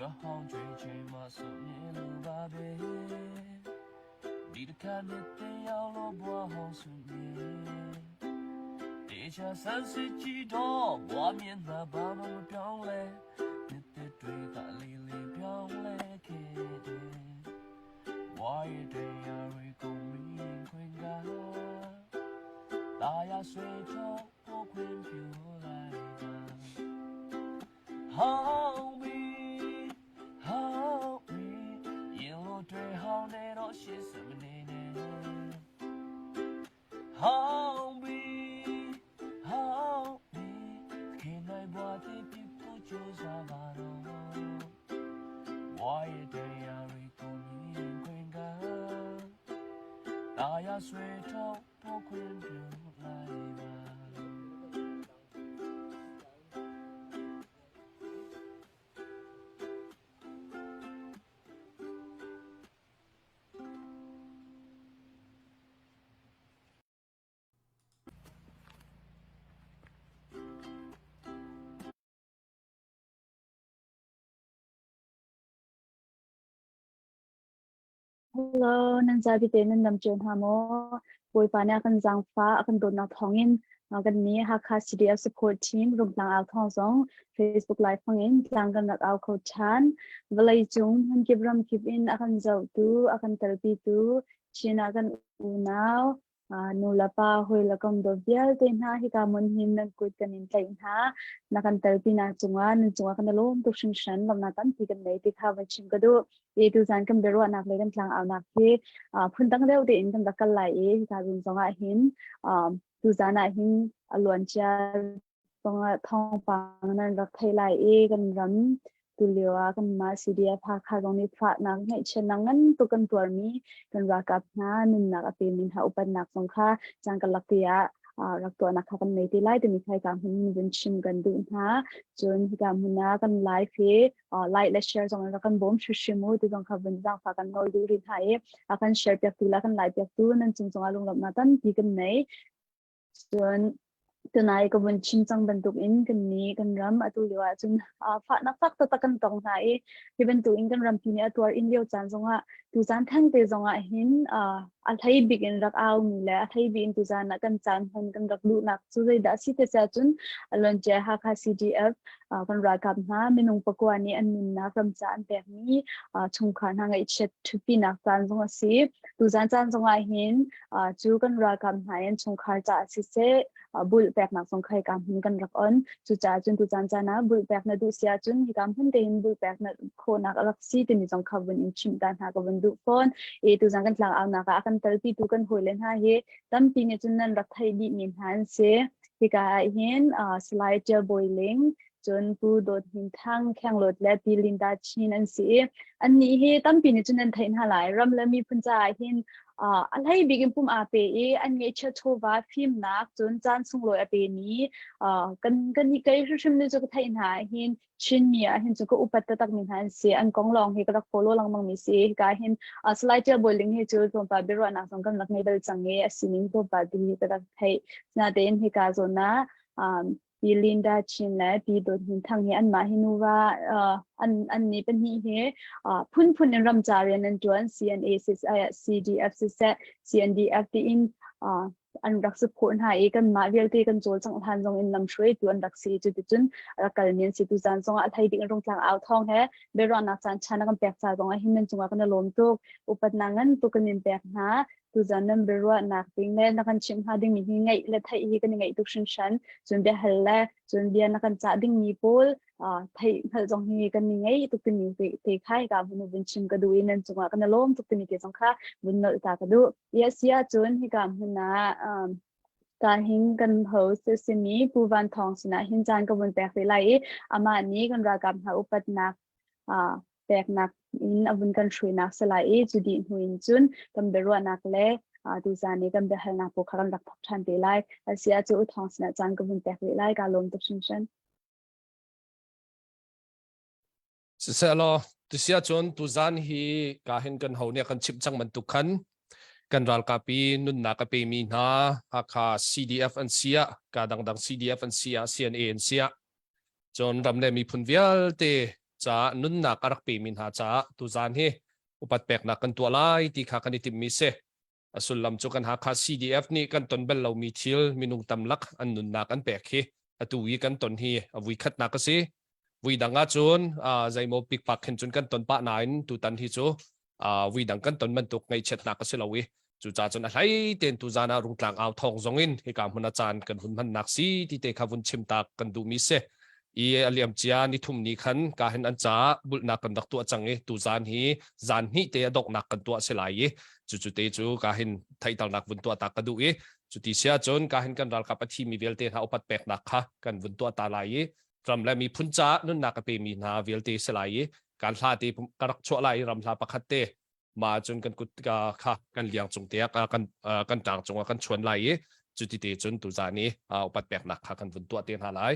ရွဟောင်းကြွေချိန်မှဆိုနေလိုပါပဲဒီတခါနဲ့တရားလို့ဘွားဟောင်းစုနေတေချာဆန်းစစ်ကြည့်တော့ဘွားမြင်တာဘာမှမပြောင်းလဲနှစ်သက်တွေကလေးလေးပြောင်းလဲခဲ့တယ်ဘွားရဲ့တရားတွေကိုမင်းခွင်ကတာယာဆွေချောဖို့ခွင်ပြလိုက်ပါ ဟောင်းပြီဟောင်းပြီရင်လိုတွေဟောင်းနေတော့ရှစ်စမနေနဲ့ဟောင်းပြီဟောင်းပြီခင်နိုင်ဘွားတဲ့ပြဖို့ကြိုးစားပါတော့ဝါရတရားတွေကိုမြင်ခွင်ကတာယာဆွေထုတ်ဖို့ခွင်ပြလိုက်ပါ Hello, nan zapi te nan dam cio hna maw? Bawipa nih a kan zaangfah, a kan dawtnak thawngin kan nih Hakha CDF support team Rungtlang au thawng zong Facebook live hmangin tlang kan rak au kho ṭhan. Vawlei cung hmunkip ramkip in a kan zohtu, a kan telpitu, Chin ah kan unau, nu le pa hawi le kom dawt vialte hna hika hmun hin nan kut kan in tlaih hna. Na kan telpinak cungah nan cungah kan i lawm tuk hringhran. Lawmhnak tampi kan nei ti kha van chim ka duh. I tuzan kan biaruahnak le kan tlangaunak hi phundang deuh tein kan rak kal lai i hika zun zongah hin tuzan ah hin a luancia zongah thawngpang nan rak theih lai i kan ram tulio ah kanmah CDF Hakha zong nih fahnak ngaihchiatnak ngan tuk kan tuarmi kan ralkap hna nunnak a pemi hna upatnak zong kha caan karlak te ah rak tuahnak kha kan nei te lai timi kha hika hmun vun chim kan duh hna. Cun hika hmun ah kan live hi like le share zong in rak kan bawm hrimhrim u ti zong kha vun zaangfah kan nawl duh rih hna i a kan share piaktu le a kan like piaktu nan cung zongah lunglawmhnak tampi kan nei. Cun tunai ka vun chim cang bantuk in kan nih kan ram atu lio ah cun fahnak fak taktak kan tong hna i hi bantuk in kan rampi nih a tuar in lio caan zongah tu caan theng te zongah hin a hlei bik in rak au mi le a hlei bik in tu caan ah kan caan hman kan rak duhnak cu zeidah a si te sia cun Alonce Hakha CDF kan ralkap hna minung pakua nih an nunnak ram ca an pekmi chungkhar hna ngaihchiat ṭhutpinak caan zong a si. Tuzan caan zongah hin cu kan ralkap hna in chungkhar caah siseh bulh peknak zong kha hika hmun kan rak on. Cucaah cun tuzan caan ah bulh pek na duh si ahcun hika hmun tein bulh pek na khawhnak a rak si timi zong kha vun in chimh ta hna ka vun duh fawn. I tuzan kan tlang aunak ah a kan telpitu kan hawile hna hi tampi nih cun nan rak theih dihmi hna an si. Hika ah hin Salai Ṭial Bawi Ling, cun Pu Dawt Hnin Thang, Khenglawt le Pi Linda Chin an si i annih hi tampi nih cun nan theih hna lai. Ram le miphun caah hin a hlei bik in pum aa pe i an ngeihchiah chawva fimnak cun caan sunglawi a pemi kan kan i kei hrimhrim nih cu ka theih hna ah hin Chinmi ah hin cu ka upat taktak mi hna an si. An kong lawng hi ka rak follow lengmang mi si. Hika hin Salai Ṭial Bawi Ling hi cu tlawmpal biaruahnak zong kan rak ngei bal cang i a sining tlawmpal ti hi ka rak theih. Sinain hika zawn ah Pi Linda Chin le Pi Dawt Hnin Thang hi anmah hi nuva an an nih pahnih hi phunphun in ramca rian an ṭuan CNA CDF siseh CNDF tiin an rak support hna i kanmah vialte kan cawlcangh hlan zong in lamhruaitu an rak si. Cuticun rak kalmi an si. Tuzaan zongah a hlei ding in rungtlang au thawng he biaruahnak caan ṭha na kan pek ca zongah hin nan cungah kan i lawm tuk. Upatnak ngan tuk kan in pek hna. Tuzaan nan biaruahnak ding le na kan chimh hnga dingmi hi ngaih le theih hi kan i ngaih tuk hringhran. Cun biahal le cun bia na kan cah dingmi pawl theih hngalh zong hi kan i ngei tuk timi te kha hika vun vun chim ka duh i nan cungah kan i lawm tuk timi te zong kha vun nolh ta ka duh. Yes ya cun hika hmun ah ka hin kan host simi Pu Van Thawng sinah hin caan ka vun pek ve lai i amah nih kan ralkap hna upatnak peknak in a vun kan hruainak si lai i cu dih hnu in cun kan biaruahnak le tuzaan i kan biahalnak pawl kha kan rak thawk ṭhan te lai. Asiah cu U Thawng sinah caan ka vun pek rih lai. Kaa lawm tuk hringhran. Siseh tusia cun tuzan hi ka hin kan ho nih kan chimh cang bantuk khan kan ralkap i nunnak a pemi hna Hakha CDF an si ah ka dangdang CDF an si ah CNA an si ah cun ram le miphun vialte caah nunnak a rak pemi hna caah tuzan hi upat peknak kan tuah lai ti kha kan i timhmi si. A sullam cu kan Hakha CDF nih kan ton bal lomi thil minung tamlak an nunnak an pek hi atu i kan ton hi a vui khatnak a si. Vui dang ahcun zeimaw pikpak khin cun kan ton pah nain tutan hi cu vui dang kan ton bantuk ngaihchiatnak a si lo i cucaah cun a hlei tein tuzan ah Rungtlang au thawng zong in hika hmun a caan kan hun hmannak si ti te kha vun chim tak kan duhmi si. I a liam cia nithum ni khan ka hin an caah bulhnak kan rak tuah cang i tuzan hi zan hnih te a donghnak kan tuah si lai i cucu te cu ka hin theihternak vun tuah ta ka duh i cuti sia cun ka hin kan ralkap a thimi vialte hna upat peknak kha kan vun tuah ta lai i ram le miphun caah nunnak a pemi hna vialte si lai i kan hla te ka rak chuah lai i ram hla pakhat te ma cun kan kut kha kan liang cung te ah kan kan tlang cung ah kan chuan lai i cuti te cun tuzan i upat peknak kha kan vun tuah te hna lai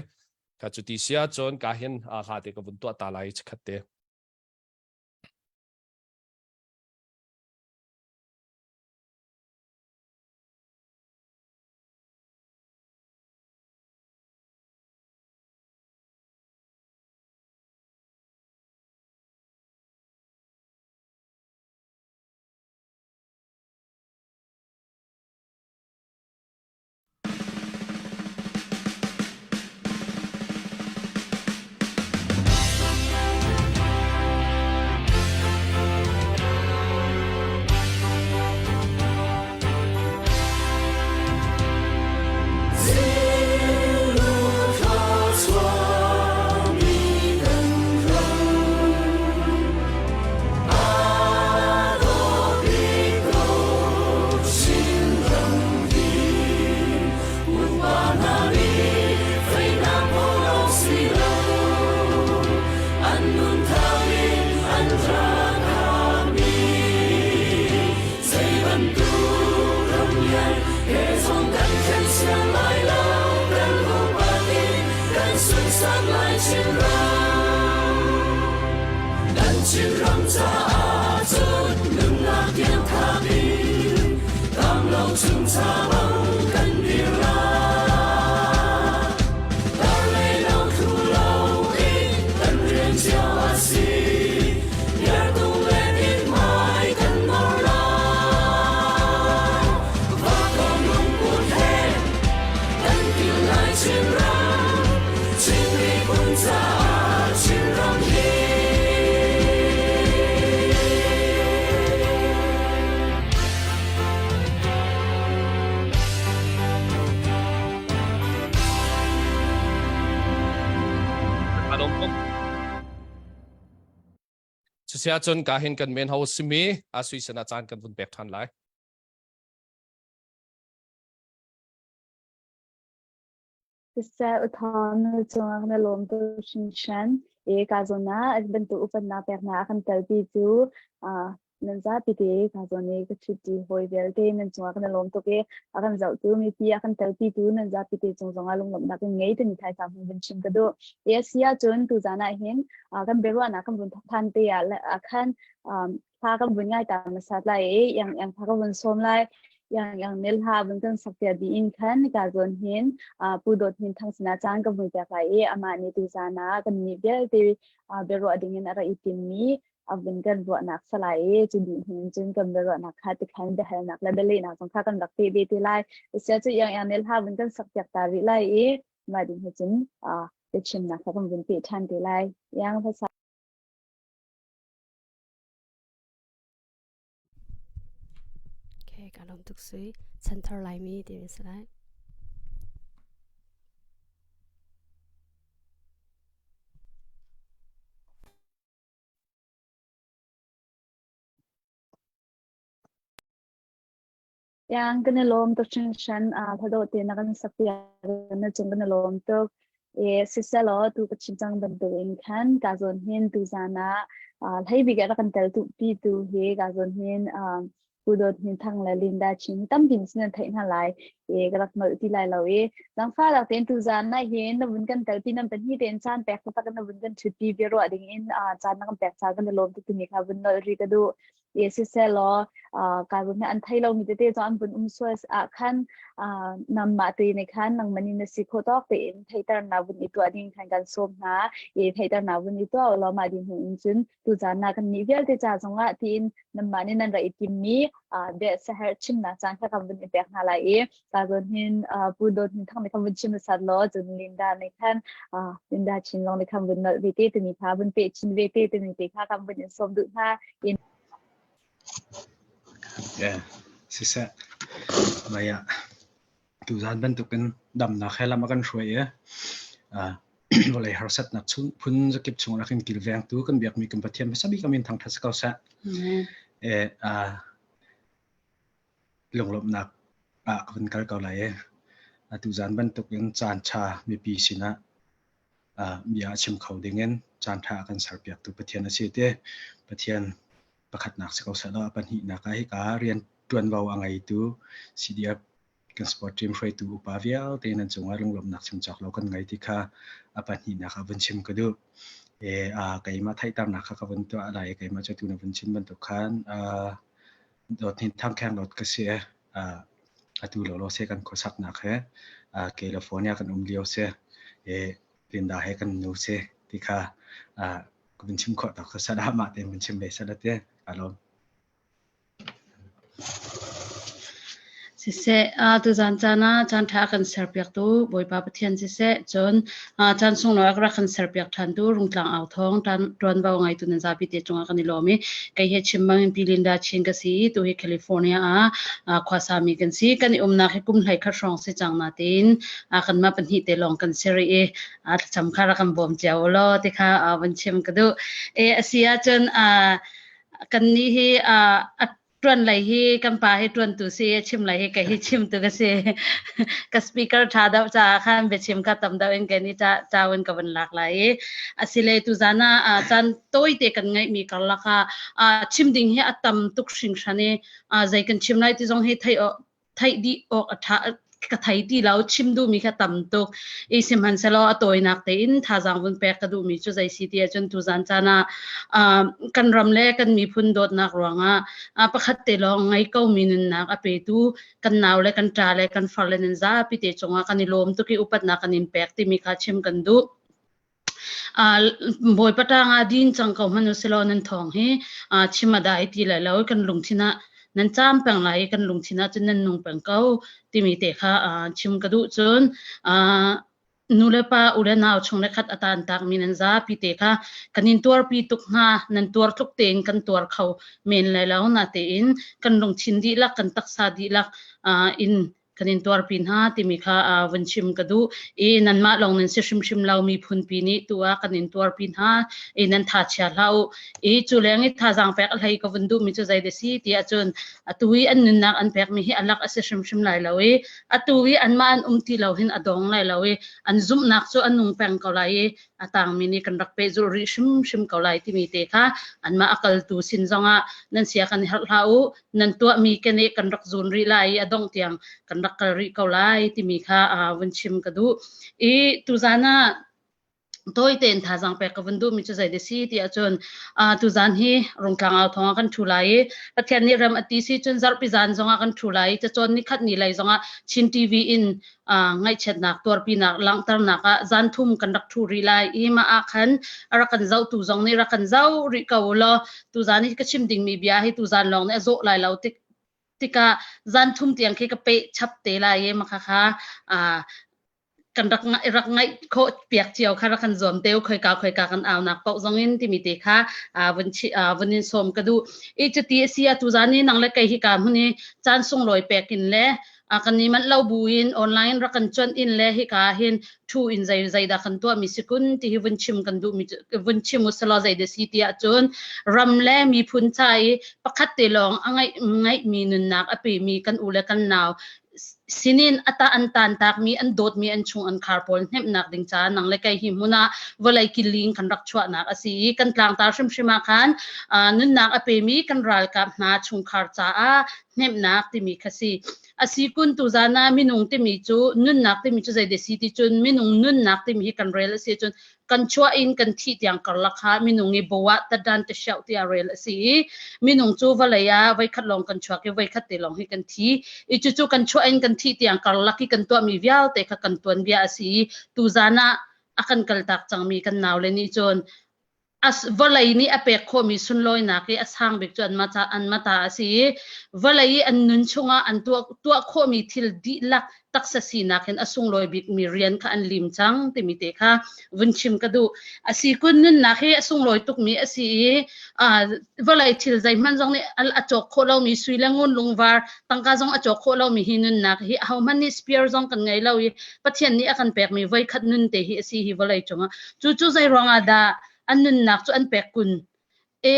ka cuti sia cun ka hin hla te ka vun tuah ta lai chikhat te. Cusiahcun ka hin kan men ho simi a sui sana caan kan vun pek ṭhan lai. Siseh u Thawng na cungah na lawm tuk hringhran i ka zawn ah bantuk upatnak peknak a kan telpi cu nan zapi te ka zawn i ka ṭhutṭi hawi vialte nan cungah kan i lawm tuk i a kan zohtu mipi a kan telpitu nan zapi te cung zongah lunglawmhnak in ngei timi thaizang hun vun chim ka duh. I a si ahcun tuzaan ah hin kan biaruahnak kan vun thawk ṭhan te ah khan hla kan vun ngai ta hmasa lai i iang iang hla kan vun sawm lai. Iang iang nel hla vun kan sak cia dih in khan ka zawn hin Pu Dawt Hnin Thang sinah caan kan vun pek lai i amah nih tuzaan ah kan nih vialte biaruah dingin a rak i timmi a vun kan ruahnak salai i cu dih hnu cun kan biaruahnak kha tikhan biahalnak le bialehnak zong kha kan rak peh ve te lai. Sia cu iang iang nel hla vun kan sak piak ta rih lai i mah ding he cun biachimnak kha kan vun peh ṭhan te lai. Iang hlasa Okay, ka lawm tuk sui. Chanthar Laimi timi si lai. Yang kan i lawm tuk hringhran. Hladawh te na kan sak piak na cung kan i lawm tuk. E siselaw tu ka chim cang bantuk in khan ka zawn hin tu zan ah hlei bik ah rak kan tel tu pi tu hi ka zawn hin Pu Dawt Hnin Thang le Linda Chin hi tampi in nan theih hna lai i ka rak nolh ti lai lo i zangfah tein tuzaan na hin na vun kan telpi nan pahnih tein caan pek taktak in na vun kan ṭhutpi biaruah ding in caan na kan pek ca kan i lawm tuk timi kha vun nolh rih ka duh. E siseh law ka run an thei lo mi tete zong an vun um sual ah khan nangmah te nih khan nangmah nih na si khawh tawk tein theihternak vun i tuah ding khan kan sawm hna i theihternak vun i tuah law mah ding hnu in cun tuzaan na kan nih vialte ca zongah tiin nanmah nih nan rak i timmi bia saherh chimnak caan kha kan vun i pek hna lai i ta zawn hin Pu Dawt Hnin Thang nih khan vun chim hmasat law cun Linda nih khan Linda Chin zong nih khan vun nolh ve te timi kha vun peh chin ve te timi te kha kan vun in sawm duh hna. Yeah, siseh. Maya tuzan bantukin damnak he lam a kan hruai i vawlei harsatnak chung phun zakip chung rak in kilvengtu kan biakmi kan Pathian hmasa bik amin thangthat si ko seh. Eh lunglawmhnak ah ka vun kal ko lai i tuzan bantukin caan ṭha mipi sinah bia a chim kho dingin caan ṭha a kan serpiaktu Pathian a si ti Pathian pakhatnak si ko seh law a pahnihnak ah hika rian ṭuanvo a ngeitu CDF kan sport team hruaitu upa vialte nan cungah lunglawmhnak chim cawk lo kan ngei ti kha a pahnihnak ah vun chim ka duh. E, keimah theihternak kha ka vun tuah lai keimah cu tu na vun chim bantuk khan Dawt hin thangkheng dawt ka si i atu lawlaw se kan khuasaknak he California kan um lio si i Linda he kan nu si ti kha ka vun chim khawh tawk sat ah mah tein vun chim ve sat te ka lawm. Siseh, tuzaan caan ah caanṭha a kan serpiaktu Bawipa Pathian siseh, cun caan sunglawi a rak kan serpiak ṭhantu Rungtlang Au Thawng ṭuanvo ngeitu nan zapi te cungah kan i lawm i kei he chim bangin Pi Linda Chin ka si i tuhi California ah khuasami kan si. Kan i umnak hi kum 11 hrawng si cang natein kanmah pahnih te lawng kan si rih i thlacam kha rak kan bawm cio u law ti kha vun chim ka duh. E a si ahcun kannih hi a ṭuan lei hi kan pa hi ṭuantu si a chim lei hi kei hi chimtu ka si. Ka speaker ṭha deuh caah khan biachim kha tam deuh in kei nih ca in ka vun lak lai i asile tuzaan ah caan tawite kan ngeihmi karlak ah chim ding hi a tam tuk hringhran i zei kan chim lai ti zong hi theih theih dih awk a ṭha ka thei ti lo chim duhmi kha tam tuk i sihmanhsehlaw a tawinak tein thazaang vun pek ka duhmi cu zei si ti ahcun tuzan caan ah kan ram le kan miphun dawtnak ruangah pakhat te lawng ngei ko mi nunnak a petu kan nau le kan ṭa le kan far le nan zapi te cungah kan i lawm tuk i upatnak kan in pek timi kha chim kan duh. Bawipa ṭangah din cang ko hmanh usilaw nan thawng hi chim a dai ti lai lo i kan lungthin ah nan caam peng lai i kan lungthin ah cun nan nung peng ko timi te kha chim ka duh. Cun nu le pa u le nau chung le khat a tantakmi nan zapi te kha kan in tuarpi tuk hna. Nan tuar tluk tein kan tuar kho men lai lo natein kan lungthin dihlak kan taksa dihlak in kan in tuarpi hna timi kha vun chim ka duh i nanmah lawng nan si hrimhrim lo miphunpi nih tu ah kan in tuarpi hna i nan tha chia hlah u i cu leng i thazaang pek a hlei ka vun duhmi cu zei dah si ti ahcun atu i an nunnak an pekmi hi alak a si hrimhrim lai lo i atu i anmah an um ti lo hin a dong lai lo i an zumhnak cu a nung peng ko lai i a tangmi nih kan rak pehzulh rih hrimhrim ko lai timi te kha anmah a kaltu sin zongah nan sia kan herh hlah u nan tuahmi keneh kan rak zun rih lai i a dongh tiang kan rak kal rih ko lai timi kha vun chim ka duh. I tuzaan ah tawi tein thazaang pek ka vun duhmi cu zei si ti ahcun tuzaan hi Rungtlang au thawng ah kan ṭhu lai i Pathian nih rem a ti si cun zarhpi zan zongah kan ṭhu lai i cacawn ni khat ni lei zongah Chin TV in ngaihchiatnak tuarpinak langhternak ah zan thum kan rak ṭhu rih lai i mah ah khan a rak kan zohtu zong nih rak kan zoh rih ko law tuzan hi ka chim dingmi bia hi tuzan lawng nih a zawh lai lo tik tikah zan thum tiang khi ka peh chap te lai i maka kha kan rak rak ngaih khawh piak cio kha rak kan zuam teu khoika khoika kan aunak paoh zong in timi te kha vun vun in sawm ka duh i cuti a si a tuzan i nang le kei hi ka hmun i caan sunglawi pek in le kan i manh lo buin online rak kan cuanh in le hika hin thu in zei zeidah kan tuah mi si kun ti hi vun chim kan duh mi vun chim usalaw zei de si ti ahcun ram le miphun ca i pakhat te lawng a ngaih ngaih mi nunnak a pe mi kan u le kan nau sinin ata an tan tak mi an dawt mi an chung an khar pawl hnemhnak ding ca nang le kei hi hmun ah vawlei kiling kan rak chuahnak a si i kan tlangtar hrimhrim ah khan nunnak a pe mi kan ralkap hna chungkhar caah hnemhnak timi kha si. A si kun tuzan ah minung timi cu nunnak timi cu zei de si ti cun minung nunnak timi hi kan rel a si cun Kan chuah in kan thih tiang karlak kha minung i bo ah tadan te xiao tiah rel a si i minung cu vawlei ah voikhat lawng kan chuak i voikhat te lawng hi kan thi. I cucu kan chuah in kan thih tiang karlak i kan tuahmi vialte kha kan tuanbia a si i tuzan ah a kan kaltak cangmi kan naule nih cun vawlei nih a pek khawhmi sunlawinak i a sang bik cu anmah ca anmah ta a si i vawlei i an nun chungah an tuah tuah khawhmi thil dihlak taksa sinak in a sunglawi bikmi rian kha an lim cang timi te kha vun chim ka duh. A si kun nunnak hi a sunglawi tukmi a si i vawlei thil zeihmanh zong nih a cawk khawh lomi sui le ngun lungvar tangka zong a cawk khawh lomi hi nunnak hi ahohmanh nih spear zong kan ngei lo i Pathian nih a kan pekmi voikhat nun te hi a si hi vawlei cungah. Cu cu zei ruangah dah an nunnak cu an pek kun? E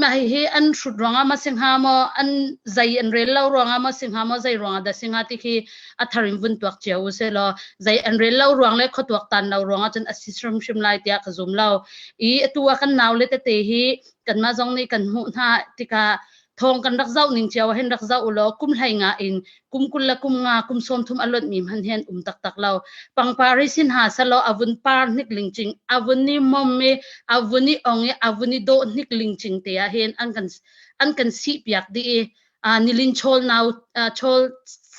mah hihi an hrut ruangah ma si hnga maw an zei an rel lo ruangah ma si hnga maw zei ruangah dah si hnga ti khi a thar in vun tuak cio u sih law zei an rel lo ruang le khuatuak tan lo ruangah cun a si hrimhrim lai tiah ka zum lo i atu ah kan nau le tete hi kanmah zong nih kan hmuh hna tikah thawng kan rak zoh ning cio hin rak zoh u law kum hlei nga in kum 20 le kum nga kum 30 a luat mi hman hian um taktak lo pangpar hi sin ha salo avun par hnik ling ching avun ni mom i avun i ong i avun i dawh hnik ling ching te ah hin an kan an kan si piak di i nilin chawl nau chawl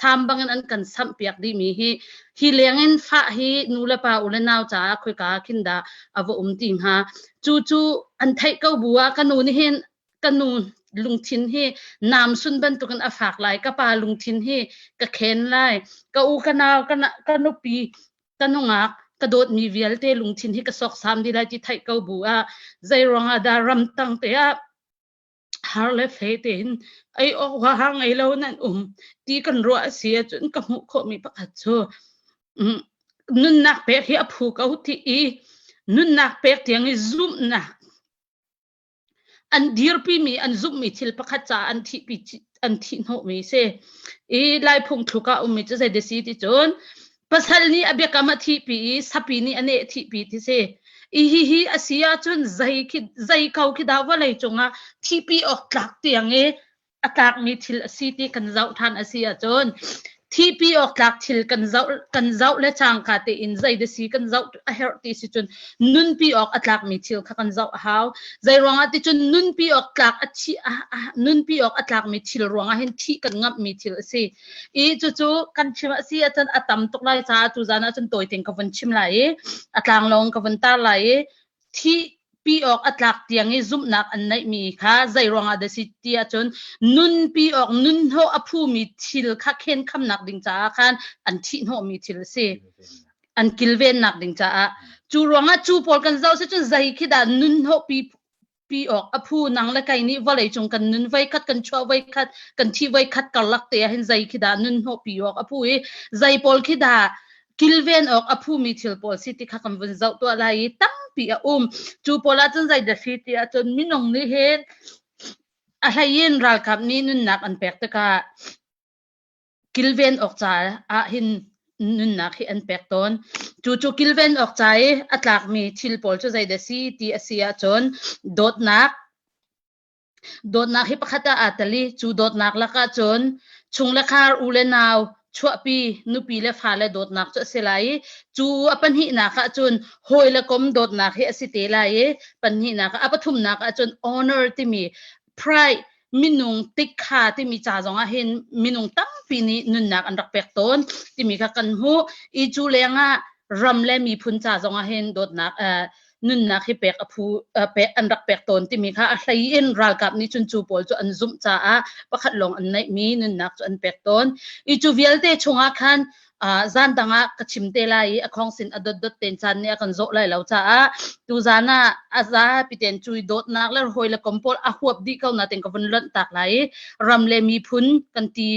sam bangin an kan samh piak dih mi hi hi lengin fa hi nu le pa u le nau caah khoika khin dah ava um ti hnga cu cu an theih ko bu ah ka nu nih hin ka nu lungthin hi nam sun bantukin a fak lai ka pa lungthin hi ka khen lai ka u ka nau ka, ka nupi ka nungak ka dawtmi vialte lungthin hi ka soksam di lai ti theih ko bu ah zei ruangah dah ramtang te ah har le fe tein ei awk huaha ngei lo nan um ti kan ruah a si ahcun ka hmuh khawhmi pakhat cu nunnak pek hi a phu ko ti i nunnak pek tiang i zumhnak an dirpimi an zumhmi thil pakhat caah an thihpi an thih hnawhmi si i laiphung thluk ah ummi cu zei si ti cun pasal nih a biakam a thihpi i sapi nih a neh thihpi ti si i hi hi a si ahcun zei khi zei ko khi dah vawlei cungah thihpi awk tlak tiang i a tlakmi thil a si ti kan zoh ṭhan a si ahcun thihpi awk tlak thil kan zoh kan zoh le cangka tein zei da si kan zoh a herh ti si cun nunpi awk a tlakmi thil kha kan zoh a hau zei ruangah ti cun nunpi awk tlak a thi nunpi awk a tlakmi thil ruangah hin thih kan ngamhmi thil a si i cucu kan chim a si ahcun a tam tuk lai caah tu zan ahcun tawi tein ka vun chim lai i a tlanglawng ka vun tar lai i thih pi awk a tlak tiang i zumhnak an neihmi kha zei ruangah dah si ti ahcun nunpi awk nunhnawh a phumi thil kha khenkhamnak ding caah khan an thihhnawhmi thil a si an kilvennak ding caah cu ruangah cu pawl kan zoh si cun zei khi dah nunhnawh pi pi awk a phu nang le kai nih vawlei cung kan nun voi khat kan chuah voi khat kan thih voi khat karlak te ah hin zei khi dah nunhnawh pi awk a phu i zei pawl khi dah kilven awk a phumi thil pawl si ti kha kan vun zoh tuah lai i tampi a um. Cu pawl ahcun zei dah si ti ahcun minung nih hin a hlei in ralkap nih nunnak an pek tikah kilven awk caah hin nunnak hi an pek tawn. Cu cu kilven awk ca i a tlakmi thil pawl cu zei dah si ti a si ahcun dawtnak Dawtnak hi pakhat ah aa tel i cu dawtnak lakah cun chung le khar, u le nau, chuahpi, nupi le fale dawtnak cu a si lai i cu a pahnihnak ah cun hawi le kom dawtnak hi a si te lai i pahnihnak ah a pathumnak ah cun honor timi pride minung tikha timi ca zong ah hin minung tampi nih nunnak an rak pek tawn timi kha kan hmuh i cu lengah ram le miphun ca zong ah hin dawtnak uh, nunnak hi pek a phu pek an rak pek tawn timi kha a hlei in ralkap nih cun cu pawl cu an zumh caah pakhat lawng an neihmi nunnak cu an pek tawn i cu vialte chungah khan zan dang ah ka chim te lai i a khong sin a dot dot ten caan nih a kan zawh lai lo caah tu zan ah a zapi ten cui dawtnak le hawi le kom pawl a huap dih ko na ten ka vun lonh tak lai i ram le miphun kan ti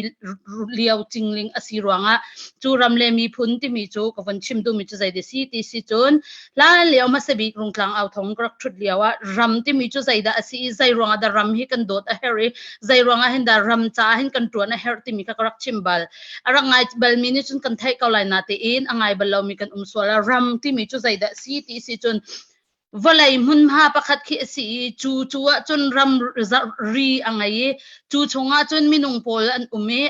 lio cingling a si ruangah cu ram le miphun timi cu ka vun chim duhmi cu zei si ti si cun Hlan lio hmasa bik Rungtlang authong ka rak ṭhut lio ah ram timi cu zeidah a si i zei ruangah dah ram hi kan dawt a herh i zei ruangah hin dah ram caah hin kan ṭuan a herh timi kha ka rak chim bal. A rak ngai balmi nih cun kan theih ko lai natein a ngai bal lomi kan um sual ah ram timi cu zeidah a si ti si cun vawlei hmunhma pakhat khi a si i cu cu ah cun ram ri a ngei i cu chungah cun minung pawl an um i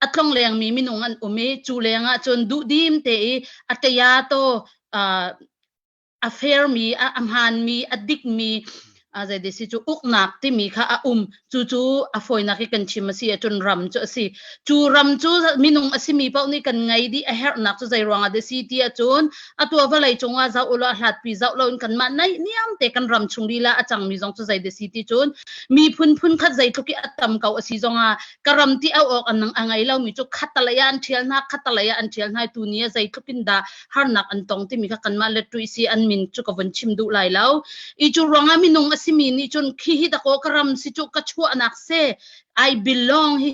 a tlonglengmi minung an um i cu lengah cun duhdim te i a ṭaya taw. Uh, a fairmi, a hmaanmi, a dikmi zei si cu uknak timi kha a um. Cu cu a fawinak i kan chim a si ahcun ram cu a si. Cu ram cu minung a simi paoh nih kan ngei dih a herhnak cu zei ruangah dah si ti ahcun atu ah vawlei cungah zoh ulaw a hlatpi zoh loin kanmah naihniam te kan ram chung lila a cangmi zong cu zei dah si ti cun miphun phunkhat zeitluk i a tam ko a si zongah ka ram ti au awk an a ngei lomi cu khattalei ah an ṭhial hna khattalei ah an ṭhial hna tu ni ah zeitluk in dah harnak an tong timi kha kanmah le tui si an min cu ka vun chim duh lai lo i cu ruangah minung a simi nih cun khi hi dakaw ka ram si cu ka chuahnak se I belong hi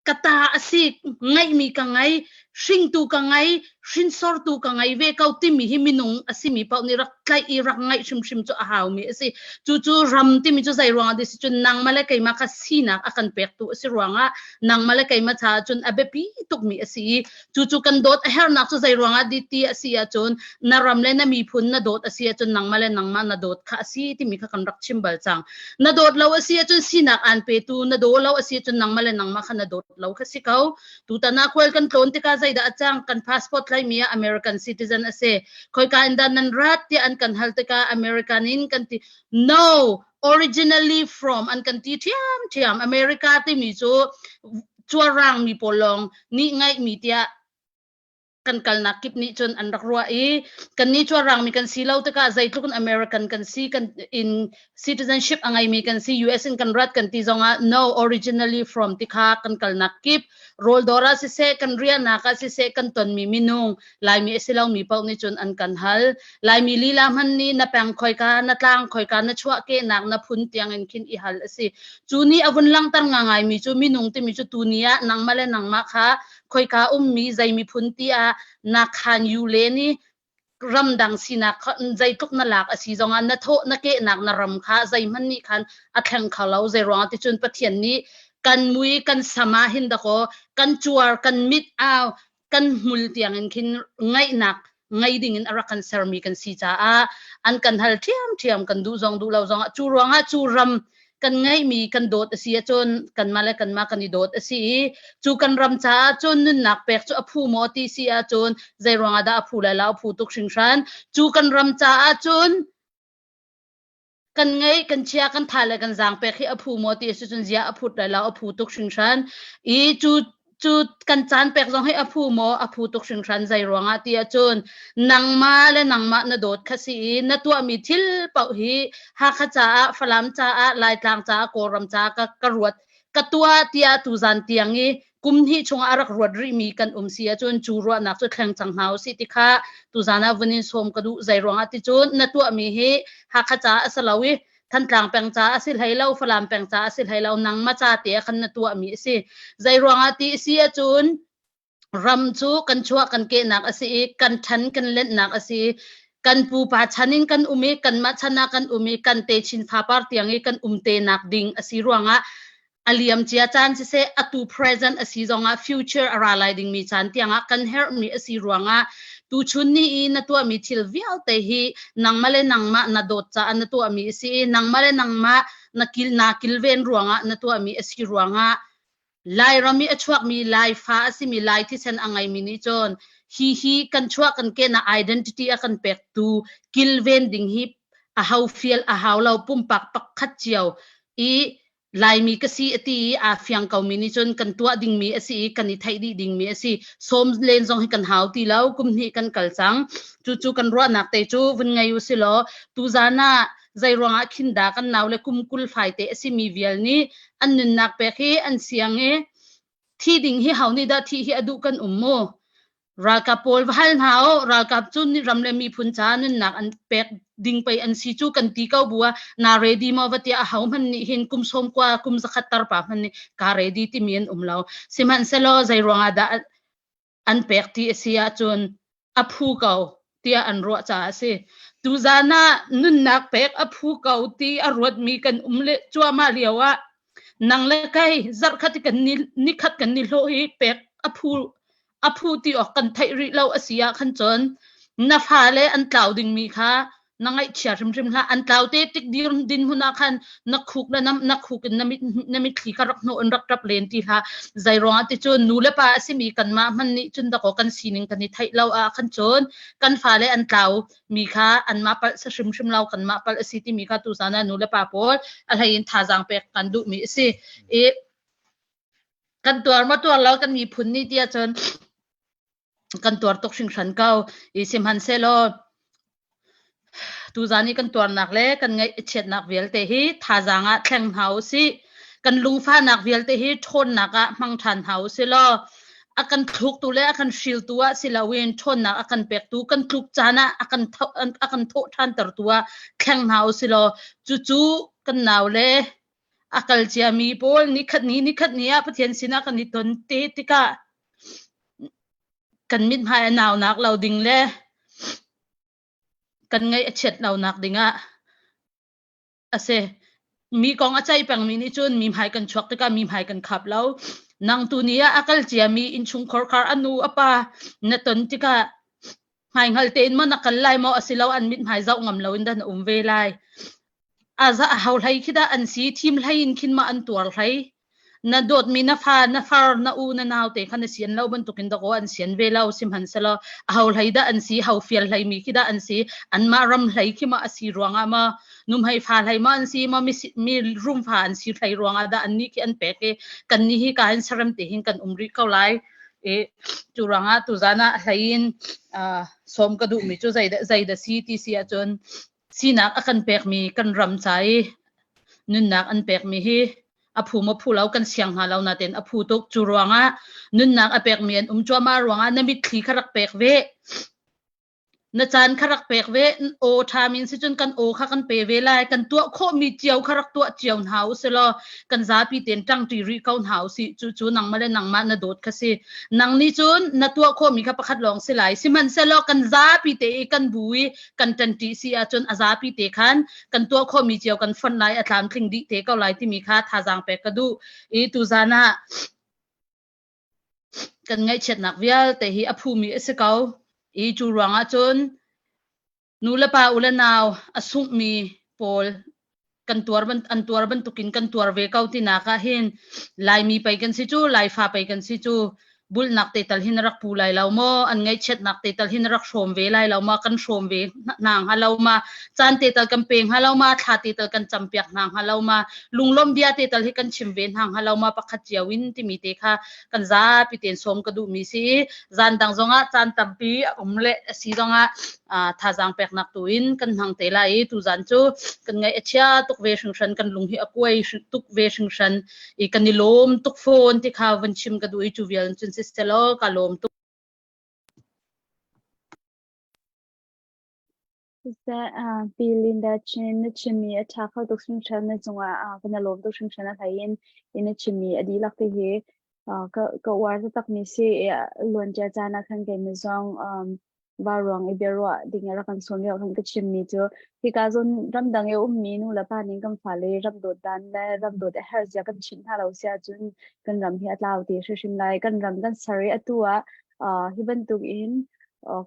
ka ta a si ngaihmi ka ngei hringtu ka ngei hrinsortu ka ngei ve ko timi hi minung a simi paoh nih rak tlaih i rak ngaih hrimhrim cu a haumi a si. Cucu ram timi cu zei ruangah dah si cun nangmah le keimah kha sinak a kan pektu a si ruangah nangmah le keimah caah cun a biapi tukmi a si i cucu kan dawt a herhnak cu zei ruangah di ti a si ahcun na ram le na miphun na dawt a si ahcun nangmah le nangmah na dawt kha a si timi kha kan rak chim bal cang. Na dawt lo a si ahcun sinak aan petu na daw lo a si ahcun nangmah le nangmah kha na dawt lo kha si ko. Tutan ah khual kan tlawn tikah zeidah a cang? Kan passport tlaihmi ah American citizen a si. Khoika in dah nan rat tiah an kan hal tikah American in kan ti. No, originally from an kan ti ṭhiamṭhiam. America timi cu cuarang mi pawl lawng nih ngaihmi tiah kan kalnak kip nih cun an rak ruah i kannih cu rangmi kan si lo tikah zeitluk in American kan si kan in citizenship a ngeimi kan si US in kan rat kan ti zongah no originally from ti kha kan kalnak kip rawldawr ah siseh kan riahnak ah siseh kan tonmi minung Laimi a si lomi paoh nih cun an kan hal Laimi lila hman nih na peng khoika na tlang khoika na chuahkehnak na phun tiangin khin i hal a si cu nih a vun langhter ngaingaimi cu minung timi cu tuni ah nangmah le nangmah kha khoika ummi zei miphun ti ah na khan yu le nih ramdang sinak zeitluk na lak a si zongah na thawh na kehnak na ram kha zeihmanh nih khan a thleng kho lo zei ruangah ti cun Pathian nih kan mui kan sama hin dakaw kan cuar kan mit au kan hmul tiangin khin ngaihnak ngei ding in a rak kan sermi kan si caah an kan hal ṭhiamṭhiam kan duh zong duh lo zong ah cu ruangah cu ram kan ngeihmi kan dawt a si ahcun kanmah le kanmah kan i dawt a si i cu kan ram caah cun nunnak pek cu a phu maw ti si ahcun zei ruangah dah a phu lai lo a phu tuk hringhran cu kan ram caah cun kan ngeih kan chia kan tha le kan zaang pek hi a phu maw ti a si cun zia a phut lai lo a phu tuk hringhran i cu cu kan caan pek zong hi a phu maw a phu tuk hringhran zei ruangah ti ahcun nangmah le nangmah na dawt kha si i na tuahmi thil paoh hi Hakha caah Falam caah Laitlang caah Kawlram caah ka, ka ruat ka tuah tiah tuzan tiang i kum hnih chungah a rak ruat rihmi kan um si ahcun cu ruahnak cu thleng cang hna usih ti kha tuzan ah vun in sawm ka duh zei ruangah ti cun na tuahmi hi Hakha caah a si lo i Thantlang peng caah a si hlei lo Falam peng caah a si hlei lo nangmah ca te ah khan na tuahmi a si zei ruangah ti a si ahcun ram cu kan chuah kan kehnak a si i kan ṭhan kan lenhnak a si kan pupa chan in kan um i kanmah chan ah kan um i kan techin fapar tiang i kan um te nak ding a si ruangah a liam cia caan siseh atu present a si zongah future a ra lai dingmi caan tiangah kan herhmi a si ruangah tuchun ni i na tuahmi thil vialte hi nangmah le nangmah na dawt caah na tuahmi a si i nangmah le nangmah na kil na kilven ruangah na tuahmi a si ruangah Lairam i a chuakmi Laifa a simi Lai thisen a ngeimi nih cun hi hi kan chuah kan kehnak identity a kan pektu kilven ding hi a ho fial a hau lo pumpak pakhat cio i Laimi ka si a ti i aa fiang komi nih cun kan tuah dingmi a si i kan i theih dih dingmi a si. Sawm len zong hi kan hau ti lo, kum hnih kan kal cang. Cucu kan ruahnak te cu vun ngei u si law tuzaan ah zei ruangah khin dah kan naule kum 20 fai te a simi vial nih an nunnak pek hi an siang i thi ding hi ho nih dah thih hi a duh kan um mu ralkap pawl va hal hna o ralkap cu ram le miphun ca nunnak an pek ding pei an si cu kan ti ko bu ah na ready maw va tiah a ho hman nih hin kum som kwa kum zakhat tarpa hman nih ka ready timi an um lo sihmanhsehlaw zei ruangah dah an pek ti a si ahcun a phu ko tiah an ruah caah a si. Tuzaan ah nunnak pek a phu ko ti a ruatmi kan um le cuahmah lio ah nang le kei zarhkhat kan ni nikhat kan ni hlawh hi pek a phu a phu ti awk kan theih rih lo a si ah khan cun na fale an tlau dingmi kha. Na ngaihchia hrimhrim hlah. An tlau te tik dir din hmun ah khan na khuk le na khuk in na mit na mitthli kha rak hnawh in rak ṭap len ti hlah. Zei ruangah ti cun nu le pa a simi kanmah hmanh nih cun dakaw kan sining kan i theih lo ah khan cun kan fale an tlau mi kha anmah palh si hrimhrim lo kanmah palh a si timi kha tuzan ah nu le pa pawl a hlei in thazaang pek kan duhmi a si. I kan tuar maw tuar lo kan miphun nih tiah cun kan tuar tuk hringhran ko. I sihmanhsehlaw tuzan i kan tuarnak le kan ngaihchiatnak vialte hi thazaang ah thleng hna u sih. Kan lungfahnak vialte hi ṭhawnnak ah hmang ṭhan hna u sih law a kan thluktu le a kan hriltu ah si loin ṭhawnnak a kan pektu kan tluk caan ah a kan a kan thawh ṭhantertu ah thleng hna u sih law cucu kan nau le a kal ciami pawl nikhat ni nikhat ni ah Pathian sinah kan i ton te tikah kan mithmai a naunak lo ding le kan ngaih a chiat lonak dingah a si. Mi kong a ceih pengmi nih cun mi hmai kan chuak tikah mi hmai kan khap lo. Nang tu ni ah a kal ciami innchungkhar khar a nu a pa na ton tikah hmaihngal tein maw na kal lai maw asilo an mithmai zoh ngam loin dah na um ve lai. A za a ho hlei khi dah an si thim hlei in khin ma an tuar hlei. Na dawtmi na fa na far na u na nau te kha na sian lo bantukin dakaw an sian ve lo sihmanhsehlaw a ho hlei dah an si ho fial hlei mi khi dah an si anmah ram hlei khi ma a si ruangah ma numhei fa hlei ma an si ma mi, mi rum fa an si hlei ruangah dah an nih khi an pek i kan nih hi ka in sarem te hin kan um rih ko lai i cu ruangah tuzan ah hlei in sawm ka duhmi cu zeidah zeidah si ti si ahcun sinak a kan pekmi kan ram ca i nunnak an pekmi hi a phu maw phu lo kan siang hna lo nain a phu tuk cu ruangah nunnak a pekmi an um cuahmah ruangah na mitthli kha rak pek ve na caan kha rak pek ve aw ṭha min si cun kan aw kha kan pe ve lai kan tuah khawhmi cio kha rak tuah cio hna u si law kan zapi tein ṭangṭi rih ko hna u sih cu cu nangmah le nangmah na dawt kha si nang nih cun na tuah khawhmi kha pakhat lawng si lai sihmanhsehlaw kan zapi te i kan bu i kan ṭanṭi si ahcun a zapi te khan kan tuah khawhmi cio kan fonh lai a tlamtling dih te ko lai timi kha thazaang pek ka duh i tuzan ah kan ngaihchiatnak vialte hi a phumi a si ko i cu ruangah cun nu le pa u le nau a sunghmi pawl kan tuar ban an tuar bantukin kan tuar ve ko tinak ah hin Laimi pei kan si cu Laifa pei kan si cu bulnak te tal hin rak pu lai lo maw an ngaihchiatnak te tal hin rak hrawm ve lai lo ma kan hrawm ve hna hnga lo ma caan te tal kan pe hnga lo ma thla te tal kan campiak hna hnga lo ma lunglawm bia te tal hi kan chim ve hna hnga lo ma pakhat cio in timi te kha kan zapi tein sawm ka duhmi si i zan dang zongah caan tampi a um le a si zongah thazaang peknak tu in kan hmang te lai i tuzan cu kan ngaih a chia tuk ve hringhran kan lung hi a kuai tuk ve hringhran i kan i lawm tuk fawn ti kha van chim ka duh i cu vial cun siselaw ka lawm tuk. Siseh, Pi Linda Chin na chimmi a ṭha kho tuk hringhran na cungah kan i lawm tuk hringhran a hlei in i na chimmi a dihlak te hi ka ka uar taktakmi si i luancia caan ah khan keimah zong vauruang i biaruah ding a rak kan sawm lio khan ka chimmi cu hika zawn ramdang i ummi nu le pa ning kan fale ram dawt dan le ram dawt a herh zia kan chimh hna lo si ahcun kan ram hi a tlau te hrimhrim lai kan ram kan ser i atu ah hi bantuk in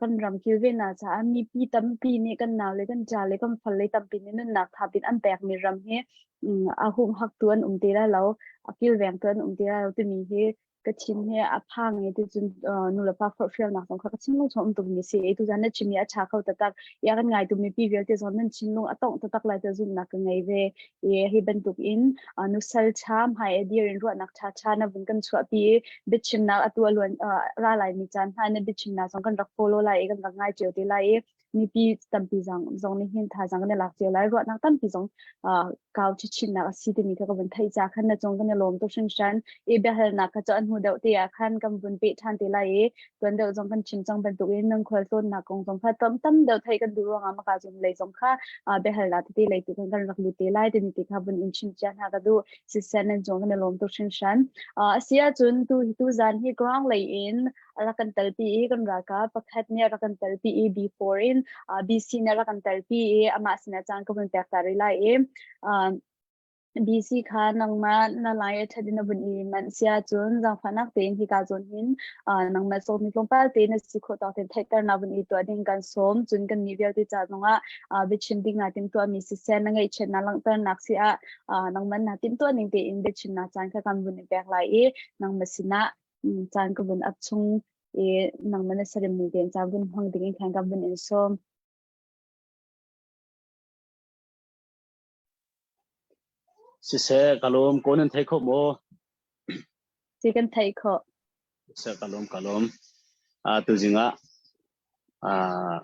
kan ram kilvennak caah mipi tampi nih kan nau le kan cha le kan fal le tampi nih nunnak thap in an pekmi ram hi a humhaktu an um ti lai lo a kilvengtu an um ti lai lo timi hi ka thin hi a phang i ticun nulepa forhfialnak zong kha ka thinlung chung um tukmi si i tuzan na chimmi a ṭha kho taktak i a kan ngaitu mipi vialte zong nan thinlung a tongh taktak lai ti zumhnak ka ngei ve i hi bantuk in nusal ṭha hmai a dir in ruahnak ṭha ṭha na vun kan chuahpi i biachimnak atu a luan ra lai mi caan hna na biachimnak zong kan rak follow lai i kan rak ngai cio te lai i mipi tampi zong zong nih hin thazaang kan i lak cio lai ruahnak tampi zong kau chichinnak a si timi kha ka vun theih ca khan na cung kan i lawm tuk hringhran i biahalnak kha cu an hnu deuh te ah khan kan vun peh ṭhan te lai i tuan deuh zong kan chim cang bantuk in nan khual tlawnnak kong zong kha tam tam deuh theih kan duh ruangah maka zum lei zong kha biahalnak tete lei tu kan kan rak lut te lai timi te kha vun in chim cia hna ka duh siseh nan cung kan i lawm tuk hringhran a si ahcun tu tu zan hi ground lei in a rak kan telpi i kan ralkap pakhat nih a rak kan telpi i B4 in BC nih a rak kan telpi i amah sinah caan ka vun pek ta rih lai i. BC kha nangmah na lai a ṭhat in na vun i manh si ahcun zaangfahnak tein hika zawn hin nangmah sawmmi tlawmpal te na si khawh tawk tein theihternak vun i tuah ding kan sawm. Cun kannih vialte ca zongah biachim ding naa timhtuahmi siseh, na ngaihchiatnak langhternak si ah nangmah naa timhtuah ning tein biachimnak caan kha kan vun i pek lai i nangmah sinah caan ka vun ap chung i nangmah na sarimmi tein caan vun hmang ding in khan kan vun in sawm. Siseh, ka lawm. Kaw nan thei kho maw? Si kan theih khawh. Siseh, ka lawm, ka lawm. Uh, tuzing ah uh,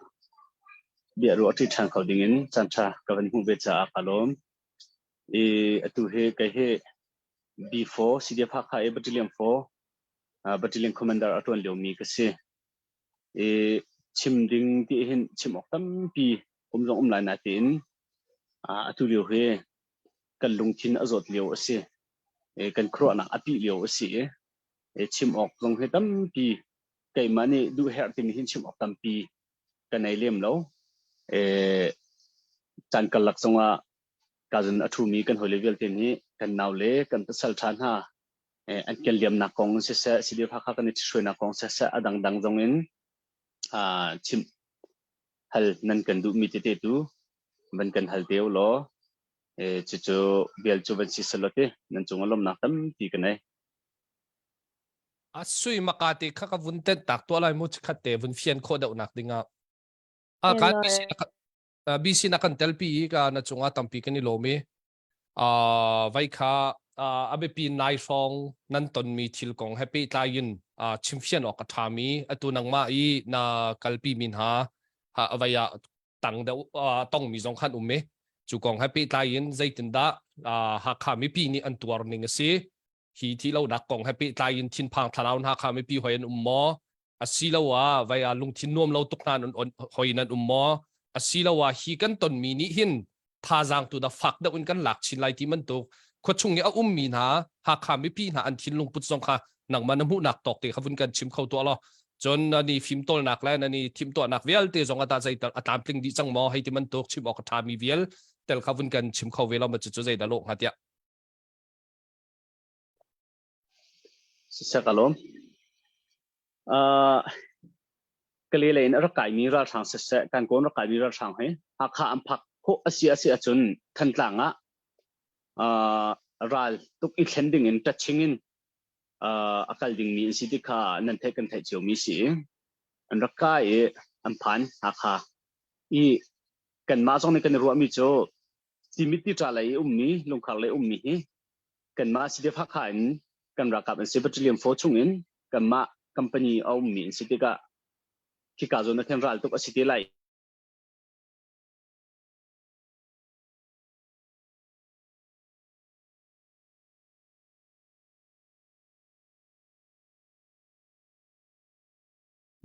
bia ruah ṭi ṭhan kho dingin caan ṭha ka van hmuh ve caah ka lawm. I atu hi kei hi B4 CDF Hakha i Battalion 4 uh, Battalion Commander a ṭuan liomi ka si. I chim ding ti hin chim awk tampi um zong um lai na tiin atu lio hi kan lungthin a zawt lio a si. Kan khuaruahnak a pih lio a si i chim awk zong hi tampi keimah nih duh herh timi hin chim awk tampi ka nei lem lo. Caan karlak zongah kazun a ṭhumi kan hawile vialte nih kan nau le kan pasal ṭha hna an kan liamnak kong siseh, CDF Hakha kan i ṭhihruainak kong siseh, a dangdang zong in chimh hal nan kan duhmi tete tu van kan hal te u law cucu vial cu van si selaw ti nan cung ah lawmnak tampi ka nei. A sui maka te kha ka vun tet tak tuah lai mu khat te vun fian khawh deuh nak ding ah. A kan BC na BC na kan telpi i ka na cungah tampi kan i lawm i vai kha a biapi nai hrawng nan tonmi thil kong he pehtlai in chimfian awk a ṭhami atu nangmah i na kalpi mi hna vai ah tang deuh tongmi zong khan um i cu kong he pehtlai in zeitindah Hakha mipi nih an tuar ning a si hi thi lonak kong he pehtlai in thinphang thlarau hna kha mipi hoi an um maw asiloah vai ah lungthin nuam lo tuk hna nan hoi nan um maw asiloah hi kan tonmi nih hin thazaang tu da fak deuh in kan lak chin lai ti bantuk khuachung i a ummi hna Hakha mipi hna an thinlung put zong kha nangmah na hmuhnak tawk te kha vun kan chim kho tuah law cun nani fimtawlnak le nani thimtuahnak vialte zong ata zei a tlamtling dih cang maw hei ti bantuk chim awk a ṭhami vial tel kha vun kan chim kho ve lo ma cu cu zei dah lawh hnga tiah Siseh ka lawm. Uh, Kale lei in a rak kaimi ralhrang siseh, kan kawn rak kaimi ralhrang hi Hakha an phak khawh a si a si ahcun Thantlang ah uh, ral tuk i thlen ding in ṭaching in uh, a kal dingmi an si ti kha nan theih kan theih ciomi si. An rak kai i an phan Hakha. I kanmah zong nih kan i ruahmi cu Timit ti ṭa lei i ummi, lungkhar lei ummi hi kanmah CDF Hakha in kan ralkap an si battalion 4 chung in kanmah company a ummi an si tikah khika zawn ah khin ral tuk a si te lai.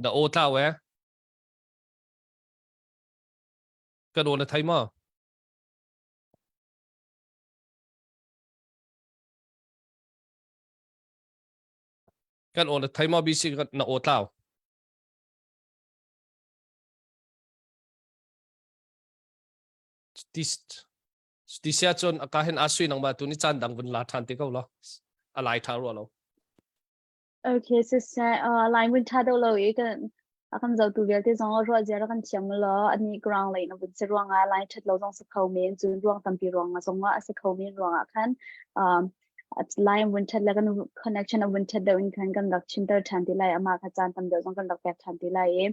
Da aw tlau eh. Kan aw na thei maw? Kan aw na thei maw BC na aw tlau? Ti ti sia cun ka hin asui nang ma tu ni caan dang vun la than te ko lo. A lai tha rua lo. Okay, siseh, uh, lai mun tha do lo i kan a kan zohtu vialte zong ruah zia kan thiam lo ani ground lei na vun si ruangah lai that lo zong si kho men cun ruang tampi ruangah zong ah a si kho men ruangah khan um lai vun that le kan connection a vun that deuh in khan kan rak chimter than ti lai ama kha caan tam deuh zong kan rak pek than ti lai i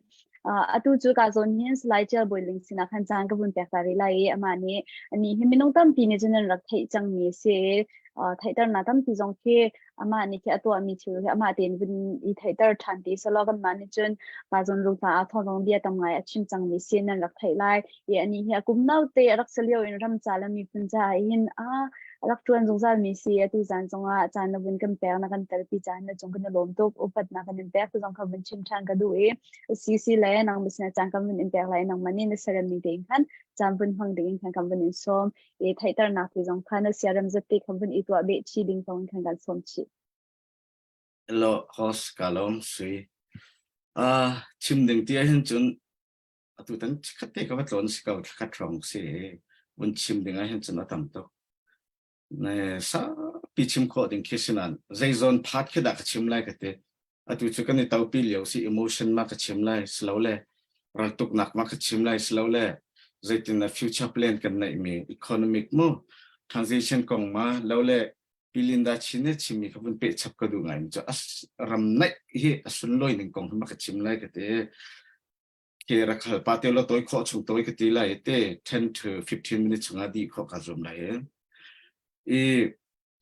atu cu ka zawn hin Salai Tial Bawi Ling sinah khan caan ka vun pek ta rih lai i amah nih ani hi minung tampi nih cun an rak theih cangmi si theihternak tampi zong khi amah nih khi a tuahmi thil hi amah tein vun i theihter ṭhan ti selaw kanmah nih cun pa zawn rung hna ah thawng bia tam ngai a chim cangmi si nan rak theih lai i ani hi a kum naute a rak si lio in ram ca le miphun caah hin a rak ṭuan zungzal mi si atu zan zongah caan na vun kan pek na kan telpi caan na cung kan i lawm tuk upat na kan in pek tu zong kha vun chim ṭhan ka duh i CC le nang bisina caan kan vun in pek lai nangmah nih na serem ning tein khan caan vun hmang ding in khan kan vun in sawm i theihternak ti zong kha na siarem zat te kha vun i tuah beh chi ding zong khan kan sawm chih. Hello, host ka lawm sui. Uh, chim ding ti ahhin cun atu tan khat te ka va tlawn si ko thlakhat hrawng si vun chim ding ahhin cun a tam tuk. Ne saupi chim khawh ding khi si nain zeizawn part khi dah ka chim lai ka ti. Atu cu kan i topi lio si emotion ma ka chim lai silole raltuknak ma ka chim lai silole zeitin na future plan kan neih mi economic mu transition kong ma lole Pilinda Chin ne chimmi kha vun peh chap ka duh ngai mi cu as ram naih hi a sunlawi ning kong hi ma ka chim lai ka ti. Ke rakhal pa te lo toi khawh chung toi ka ti lai te 10 to 15 minutes chungah dih khawh ka zuam lai i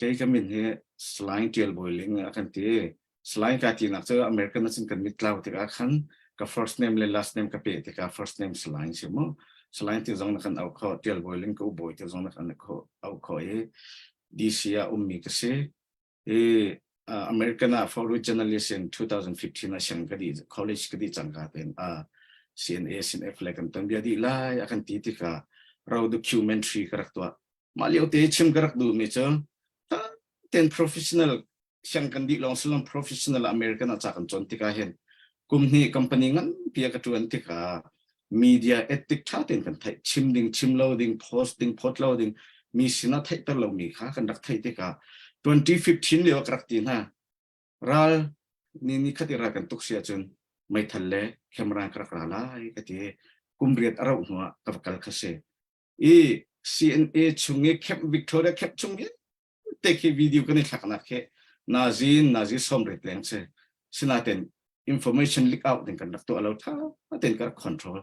kei ka min hi Slang Tial Bawi Ling a kan ti. Slang ka ti nak cu American acun kan mit tlau tikah khan ka first name le last name ka pe tikah first name Slang si mu. Slang ti zong na kan au kho Tial Bawi Ling ka u bawi ti zong na kan au kho i DC ah ummi ka si. I American ah for journalist in 2015 ah siang ka di college ka di cangka ten a CNA CNF le kan ton bia di lai a kan ti tikah ro documentary ka rak tuah mah lio te chim ka rak duh mi cu ten professional siang kan dih lawng silom professional American ah ca kan cawn tikah hin kum hnih company ngan pi ka tuan tikah media ethic tha ten kan theih chim ding chim lo ding post ding post lo ding mi sinah theihter lo mi kha kan rak theih tikah 2015 lio ka rak ti hna ral ni ni khat i ral kan tuk si ahcun meithal le camera ka rak ra lai ka ti kum riat a rauh hnuah ka va kal kha si i CNA chung i Camp Victoria camp chung vialte khi video kan i thlaknak khi nazi nazi 80 leng si sinaten information leak out ding kan rak tuah lo tha ten ka rak control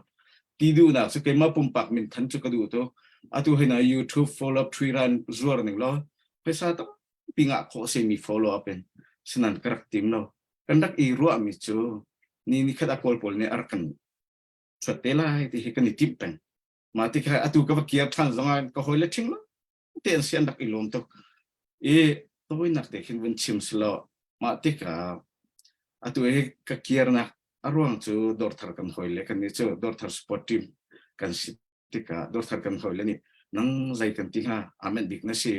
ti duhnak cu keimah pumpak min than cu ka duh tu atu hina YouTube follow up Twitter zuar ning lo phaisa tampi ngah khawh se mi follow up in sinan ka rak tim lo kan rak i ruah mi cu ni ni khat a kawl pawl nih a rak kan chuat te lai ti hi kan i timh peng mah ti kha atu ka va kir ṭhan zongah ka hawi le ṭhing lo te an si an rak i lawm tuk i tawinak te khin vun chim silo mah tikah atu hi ka kirnak a ruang cu dawrthar kan hawi le kan nih cu dawrthar sport team kan si tikah dawrthar kan hawi le nih nang zei kan ti hnga amen bik na si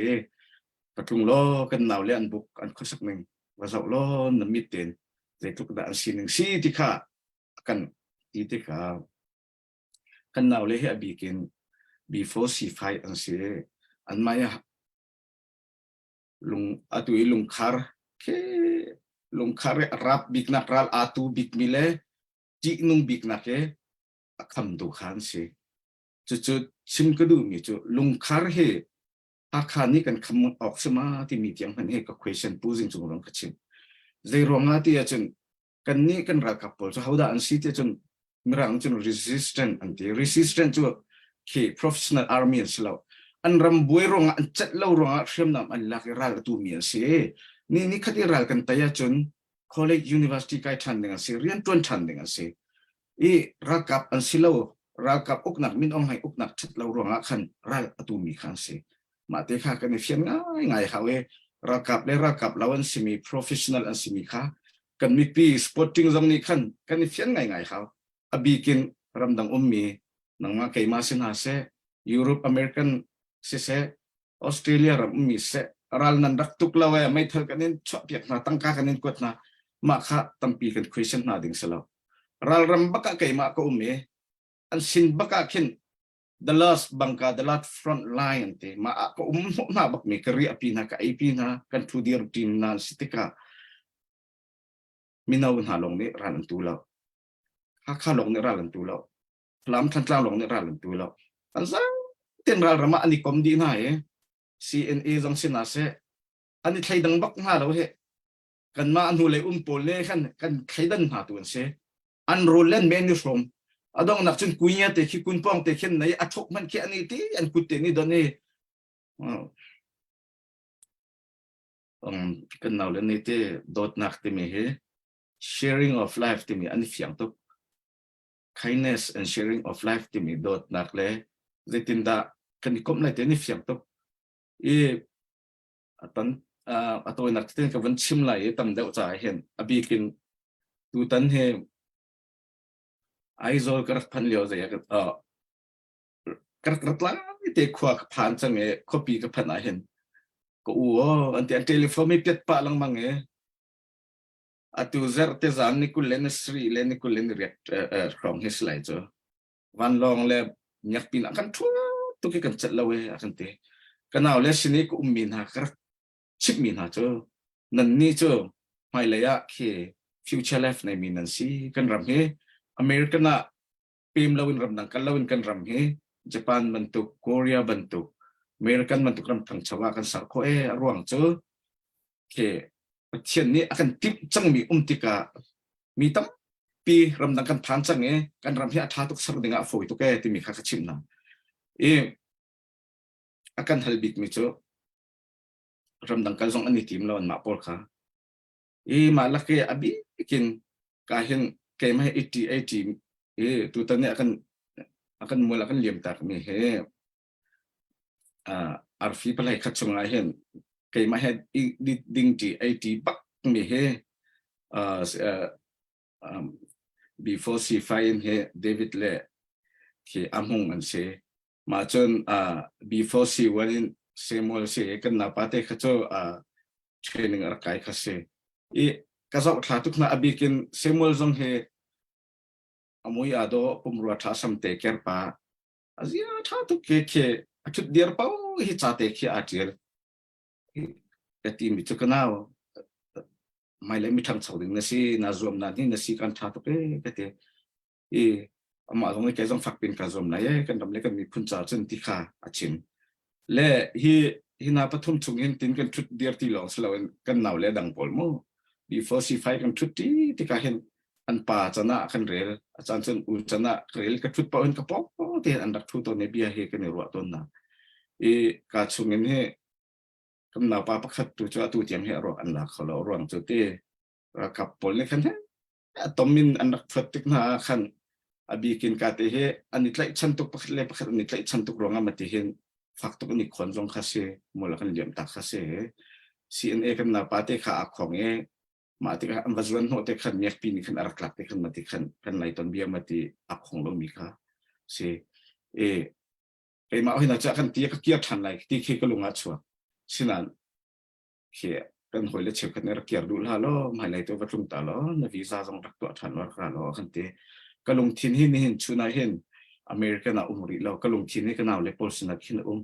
ka tlung law kan nau le an buk an khuasak ning va zoh law na mit ten zeitluk dah an sining si ti kha kan ti tikah Kan naule hi a bik in B4 C5 an si. Anmah i lung atu i lungkhar khi lungkhar i a rap biknak ral aa tu bikmi le ṭihnung biknak hi a khamtu kha an si. Cucu chim ka duhmi cu lungkhar hi Hakha nih kan kham awk si ma timi tiang hmanh hi ka question pu zing cung rong ka chim. Zei ruangah ti ahcun kannih kan ralkap pawl cu hodah an si ti cun mirang cun resistant an ti resistant cu khi professional army an si lo an ram buai ruangah an cat lo ruangah hriamnam an lak i ral a tu mi an si ni ni khat i ral kan tai ahcun college university kai ṭhan ding an si rian ṭuan ṭhan ding an si i ralkap an si lo ralkap uknak min ong hai uknak ṭhat lo ruangah khan ral a tu mi kha an si mah te kha kan i fian ngai ngai hau i ralkap le ralkap lo an simi professional an simi kha kan mipi sporting zong nih khan kan i fian ngai ngai hau a bikin ramdang ummi nangmah keimah si hna seh Europe American siseh Australia ram ummi seh ral nan rak tuk lo e meithal kan in chuahpiak hna tangka kan in kuat hna mah kha tampi kan question hna ding si lo ralram bak ah keimah ka um i an sin bak ah khin the last bangka the last front line an ti mah ah ka um hnawh hna bak mi ka riah pi hna ka ei pi hna kan thu dir team hna si tikah mino hna lawng nih ral an tu lo Hakha lawng nih ral an tu lo Falam Thantlang lawng nih ral an tu lo an zaten ral ram ah an i kom dih hna i CNA zong si hna seh an i thleidang bak hna lo he kanmah hnulei um pawl le khan kan thleidan hna tu an si an rawl len men ni hrawm adong nak cun kuinya te khi kun pong te khin nei a thok man khi ani ti an kut te ni don ni um kan nau le ni te dawtnak timi hi sharing of life timi an fiang tuk kindness and sharing of life timi dawtnak le zeitindah kan i komh lai te ni fiang tuk i atan a tawinak ten ka van chim lai i tam deuh caah hin a bikin tutan hi Aizawl ka rak phan lio zei ah ka rak rat lai te khua ka phan cang i khuapi ka phanh ah hin ka u aw an ti an telephone mi piat pah lengmang i atu zarh te zan ni kul le ni sri le ni kul le ni riat hrawng hi si lai cu vanlawng le miakpin ah kan ṭhu tuk i kan celh lo e a kan ti. Ka nau le sin i ka ummi hna ka rak chimhmi hna cu nan nih cu hmailei ah khi future life neimi nan si. Kan ram hi American ah pem loin ramdang kal loin kan ram hi Japan bantuk, Korea bantuk, American bantuk ram thangcho ah kan ser khawh e a ruang cu khi Pathian nih a kan timh cangmi um tikah mi tampi ramdang kan phan cang i kan ram hi a ṭha tuk ser ding ah a fawi tuk e timi kha ka chimh hna. I a kan hal bikmi cu ramdang kal zong an i tim lo anmah pawl kha. I mah lak i a bikin ka hin keimah hi 80 80 i tutan nih a kan a kan mual a kan liam tak mi hi uh, arfi palai khat chungah hin keimah he ding ti 80 bak mi hi uh, uh, um, before C5 in he David le khi amhung an si ma cun uh, before C1 in Samuel si kan napa te kha cu uh, training a rak kai kha si i ka zoh thla tuk hna a bikin Samuel zong hi amui ado pumrua tha samte kerpa azia tha tuk ke ke a thut dir pau hi cha te khi a tial ka ti mi chu kanau mai le mi thang chau ding na si na zuam na ni na si kan tha tuk e ka te i amah zong nih kei zong fak pin ka zuam lai e kan ram le kan miphun ca cun ti kha a chim le hi hi na pathum chung hin tin kan thut dir ti lawng si loin kan nau le dang pawl mu before C5 kan thut ti tikah hin an pa chan ah kan rel a caan cun u chan ah rel ka thut paoh in ka pawng te an rak thu tawn i bia hi kan i ruah tawn na i ka chung in hi kan naupa pakhat tu cu atu tiang hi a ruak an la kho lo ruang cu ti ralkap pawl nih khan a tom in an rak thuat tik hna ah khan a bikin ka te hi an i tlaihchan tuk pakhat le pakhat an i tlaihchan tuk ruangah mati hin fak tuk an i khawn zong kha si mul kan liam tak kha si CNA kan naupa te kha a khong i mah tikah an va zuan hnawh te khan miakpi nih khan a rak tlak te khan mati khan kan lai ton bia mati a khong lomi kha si e keimah hin ah kan ti ka kiar ṭhan lai ti khi ka lung ah chuak sinan khi kan hawi le cheukhat nih rak kiar duh hlah law hmailei tu va tlung ta law na visa zong rak tuah ṭhan rak ra law kan ti ka lungthin hi nihin chun ah hin American ah um rih lo ka lungthin hi ka nau le pawl sinah khin a um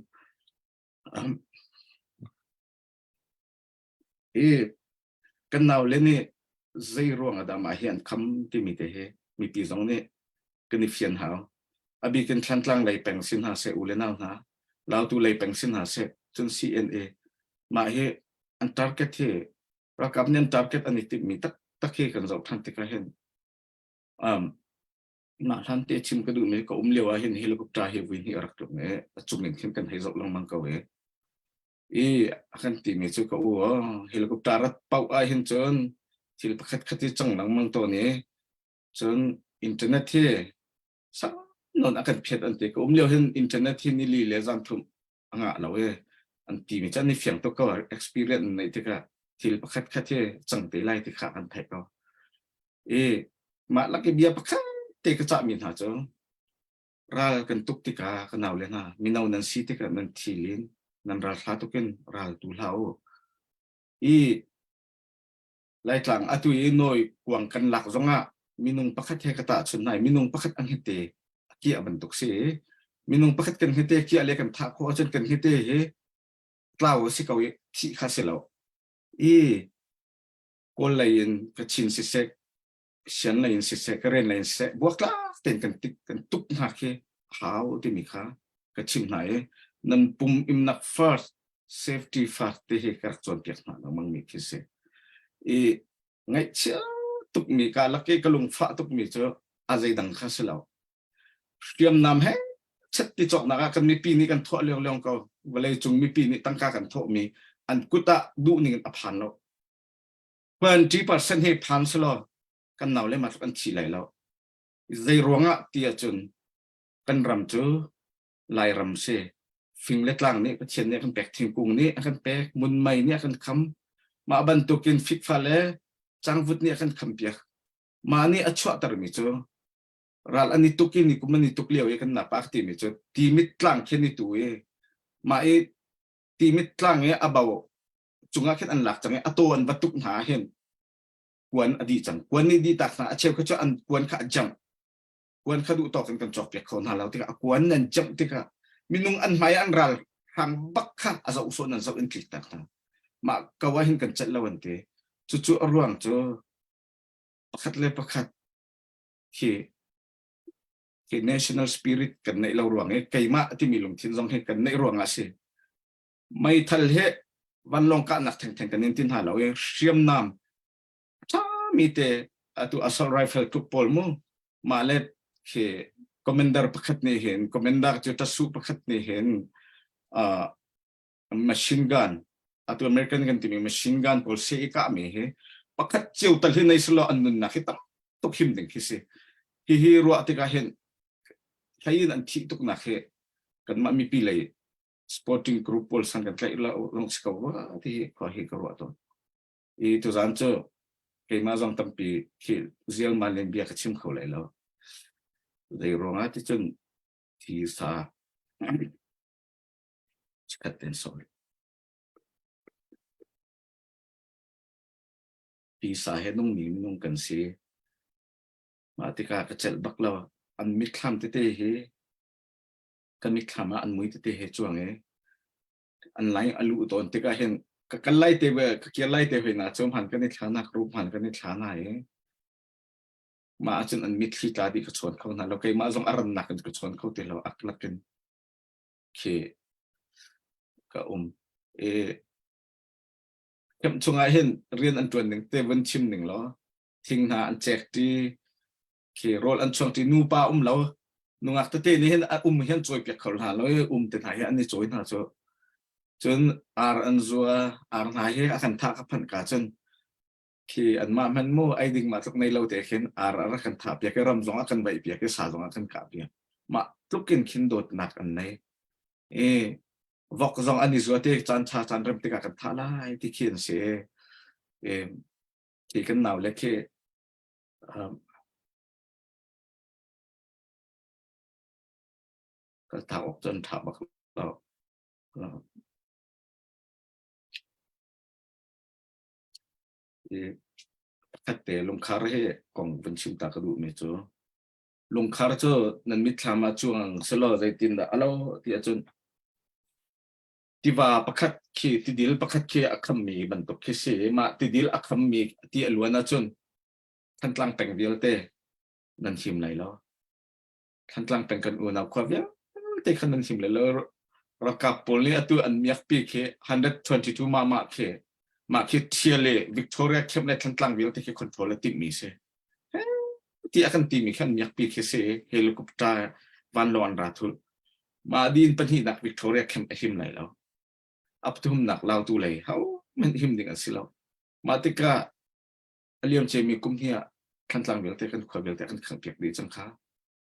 i kan nau le nih zei ruang ah dah mah hi an kham timi te hi mipi zong nih kan i fian hau a bik in Thlantlang lei peng si hna seh u le nau hna Lautu lei peng si hna seh cun CNA mah hi an target hi ralkap nih an target an i timhmi taktak hi kan zoh ṭhan tikah hin um, mah hlan te chim ka duhmi ka um lio ah hin helicopter hi vui hnih a rak tlung i a cung in khin kan hei zoh lengmang ko i i a kan timi cu ka u helicopter rat paoh ah hin cun thil pakhat khat hi cang lengmang tawn i cun internet hi sang non a kan phiat an ti ka um lio hin internet hi nili le zan thum a ngah lo e an ti mi chan ni fiang tuk ko experience nei tikah thil pakhat khat hi cang te lai ti kha kan theih ko i mah lak i bia pakhat te ka cah mi hna cu ral kan tuk tikah ka nau le hna mino nan si tikah nan thilin nan ral hla tukin ral tu hlah u i Laitlang atu i nawi kuang kan lak zongah minung pakhat he ka tahchunh nai minung pakhat an hete a kiah bantuk si minung pakhat kan hete kiah le kan thah khawh ahcun kan hete hi tlau a si ko i thih kha si lo i kawl lei in Kachin siseh Sian lei in siseh Karen lei in siseh buaktlak tein kan tik kan tuk hna khi hau timi kha ka chimh hna i nan pum imnak first safety first ti hi ka rak cawnpiak hna lengmang mi khi si i ngaihchia tukmi ka lak i ka lungfah tukmi cu a zeidang kha si lo hriamnam he chet ti cawknak ah kan mipi nih kan thawh liang liang ko vawlei cung mipi nih tangka kan thawhmi an kut ah duh ning in a phan lo 20% hi phan selaw kan nau le ma an thi lai lo zei ruangah ti ahcun kan ram cu Lairam si. Fing le tlang nih Pathian nih a kan pek, thingkung nih a kan pek, munmei nih a kan kham. Mah bantukin fikfa le cangvut nih a kan khampiak. Mah nih a chuahtermi cu ral an i tuk i ni kum an i tuk lio i kan napa timi cu timit tlang khin i tu i mah i timit tlang i a bo cungah khin an lak cang i a taw an va tuk hna ah hin kuan a dih cang kuan nih dih tak hna a cheu kha cu an kuan kha a jam kuan kha duh tawk in kan cawkpiak kho hna lo tikah a kuan nan cemh tikah minung an hmai an ral. Hrang bak kha a zoh sawh nan zoh in tlik tak hna. Mah ko ah hin kan celh lo an ti. Cucu a ruang cu pakhat le pakhat khi khi national spirit kan neih lo ruang i keimah timi lungthin zong hi kan neih ruang ah si. Meithal he vanlawng kahnak thengtheng kan in ti hna lo i hriamnam ṭhami te atu assault rifle tluk pawl mu mah le khi commander pakhat nih hin commander cu tasu pakhat nih hin uh, machine gun atu American kan timi machine gun pawl se i kah mi hi pakhat cio tal hi nei selo an nunnak hi tam tuk him ding khi si hi hi ruah tikah hin hlei in an thih tuk nak hi kanmah mipi lei sporting group pawl san kan tlaih lo long si ko rua ti hi khua hi ka ruah tawn i tuzan cu keimah zong tampi khi zialman len bia ka chim kho lai lo zei ruangah ti cun thi sa chikat ten sorry ti sa he nung mi minung kan si mah tikah ka celh bak lo an mitthlam tete hi ka mitthlam ah an mui tete he chuang i an lai a luh tawn tikah hin ka kal lai te ka kir lai te hoi na cu hman kan i thla nak rup hman kan i thla na i mah ahcun an mitthli tla dih ka chawn kho hna lo keimah zong a rannak in ka chawn kho ti lo ak lakin khi ka um i camp chungah hin rian an ṭuan ning te vun chim ning law thing hna an cek ṭi khi rawl an chuang ṭi nupa um lo nungak tete nih hin a um hi an cawi piak kho hna lo i um te hna hi an i cawi hna cu cun ar an zua ar hna hi a kan thah ka phanh ka cun khi anmah hmanh mu ei ding mah tluk nei lo te khin ar a rak kan thah piak i ram zong a kan vaih piak i sa zong a kan kah piak mah tluk in khin dawtnak an nei i vok zong an i zua te caan ṭha caan rem tikah kan thah lai ti khi an si i khi kan nau le khi um, ka thah awk cun ṭha bak lo. I pakhat te lungkhar hi kong vun chim ta ka duhmi cu lungkhar cu nan mitthlam ah cuang selaw zeitindah alo ti ahcun tiva pakhat khi tidil pakhat khi a khammi bantuk khi si mah tidil a khammi ti a luan ahcun Thantlang peng vialte nan him lai lo. Thantlang peng kan unau khua vialte khan nan him lai lo. Ralkap pawl nih atu an miakpi khi 122 mah mah khi mah khi thial i Victoria camp le Thantlang vialte khi control a timhmi si. Ti a kan timi khan miakpi khi si helicopter vanlawng an ra thul. Mah din pahnihnak Victoria camp a him lai lo. Apthumnak lautu lei ho hmanh him ding an si lo. Mah tikah a liam ciami kum hnih ah Thantlang vialte kan khua vialte an khangh piak dih cang kha.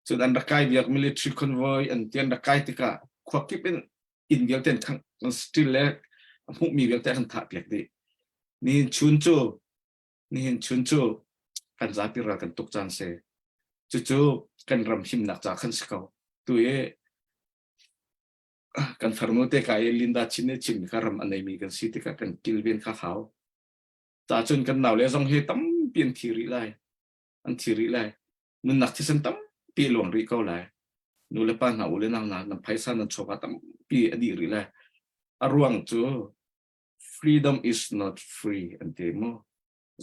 Cun an rak kai biak military convoy an ti an rak kai tikah khua kip in inn vialte an khangh an still le a hmuhmi vialte an thah piak dih. Nihin chun cu nihin chun cu kan zapi ral kan tuk caan si. Cucu kan ram himnak ca khan si ko. Tu i kan farnu te ka i Linda Chin nih chimmi kha ram a neimi kan si tikah kan kilven kha hau. Cahcun kan naule zong hi tampi an thi rih lai. An thi rih lai. Nunnak thisen tampi a luang rih ko lai. Nu le pa hna u le nau hna nan phaisa nan chawva tampi a dih rih lai. A ruang cu freedom is not free an ti mu.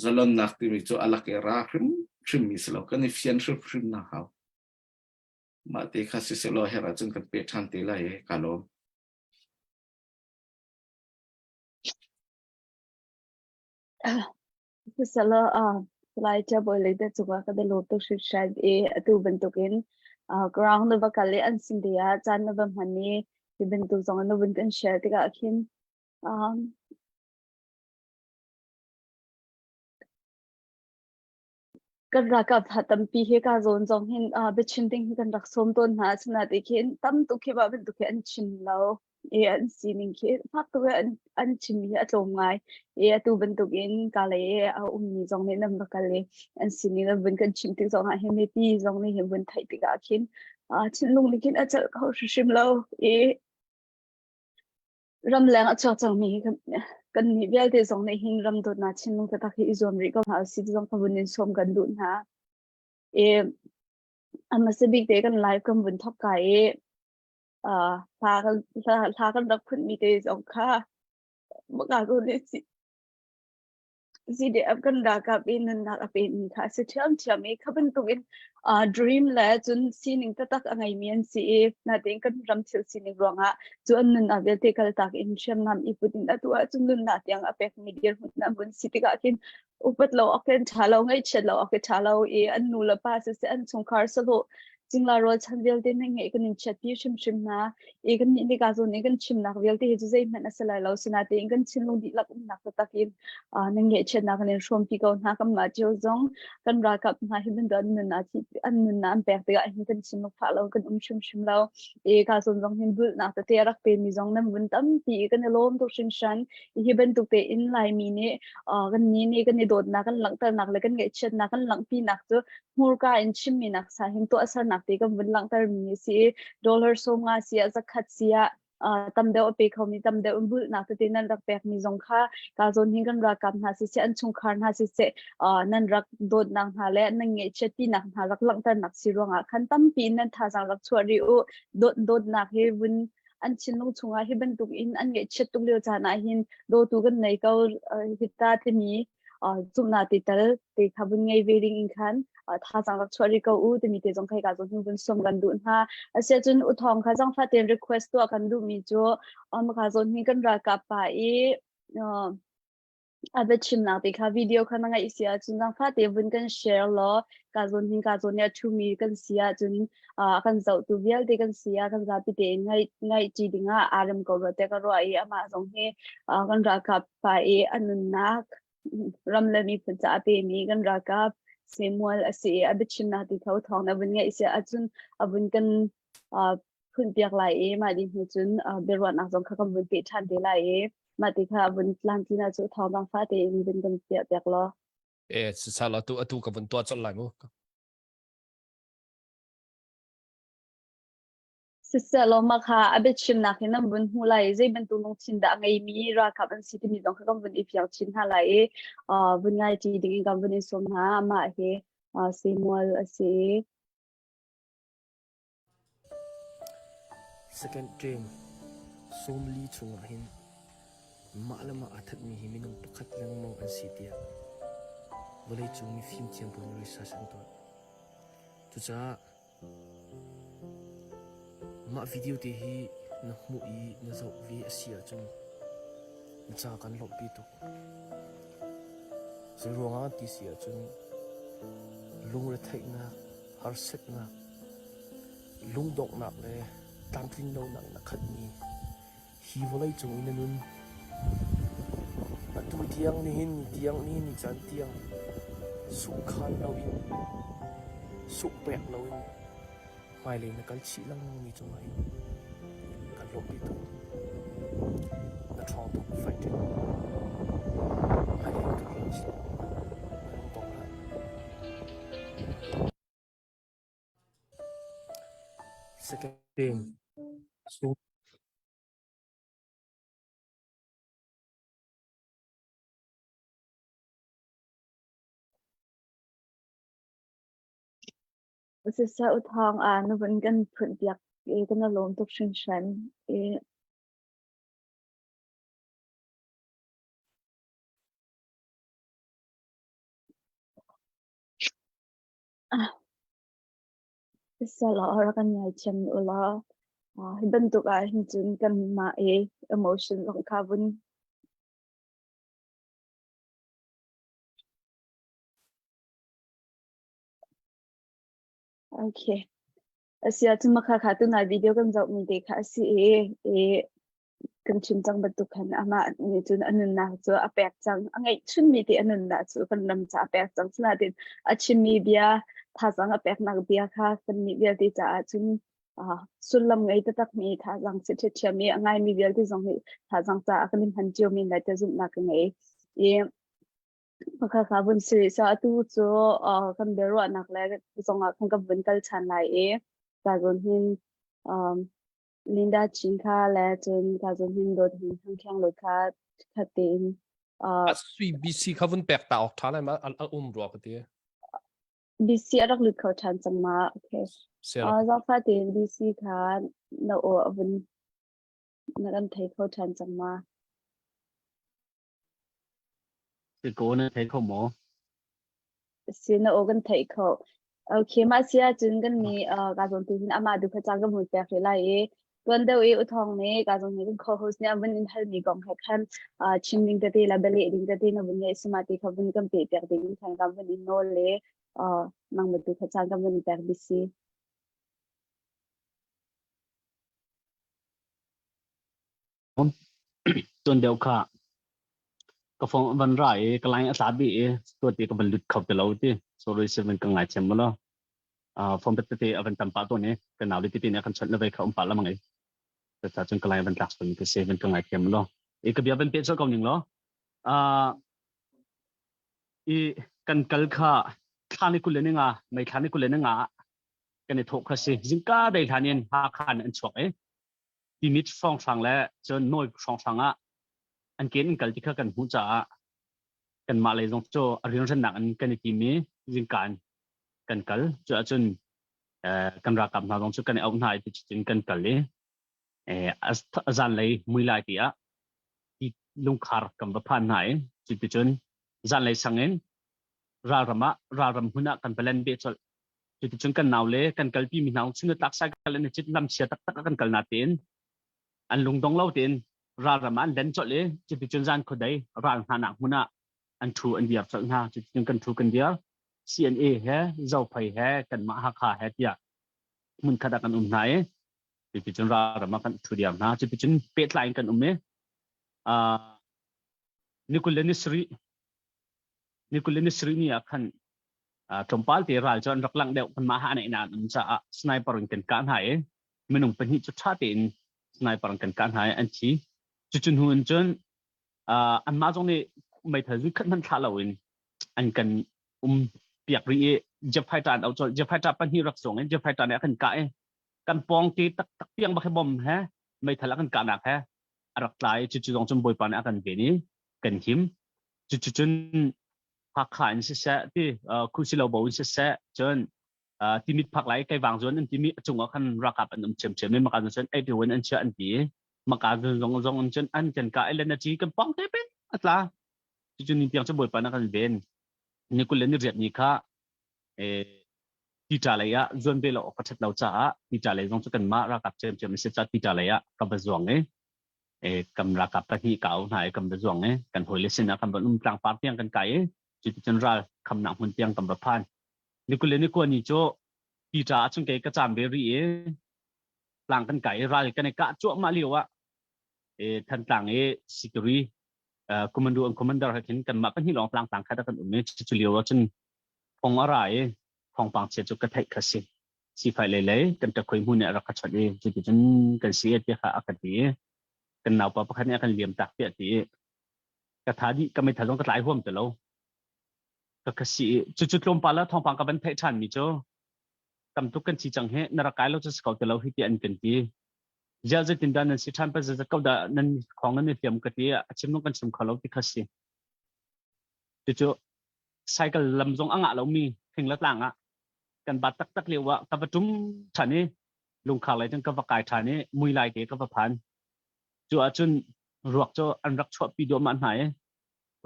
Zalonnak timi cu a lak i ra hrimhrim mi si lo. Kan i fian hrimhrim na hau. Mah te kha siselaw her ahcun kan pe ṭhan te lai i ka lawm. Siselaw Salai Ṭiabawi lei te cungah ka lawm tuk hringhran i atu bantukin ground na va kal i an sin te ah caan na va hman i hi bantuk zong na vun kan share tikah khin um, Kan ralkap hna tampi hi ka zawn zong hin uh, biachim ding hi kan rak sawm tawn hna. Asinain khin tam tuk khi mah bantuk hi an chim lo i an sining khi fak tuk i an, an chimmi hi a tlawm ngai. I atu bantuk in ka lei i a ummi zong nih nan va kal i an sining nan vun kan chim tik zong ah hin mipi zong nih hin vun theih tikah khin uh, thinlung nih khin a celh kho hrimhrim lo i Ramleng a chuak cangmi hi kan nih vialte zong nih hin ram dawtnak thinlung taktak hi i zuam rih ko hna usih ti zong ka vun in sawm kan duh hna. I a hmasa bik te kan live kan vun thawk ka i Hla kan hla kan rak phunmi te zong kha maka zawn nih CDF kan ralkap i nunnak a pemi kha a si ṭhiamṭhiam i kha bantukin uh, dream le cun sining taktak a ngeimi an si i natein kan ram thil sining ruangah cu an nunnak vialte kaltak in hriamnam i put in atu ahcun nunnak tiang a pekmi dirhmun an vun si tikah khin upat lo awk in ṭha lo ngaihchiat lo awk i ṭha lo i an nu le pa siseh an chungkhar sahlawh cingla rualchan vialte nan ngeih kan in chiatpi hrimhrim hna i kan nih nika zawn i kan chimnak vialte hi cu zeihmanh a si lai lo sinatein kan thinlung dihlak umnak taktak in nan ngaihchiatnak kan in hrawmpi ko hna kanmah cio zong kan ralkap hna hi bantuk an nunnak an nunnak an pek tikah hin kan thinlung fah lo kan um hrimhrim lo i ka zawn zong hin bulhnak tete a rak pemi zong nan vun tampi i kan i lawm tuk hringhran hi bantuk tein Laimi nih kan ni nih kan i dawtnak kan langhternak le kan ngaihchiatnak kan langhpinak cu hmurka in chimmi nak sa hin tuahsernak te kan vun langhter mi si i dollar 50 si ah zakhat si ah tam deuh a pe khomi tam deuh in bulhnak tete nan rak pekmi zong kha ka zawn hin kan ralkap hna siseh an chungkhar hna siseh nan rak dawtnak hna le nan ngaihchiatpinak hna rak langhternak si ruangah khan tampi in nan thazaang rak chuah rih u dawt dawtnak hi vun an thinlung chungah hi bantuk in an ngaihchiat tuk lio caan ah hin dawtu kan nei ko hita timi zumhnak ti tal te kha vun ngei ve ding in khan thazaang rak chuah rih ko u timi te zong khai ka zong hin vun som kan duh hna asiahcun u thawng kha zangfah tein request tuah kan duh mi cu maka zawn hi kan ralkap pa i a biachimnak te kha video kha na ngaih si ahcun zangfah te vun kan share law ka zawn hin ka zawn i a ṭhumi kan si ahcun a kan zohtu vialte kan si ah kan zapi tein ngaih ngaihṭi dingah aa rem ko rua tiah ka ruah i amah zong hi kan ralkap pa i a nunnak ram le miphun caah a pemi kan ralkap Samuel a si i a biachimnak ti tho thawng na vun ngaih si ahcun a vun kan phun piak lai i mah dih hnu cun biaruahnak zong kha kan vun peh ṭhan te lai i mah ti kha vun tlamtlin ah cu thawngpang fate in vun kan piah piak law. E sisal atu atu ka vun tuah colh lai mu. Siseh mah kha a biachimnak in nan vun hmuh lai i zei bantuk lungthin dah a ngeimi ralkap an si timi zong kha kan vun i fiang chin hna lai i uh, vun ngaiṭi ding in kan vun in sawm hna. Amah hi uh, Samuel a si i Second term 40 chungah hin mah le mah aa thatmi hi minung pakhat lengmang an si tiah vawleicung mi fimthiam pawl nih research an tuah. Cucaah Mah video te hi na hmuh i na zoh ve a si ahcun na ca kan lawmhpi tuk. Zeiruangah ti si ahcun lungretheihnak, harsatnak, lungdonghnak le tlamtlinlonak in a khatmi Hi vawleicung i na nun atu tiang nihin ni tiang nihin ni caan tiang sunghkhan loin sunghpek loin hmailei na kal chih lengmangmi cungah hin kan lawmhpi tuk. Na ṭhawng tuk fighting. Hmailei na kal chin. Na lungdong hlah. Second, Siseh u thawng ah na vun kan phunh piak i kan i lawm tuk hringhran i Siseh rak kan ngaithiam u law hi bantuk ah hin cun kanmah i emotion zong kha vun Okay. Asi ahcun makha kha tunai video kan zohmi te kha a si i, i kan chim cang bantuk khan amah nih cun a nunnak cu a pek cang a ngeihchunmi te a nunnak cu kan ram ca a pek cang sinain a chimmi bia thazaang a peknak bia kha kannih vialte caah cun uh, sullam ngei taktakmi thazaang si ṭhiamṭhiam i a ngaimi vialte zong nih thazaang caah kan in hman cio men lai ti zumhnak ka ngei i Pakhat kha vun si rih. So atu cu uh, kan biaruahnak le zongah khan kan vun kal ṭhan lai i ka zawn hin um, Linda Chin kha le cun ka zawn hin Dawt Hnin Thang Kheng Lut kha khat tein uh, A sui BC kha vun pek ta awk ṭha lai ma a um rua ka ti. BC a rak lut kho ṭhan cang ma? Okay. Sarah. Zaangfah tein DC kha na aw a vun na kan thei kho ṭhan cang ma? Si ko na thei kho maw? Si na aw kan theih kho. Okay, mah si ahcun kan nih ka zawn tu hin amah du kha caan kan vun pek rih lai i tuan deuh i uthawng nih ka zawn nih kan co-host nih an vun in halmi kong he khan chim ding tete le bialeh ding tete na vun ngeih si ma ti kha vun kan peh piak ding khan kan vun in nawl le nangmah tu kha caan kan vun pek dih si. Tuan deuh kha ka phone van ra i ka line a tla bi i tuat i ka van lut kho ti lo ti sorry si van ka ngai thiam mo lo phone tete a van tam pah tawn i ka nau le tete nih a kan chawnh le ve kha um pah lamang i ta cun ka line van tlak sual ka si van ka ngai thiam mo lo i ka bia van pe chol ko ning lo i kan kal kha thla ni 20 le ni nga mei thla ni 20 le ni nga kan i thawh kha si zingka dei hlan in Hakha in an chuak i Timit hrawnghrang le cun Nawi hrawnghrang ah an ke in kal ti kha kan hmuh caah kanmah lei zong cu a rianhrannak in kan i tim i zingka in kan kal. Cu ahcun kan ralkap hna zong cu kan i auh hna i ticun kan kal i a zanlei mui lai ti ah lungkhar kan va phan hna i cuticun zanlei sang in ralram ah ralram hmun ah kan va len beh colh. Cuticun kan nau le kan kalpi mi hna chung tlak cycle an i cit lamchia taktak a kan kal na tein an lungdong lo tein ralram ah an len colh i cuticun zan khuadei ral hna nak hmun ah an thu an diar colh hna. Cuticun kan thu kan diar CNA he Zophei he kanmah Hakha he tiah hmun khat ah kan um hna i cuticun ralram ah kan thu diar hna. Cuticun pehtlai in kan um i ni 20 le ni sarih ni 20 le ni sarih ni ah khan tlawmpal te ral cu an rak langh deuh kanmah ha an an um caah sniper in kan kah hna i minung pahnih cu ṭha tein sniper in kan kah hna i an thi. Cucu hnu in cun anmah zong nih meithal zui khat hmanh thlah loin an kan um piak rih i jet fighter an auh colh. Jet fighter pahnih rak zuang in jet fighter nih a kan kah i kan pawng te taktak tiang bak hi bom he meithal a kan kahnak he a rak tla i cucu zong cun Bawipa nih a kan ven i kan him. Cucu cun Hakha in siseh ti Khuhsilo bo in siseh cun Timit phak lai Keivang zuan an timi a cungah khan ralkap an um ṭhiamṭhiam i maka cun ei in an chiah an ti i maka zong zong in cun an kan kah i le na ci kan pong te pin a tla. Cucu ni tiang cu Bawipa na kan ven. Ni 20 le ni riat ni kha tita lei ah zuan ve lo awk ka ṭhat lo caah tita lei zong cu kanmah ralkap ṭhiamṭhiam a si caah tita lei ah ka va zuang i kan ralkap pahnih ka au hna i kan va zuang i kan hawile sinah kan van um tlangpar tiang kan kai i cuticun ral khamnak hmun tiang kan va phan. Ni 20 le ni kua ni cu tita ah cun kei ka caam ve rih i tlang kan kai i ral kan i kah cuahmah lio ah Thantlang i Sikiri commando and commander he khin kanmah pahnih lawng tlang tlang khat ah kan um i cu lio ah cun thong a ra i thawngpang chia cu ka theih kha si. Sifai lei lei kan ṭakhoi hmun nih a rak ka chawnh i cuticun kan si e tiah kha a ka ti i kan naupa pakhat nih a kan liam tak tiah ti i ka tha dih ka meithal zong ka tlai huam ti lo ka ka si i cucu tlawmpal ah thawngpang ka van theih ṭhan mi cu tam tuk kan si cang hi na rak kai lo cu si ko ti lo hi ti an kan ti ziah zeitin dah nan si ṭhan pa zeizat ko dah nan khong nan i hliam ka ti a chim zong kan chim kho lo ti kha si cucu cycle lam zong a ngah lomi thing le tlang ah kan bat taktak lio ah ka va ṭum ṭhan i lungkhar lei cun ka va kai ṭhan i mui lai te ka va phan. Cu ahcun ruak cu an rak chuahpi duahmah hna i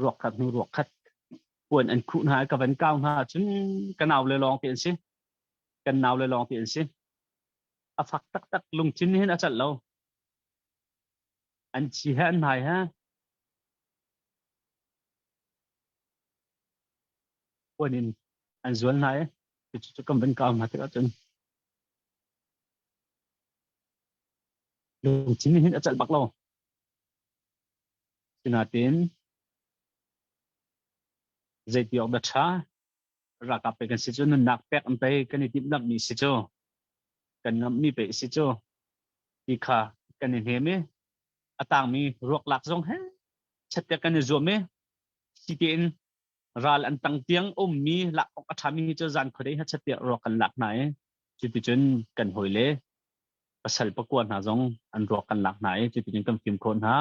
ruak khat hnu ruak khat puan an khuh hna i ka van kau hna cun ka nau le lawng te an si. Kan nau le lawng te an si. A fak taktak lungthin hin a celh lo. An thi he an hnai he puan in an zual hna i cucu kan van kau hna tikah cun lungthin hin a celh bak lo. Sinain zeiti awk dah ṭha ralkap pe kan si cu nunnak pek an pei kan i timhlamhmi si cu kan ngamhmi pe si cu ti kha kan i hnem i a tangmi ruak lak zong he chattek kan i zuam i si tein ral an tang tiang ummi lak awk a ṭhami hi cu zan khuadei ha chattiah ruak kan lak hna i cuticun kan hawile pasal pakua hna zong an ruak kan lak hna i cuticun kan fim khawh hna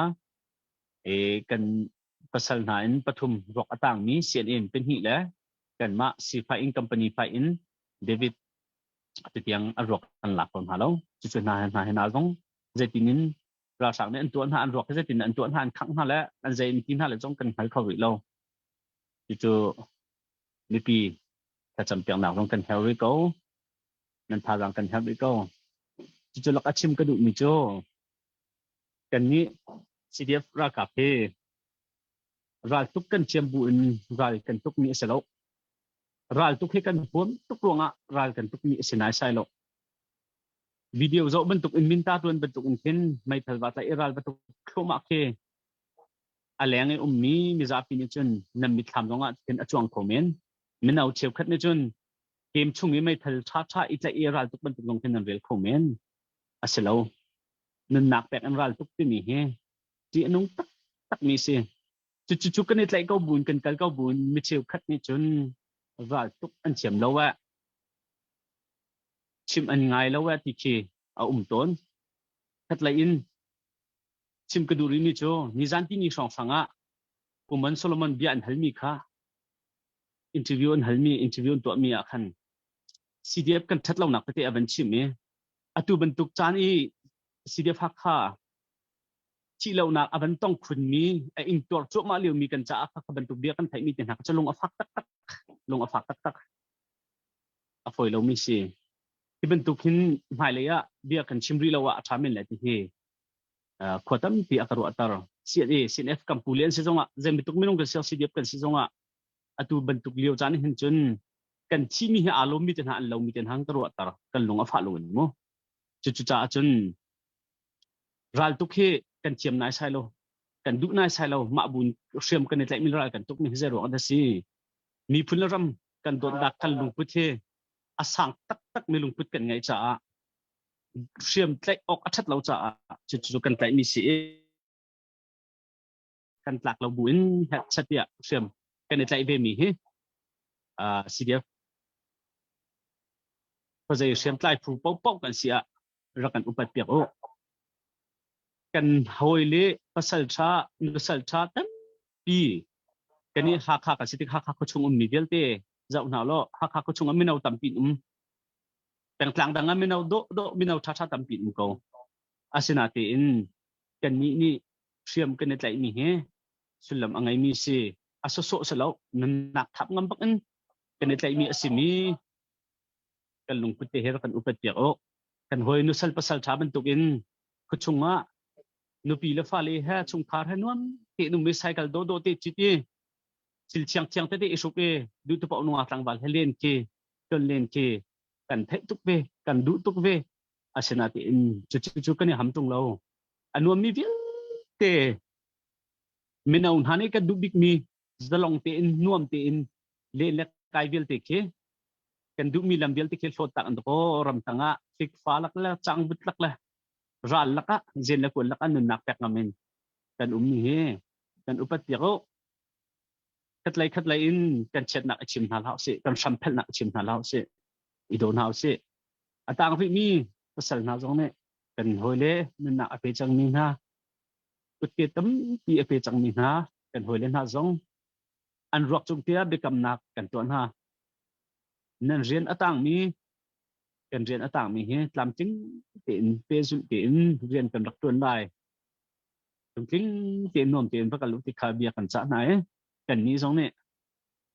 i kan pasal hna in pathum ruak a tangmi sianginn pahnih le kanmah sifai in company fai in David. Tutiang a ruak an lak ko hna lo. Cucu hna hna he hna zong zeitin in ralhrang nih an tuah hna an ruak hi zeitin an tuah hna an khangh hna le an zei in ti hna le zong kan hngal kho rih lo. Cucu mipi thlacam piaknak zong kan herh rih ko. Nan thazaang kan herh rih ko. Cucu lak a chim ka duhmi cu kannih CDF ralkap hi raltuk kan thiam bu in ral kan tukmi a si lo. Raltuk hi kan huam tuk ruangah ral kan tukmi a si naisai lo. Video zoh bantuk in minta tuan bantuk in khin meithal va tlaih i ral va tuk thluahmah khi a leng i ummi mizapi nih cun nan mitthlam zongah khin a cuang kho men. Mino cheukhat nih cun kem chung i meithal ṭhaṭha i tlaih i raltuk bantuk zong khin nan rel kho men. A si lo. Nunnak pek in raltuk timi hi ṭih a nung taktakmi si. Cucu kan i tlaih ko buin kan kal ko buin mi cheukhat nih cun raltuk an thiam lo eh. Chim an ngai lo eh ti khi a um tawn. Khatlei in chim ka duh rihmi cu nizan tini hrawnghrang ah Puman Solomon bia an halmi kha interview an halmi interview an tuahmi ah khan CDF kan ṭhat lonak tete a van chim i atu bantuk caan i CDF Hakha thihlohnak a van tong khunmi a ingtuar cuahmah liomi kan caah kha bantuk bia kan theihmi te hna cu lung a fak taktak lung a fak taktak a fawi lomi si hi bantuk hin hmailei ah bia kan chim rih lo ah a ṭha men le ti hi khua tampi a ka ruahter CNA CNF kampu le an si zongah zei bantuk minung kan si CDF kan si zongah atu bantuk lio caan hin cun kan thimi hi aa lawmmi te hna an lomi te hna ka ruahter kan lung a fah lo in mu cucu caah cun Raltuk hi kan thiam naisai lo. Kan duh naisai lo. Mah buin hriam kan i tlaihmi ral kan tukmi hi zei ruang dah si? Miphun le ram kan dawtnak kan lungput hi a sang taktak mi lungput kan ngeih caah hriam tlaih awk a ṭhat lo caah cucu kan tlaihmi si i kan tlak lo buin hetchat tiah hriam kan i tlaih ve mi hi CDF khuazei hriamtlai phu paohpaoh kan si ah rak kan upat piak u. Kan hawi le pasal ṭha, nusal ṭha tampi kan i Hakha kan si tik Hakha khuachung ummi vialte zoh hna law Hakha khuachung ah mino tampi um. Pengtlang dang ah mino dawh dawh mino ṭha ṭha tampi um ko. Asinatein kannih nih hriam kan i tlaihmi hi sullam a ngeimi si. A sawsawh si lo nunnak thap ngam bak in kan i tlaihmi a simi kan lungput te he rak kan upat piak u. Kan hawi nusal pasal ṭha bantukin khuachung ah nupi le fale he chungkhar he nuam te numi cycle dawdawh te cit i thil thiang thiang tete i hruk i duh tu paoh nungak tlangval he len khi ton len khi kan theih tuk ve kan duh tuk ve asinain cucu cu kan i ham ṭung lo a nuammi vialte mino hna nih kan duh bikmi zalong tein nuam tein len le kai vialte khi kan duhmi lam vialte khi hlawt tak an ko ramtang ah fikfa lak le changbut lak le ral lakah zen le kuan lakah nunnak pek ngam in kan um ni hi kan upat piak u khatlei khatlei in kan chiatnak i chim hna hlah usih kan hram phelhnak i chim hna hlah usih i daw hna usih a tang rihmi pasal hna zong nih kan hawile nunnak a pe cangmi hna kutke tampi a pe cangmi hna kan hawile hna zong an ruak cung tiah biakamnak kan tuah hna nan rian a tangmi kan rian a tangmi hi tlamtling tein pehzulh tein rian kan rak tuan lai tlamtling tein nuam tein va kal u ti kha bia kan cah hna i kan nih zong nih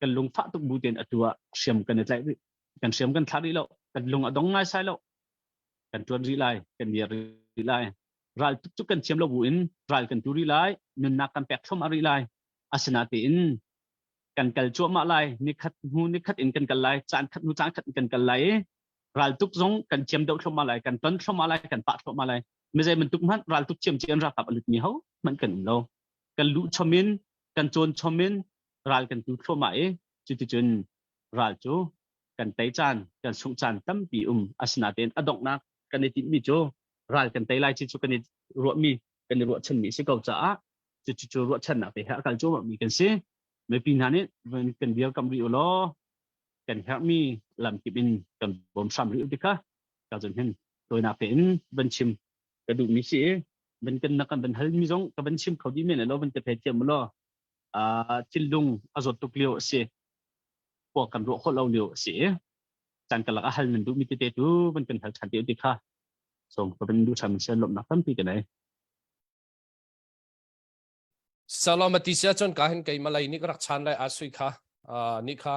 kan lungfah tuk bu tein atu ah hriam kan i tlaih rih kan hriam kan thlah rih lo kan lung a dong ngai sai lo kan tuan rih lai kan dir rih lai ral tuk cu kan thiam lo bu in ral kan tu rih lai nunnak kan pek thluahmah rih lai asinatein kan kal cuahmah lai nikhat hnu nikhat in kan kal lai caan khat hnu caan khat in kan kal lai i raltuk zong kan thiam deuh thluahmah lai kan ton thluahmah lai kan pah thluahmah lai mizei bantuk hmanh raltuk thiam cian ralkap a lutmi ho hmanh kan um lo kan luh chom in kan cawn chom in ral kan tu thluahmah i cuticun ral cu kan tei caan kan sungh caan tampi um asinatein a donghnak kan i tinhmi cu ral kan tei lai ci cu kan i ruahmi kan i ruahchanmi si ko caah cucu ruahchannak te he a kal cuahmahmi kan si mipi hna nih kan dirkamh rih u law kan herhmi lamkip in kan bawm hram rih u ti kha ka zun hin tawinak tein van chim ka duhmi si i van kan na kan van halmi zong ka van chim kho dih men lo van ka thei thiam law thinlung a zawt tuk lio a si khua kan ruah khawh lo lio a si. Caan karlak ah hal nan duhmi tete tu van kan hal ṭhan te ti kha so ka van duh ṭhan sian lawmhnak tampi ka nei. Salamati sia chon ka hin kei malai ni ka rak chan lai a sui kha ni kha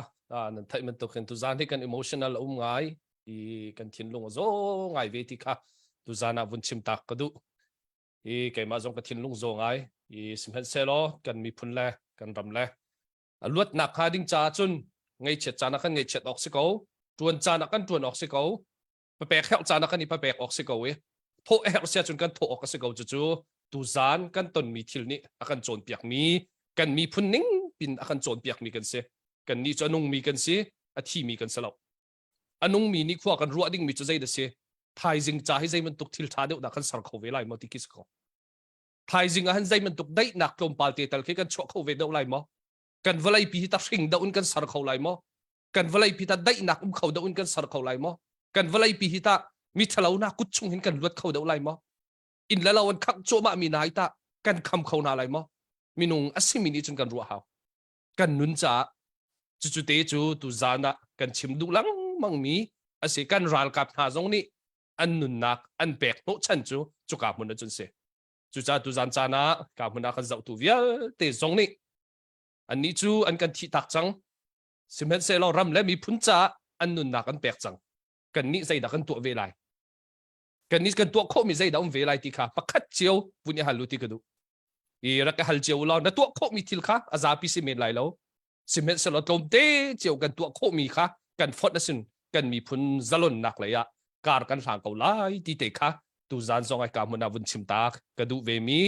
nan theih bantuk hin tuzan hi kan emotional um ngai i kan thinlung a zaw ngai ve ti kha tuzan ah vun chim tak ka duh i keimah zong ka thinlung zaw ngai i sihmanhsehlaw kan miphun le kan ram le a luatnak hnga ding caah cun ngaihchiat caan ah kan ngaihchiat awk si ko ṭuan caan ah kan ṭuan awk si ko papek herh caan ah kan i papek awk si ko i thawh herh sia cun kan thawh awk a si ko cucu tuzaan kan tonmi thil nih a kan cawnpiakmi kan miphun ning pin a kan cawnpiakmi kan si kan nih cu a nungmi kan si a thimi kan si lo a nungmi nih khua kan ruah dingmi cu zei dah si thaizing ca hi zei bantuk thil ṭha deuh dah kan ser kho ve lai maw ti khi si ko thaizing ah han zei bantuk daihnak tlawmpal te tal khi kan chuah kho ve deuh lai maw kan vawlei pi hi ta hring deuh in kan ser kho lai maw kan vawlei pi ta daihnak um kho deuh in kan ser kho lai maw kan vawlei pi hi ta mi ṭhalo na kut chung hin kan luat kho deuh lai maw inn le lo an khangh cuahmah mi hna hi ta kan kham kho hna lai maw minung a simi nih cun kan ruah hau kan nun caah cucu te cu tu zan ah kan chim duh lengmang mi a si kan ralkap hna zong nih an nunnak an pek hnawhchan cu cuka hmun ah cun si cucaah tuzan caan ah ka hmun ah kan zohtu vialte zong nih annih cu an kan thih tak cang sihmanhsehlaw ram le miphun caah an nunnak an pek cang kannih zeidah kan tuah ve lai kannih kan tuah khawhmi zeidah um ve lai ti kha pakhat cio vun i hal u ti ka duh i rak i hal cio law na tuah khawhmi thil kha a zapi si men lai lo sihmanhsehlaw tlawmte cio kan tuah khawhmi kha kan fonh asin kan miphun zalonnak lei ah kar kan hlang ko lai ti te kha tuzan zong ai ka hmun ah vun chim tak ka duh ve mi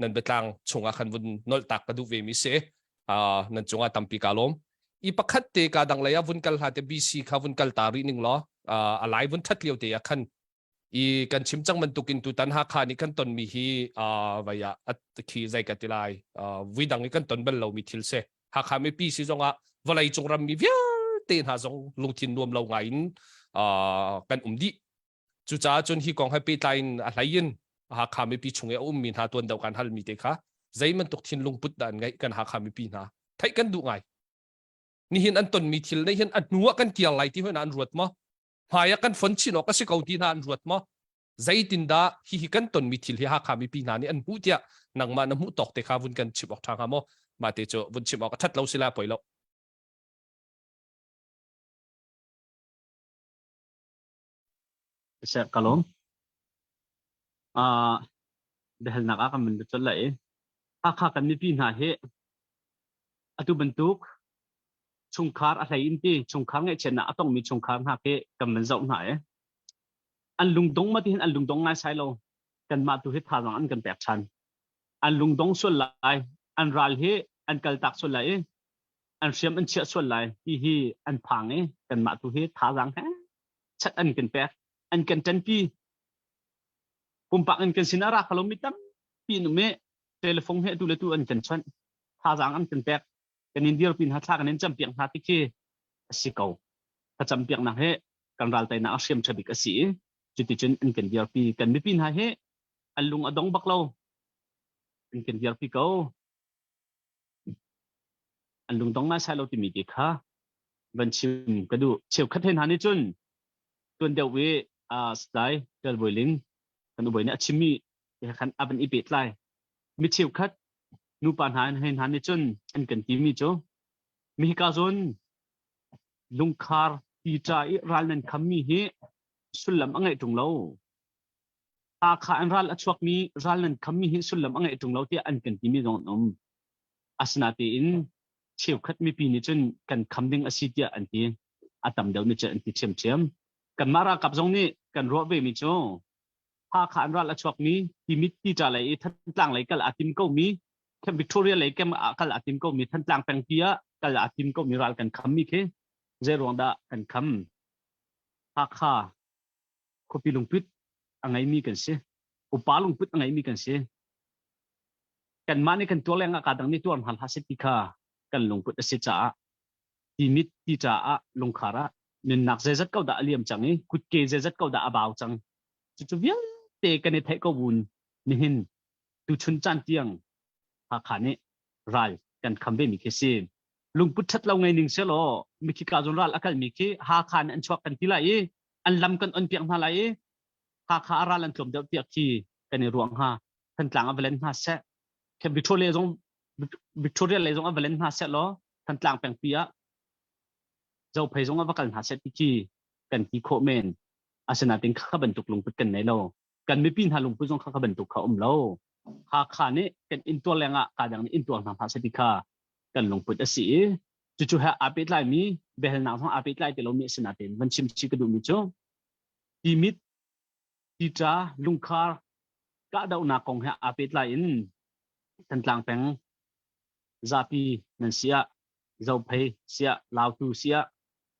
nan biatlang chungah khan vun nolh tak ka duh ve mi si nan cungah tampi ka lawm i pakhat te ka dang lei ah vun kal hla te BC kha vun kal ta rih ning law a lai vun that lio te ah khan i kan chim cang bantukin tutan Hakha nih kan tonmi hi vai ah khi zei ka ti lai vui dang i kan ton bal lomi thil si Hakha mipi si zongah vawlei cung rammi vialte hna zong lungthin nuam lo ngai in kan um dih cucaah cun hi kong he pehtlai in a hlei in Hakha mipi chung i a ummi hna tuan do kan halmi te kha zei bantuk thinlung put dah an ngeih kan Hakha mipi hna theih kan duh ngai nihin an tonmi thil nih hin a hnu ah kan kir lai ti hoi an ruat maw hmai ah kan fon chin awk a si ko ti hna an ruat maw zeitindah hihi kan tonmi thil hi Hakha mipi hna nih an hmuh tiah nangmah na hmuh tawk te kha vun kan chim awk ṭha hnga maw mah te cu vun chim awk a ṭhat lo si la poi lo Seh ka lawm. Uh, biahalnak ah kan mun lut lai i Hakha kan mipi hna hi atu bantuk chungkhar a hlei in ti chungkhar ngaihchiatnak a tongmi chungkhar hna khi kan van zoh hna i an lungdong ma ti hin an lungdong ngai sai lo kanmah tu hi thazaang an kan pek ṭhan an lungdong sual lai an ral hi an kaltak sual lai i an hriam an chiah sual lai ti hi an phang i kanmah tu hi thazaang he chat an kan pek an kan ṭanpi pumpak in kan sin ah ra khalo mi tampi an um i telephone he tu le tu an kan chawnh thazaang an kan pek kan in dirpi hna thla kan in campiak hna ti khi a si ko thlacam piaknak hi kan ral teinak a hriam ṭha bik a si i cuticun an kan dirpi kan mipi hna hi an lung a dong bak lo an kan dirpi ko an lung dong ngai sai lo timi ti kha van chim ka duh cheukhat he hna nih cun tuan deuh i Salai Ṭial Bawi Ling kan ubawi nih a chimmi khan a van i pehtlai mi cheukhat nupa hna he hna nih cun an kan timi cu mi hika zawn lungkhar ti ca i ral nan khammi hi sullam a ngeih ṭung lo Hakha an ral a chuakmi ral nan khammi hi sullam a ngeih ṭung lo tiah an kan timi zong an um asinatein cheukhat mipi nih cun kan kham ding a si tiah an ti a tam deuh nih cun an ti ṭhiamṭhiam kanmah ralkap zong nih kan ruah ve mi cu Hakha an ral a chuakmi Timit ti lei i Thantlang lei kal aa tim komi Camp Victoria lei camp ah kal aa tim komi Thantlang pengpi ah kal aa tim komi ral kan khammi khi zei ruang dah kan kham Hakha khuapi lungput a ngeimi kan si upa lungput a ngeimi kan si kanmah nih kan tuar leng ah kaa dang nih tuar hna hlah seh ti kha kan lungput a si caah Timit ti caah lungkhar ah nunnak zeizat ko dah a liam cang i kutke zeizat ko dah a bau cang cucu vialte kan i theih ko bun nihin tuchun caan tiang Hakha nih ral kan kham ve mi khi si. Lungput ṭhat lo ngei ning selaw mikhi ka zawn ral a kalmi khi Hakha in an chuak kan ti lai i an lam kan on piak hna lai i Hakha a ral an tlawm deuh tiah khi kan i ruang hnga. Thantlang a va len hna seh. Victoria zong Victoria lei zong a va len hna seh law Thantlang pengpi ah Zophei zong a va kal hna seh ti khi kan ti khawh men. Asinain kha bantuk lungput kan nei lo. Kan mipi hna lungput zong kha kha bantuk kha um lo. Hakha nih kan intuar lengah ka dang nih intuar hna hlah seh ti kha kan lungput a si i cucu he aa pehtlaimi biahalnak zong aa pehtlai ti lomi a si nain van chim chih ka duhmi cu timit tita lungkhar kahdohnak kong he aa pehtlai in Thantlang peng zapi nan si ah Zophei siah Lautu siah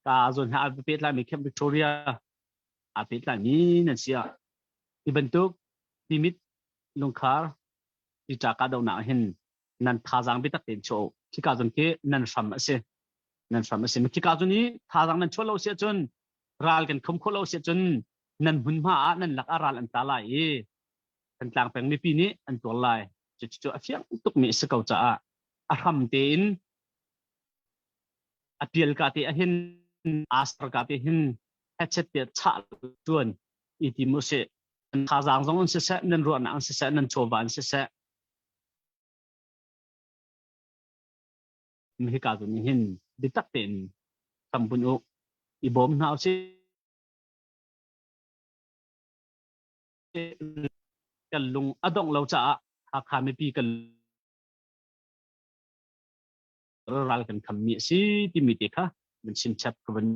ka zawn he aa pehtlaimi Camp Victoria aa pehtlaimi nan si ah ti bantuk timit lungkhar tita kahdohnak hin nan thazaang biatak tein chuah u. Khika zon khi nan hram a si. Nan hram a si. Khika zon i thazaang nan chuah lo si ahcun ral kan kham khawh lo si ahcun nan hmunhma ah nan lak ah ral an ta lai i Thantlang peng mipi nih an tuar lai. Cucu a fiang tukmi a si ko caah a hram tein a pial ka te ahhin aa ser ka te hin headset te chah tuan i ti mu si thazaang zong an siseh nan ruahnak an siseh nan chawva an siseh hika cu nih hin biatak tein hram bunh u i bawm hna usih kan lung a dongh lo caah Hakha mipi kan ral kan khammi a si timi te kha van chim chap ka van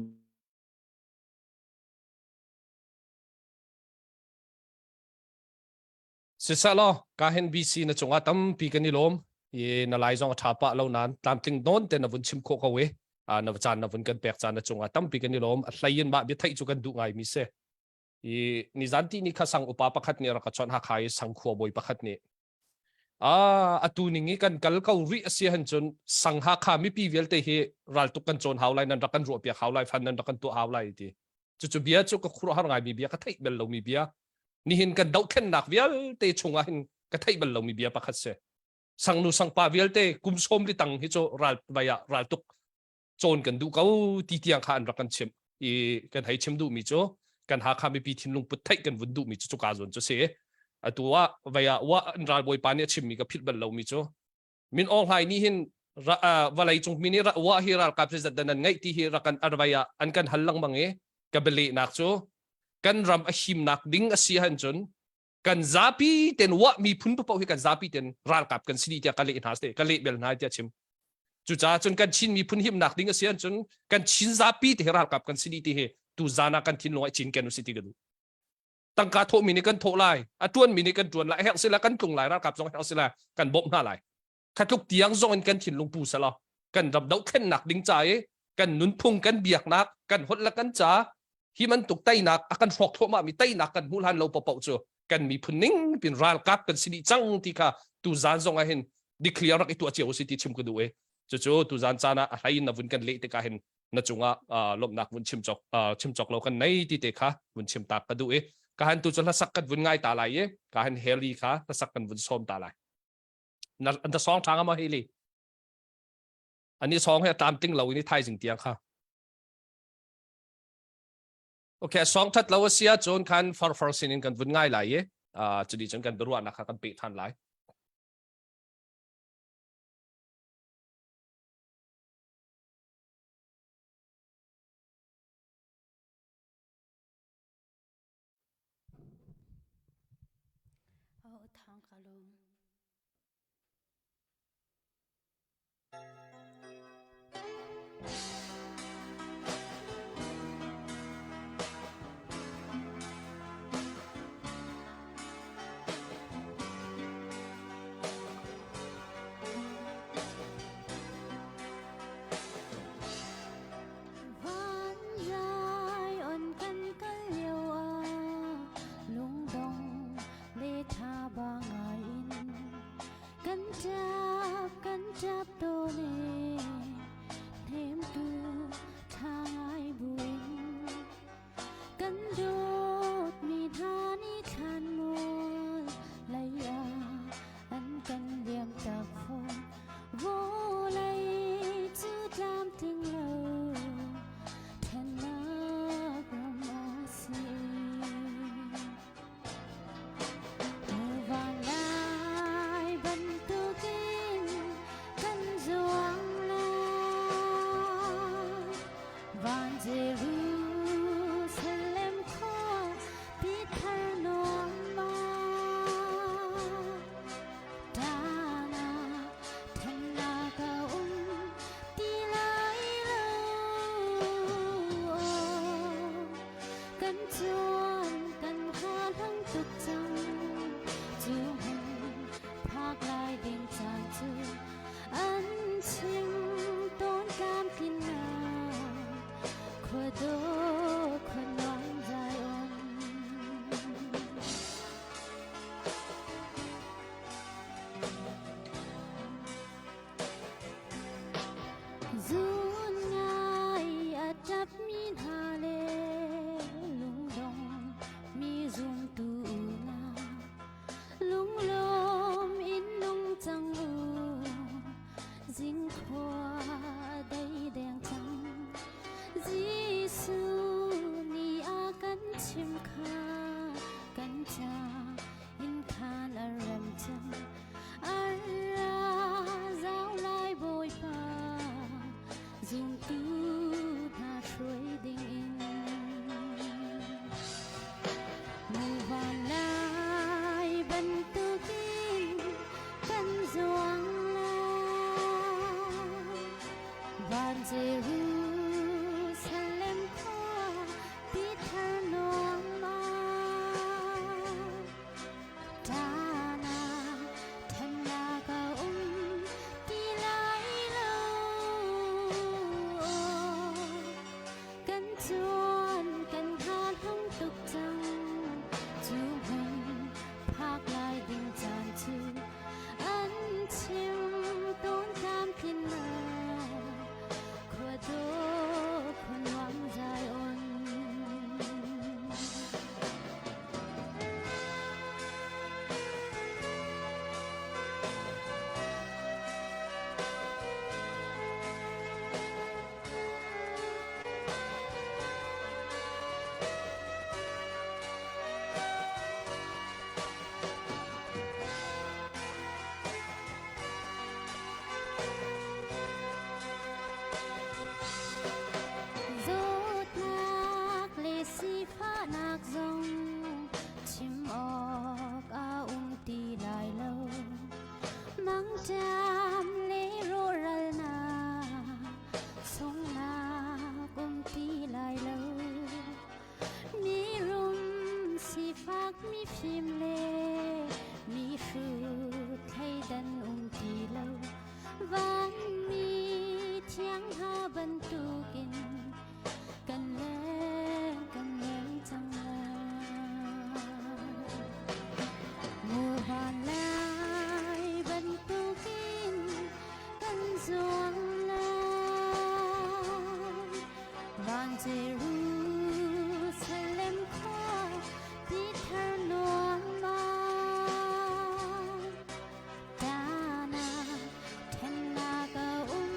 Siseh ka hen BC na cungah tampi kan i lawm. I na lai zong a ṭha pah lo nain tlamtling nawn te na vun chim khawh ko i na caan na vun kan pek caan na cungah tampi kan i lawm. A hlei in mah bia theih cu kan duh ngaimi si. I nizan ti ni kha sang upa pakhat nih rak ka chawnh Hakha i sang khua bawi pakhat nih ah atu ning i kan kal ko rih a si han cun sang Hakha mipi vialte hi raltuk kan cawn hau lai nan rak kan ruah piak hau lai fan nan rak kan tuah hau lai ti cucu bia cu ka khuaruahhar ngaimi bia ka theih bal lomi bia nihin kan dohthlennak vialte chungah hin ka theih bal lomi bia pakhat si sangnu sangpa vialte kum sawm li tang hi cu ral vai ah raltuk cawn kan duh ko ti tiang kha an rak kan chimh i kan hei chim duhmi cu kan Hakha mipi thinlung put theih kan vun duhmi cu cuka zawn cu si atu ah vai ah wa an ralbawi pa nih a chimmi ka philh bal lomi cu Min Aung Hlaing nih hin vawlei cung mi nih wa hi ralkap zeizat dah nan ngeih ti hi rakan arvai ah an kan hal lengmang i ka bialehnak cu kan ram a himnak ding a si han cun kan zapi ten wa miphun paoh hi kan zapi ten ralkap kan si dih tiah ka leh hna ka leh bel hna tiah chim cucaah cun kan Chin miphun himnak ding a si ahcun kan Chin zapi te hi ralkap kan si dih ti hi tu zan ah kan thinlung ah cin ken usih ti ka duh tangka thawhmi nih kan thawh lai a ṭuanmi nih kan ṭuan lai a herh sila kan tlung lai ralkap zong herh sila kan bawmh hna lai khatluk tiang zong in kan thinlung pu selaw kan ram dohthlennak ding ca i kan nunphung kan biaknak kan holh le kan ca hi bantuk teinak a kan hrawk thluahmah mi teinak kan hmuh hlan lo paoh cu kan miphun ning pin ralkap kan si dih cang ti kha tu zan zong ah hin declare rak i tuah cio si ti chim ka duh i cucu tu zan caan ah a hlei in na vun kan leh tikah hin na cungah lawmhnak vun chim cawk chim cawk lo kan nei ti te kha vun chim tak ka duh i ka han tu cu hlasak kan vun ngai ta lai i ka han Haley kha hlasak kan vun sawm ta lai na na song ṭha nga ma Haley ani song he tlamtling lo in thaizing tiang kha Okay song that lo asia cun khan far far sin in kan vun ngai lai i cudi cun kan biaruahnak kha kan peh than lai Oh, thang ka lung. Vanlai on kan kal lio ah lungdong le thaba ngai in kan ṭap kan ṭap tawn e hnemtu ṭha ngai buin Kan dawtmi hna nih thlanmual lei ah an kan liamtak fawn. Vawlei cu phak lai ding caan cu an chim tawn tlamtlinnak khua dawh khua nuam Zion. Zun ngai a ṭapmi hna le lungdong mi zumtu hna lunglawm in nung cang u zingkhua dei deng cang Jesuh nih a kan chim kha kan ca in khan a rem cang A ra zau lai Bawipa zumtu hna hruai ding in. Muvan lai bantukin kan zuang lai. Van Jerusalem khua ti thar nuam Ṭana ṭhennak a um ti lai lo. Kan cuan kan hahlang tuk cang. Cu hmun phak lai ding caan cu an chim tawn tlamtlinnak khua dawh khua nuam Zion. Zawtnak le sifahnak zong chim awk a um ti lai lo. Mangṭam le rawhralnak sunghnak um ti lai lo. Mirum sifak mifim le mihrut thleidan um ti lo. Vanmi thiang hna bantukin kan leng kan leng cang lai. Muvan lai bantukin kan zuang lai. Van Jerusalem khua ti thar nuam Dana ṭhennak a um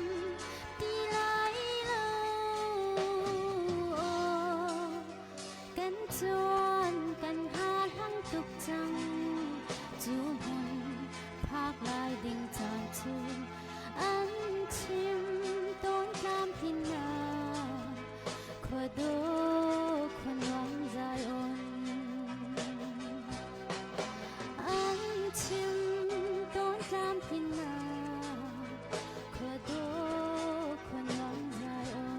ti lai lo. Kan cuan kan hahlang tuk cang. Cu hmun phak lai ding caan cu an chim tawn tlamtlinnak khua dawh khua nuam Zion. An chim tawn tlamtlinnak khua dawh khua nuam Zion.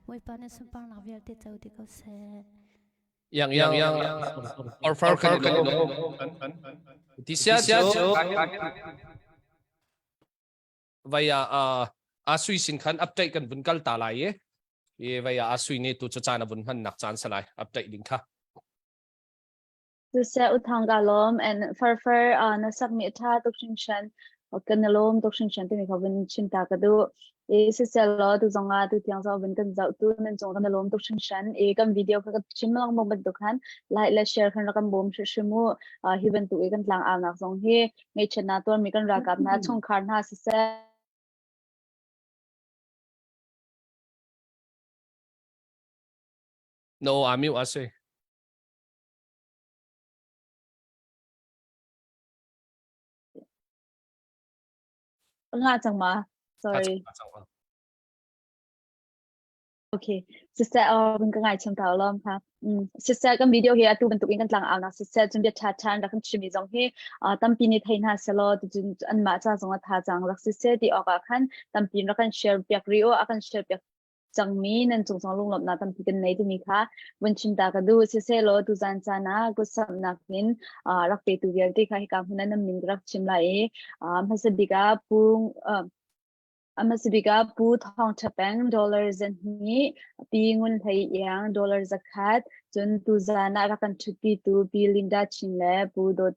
Bawipa nih sunparnak vialte co dih ko seh. Yang yang yang or far kan lo. Ti sia cu vai a a sui sin khan update kan vun kal ta lai i i vai a sui ne tu chu caan a vun hman nak caan salai update ding kha. Siseh u thang ka lawm and farfar na sak mi tha tuk hringhran kan na lawm tuk hringhran timi kha vun chim ta ka duh. I siseh law tu zong ah tu tiang zong vun kan zoh tu nan cung kan na lawm tuk hringhran. I kan video kha ka chim lengmang bantuk khan like le share khan rak kan bawm hrimhrim u. Hi bantuk i kan tlang au nak zong hi ngaihchiatnak tuarmi kan ralkap hna chungkhar hna siseh No, amiu ase. Nga cang ma? Sorry. Okay. Siseh aw kan ka ngaithiam ta lawm kha. Mm. Siseh kan video hi atu bantuk in kan tlang au nak siseh cun bia tha than rak kan chim mi zong hi tampi nih thei hna selaw cun anmah ca zong a tha cang rak siseh ti awk ah khan tampi rak kan share piak ri o a kan share piak. cangmi nan cung zong lunglawmhnak tampi kan nei timi kha vun chim ta ka duh. Siselaw tuzan caan ah kutsamhnak in rak petu vialte kha hika hmun ah nan min ka rak chim lai i hmasa bik ah Pu hmasa bik ah Pu Thawng Ṭha Peng dollar 200, Pi Ngun Hlei Iang dollar 100, cun tuzan ah rak kan ṭhutpitu Pi Linda Chin le Pu Dawt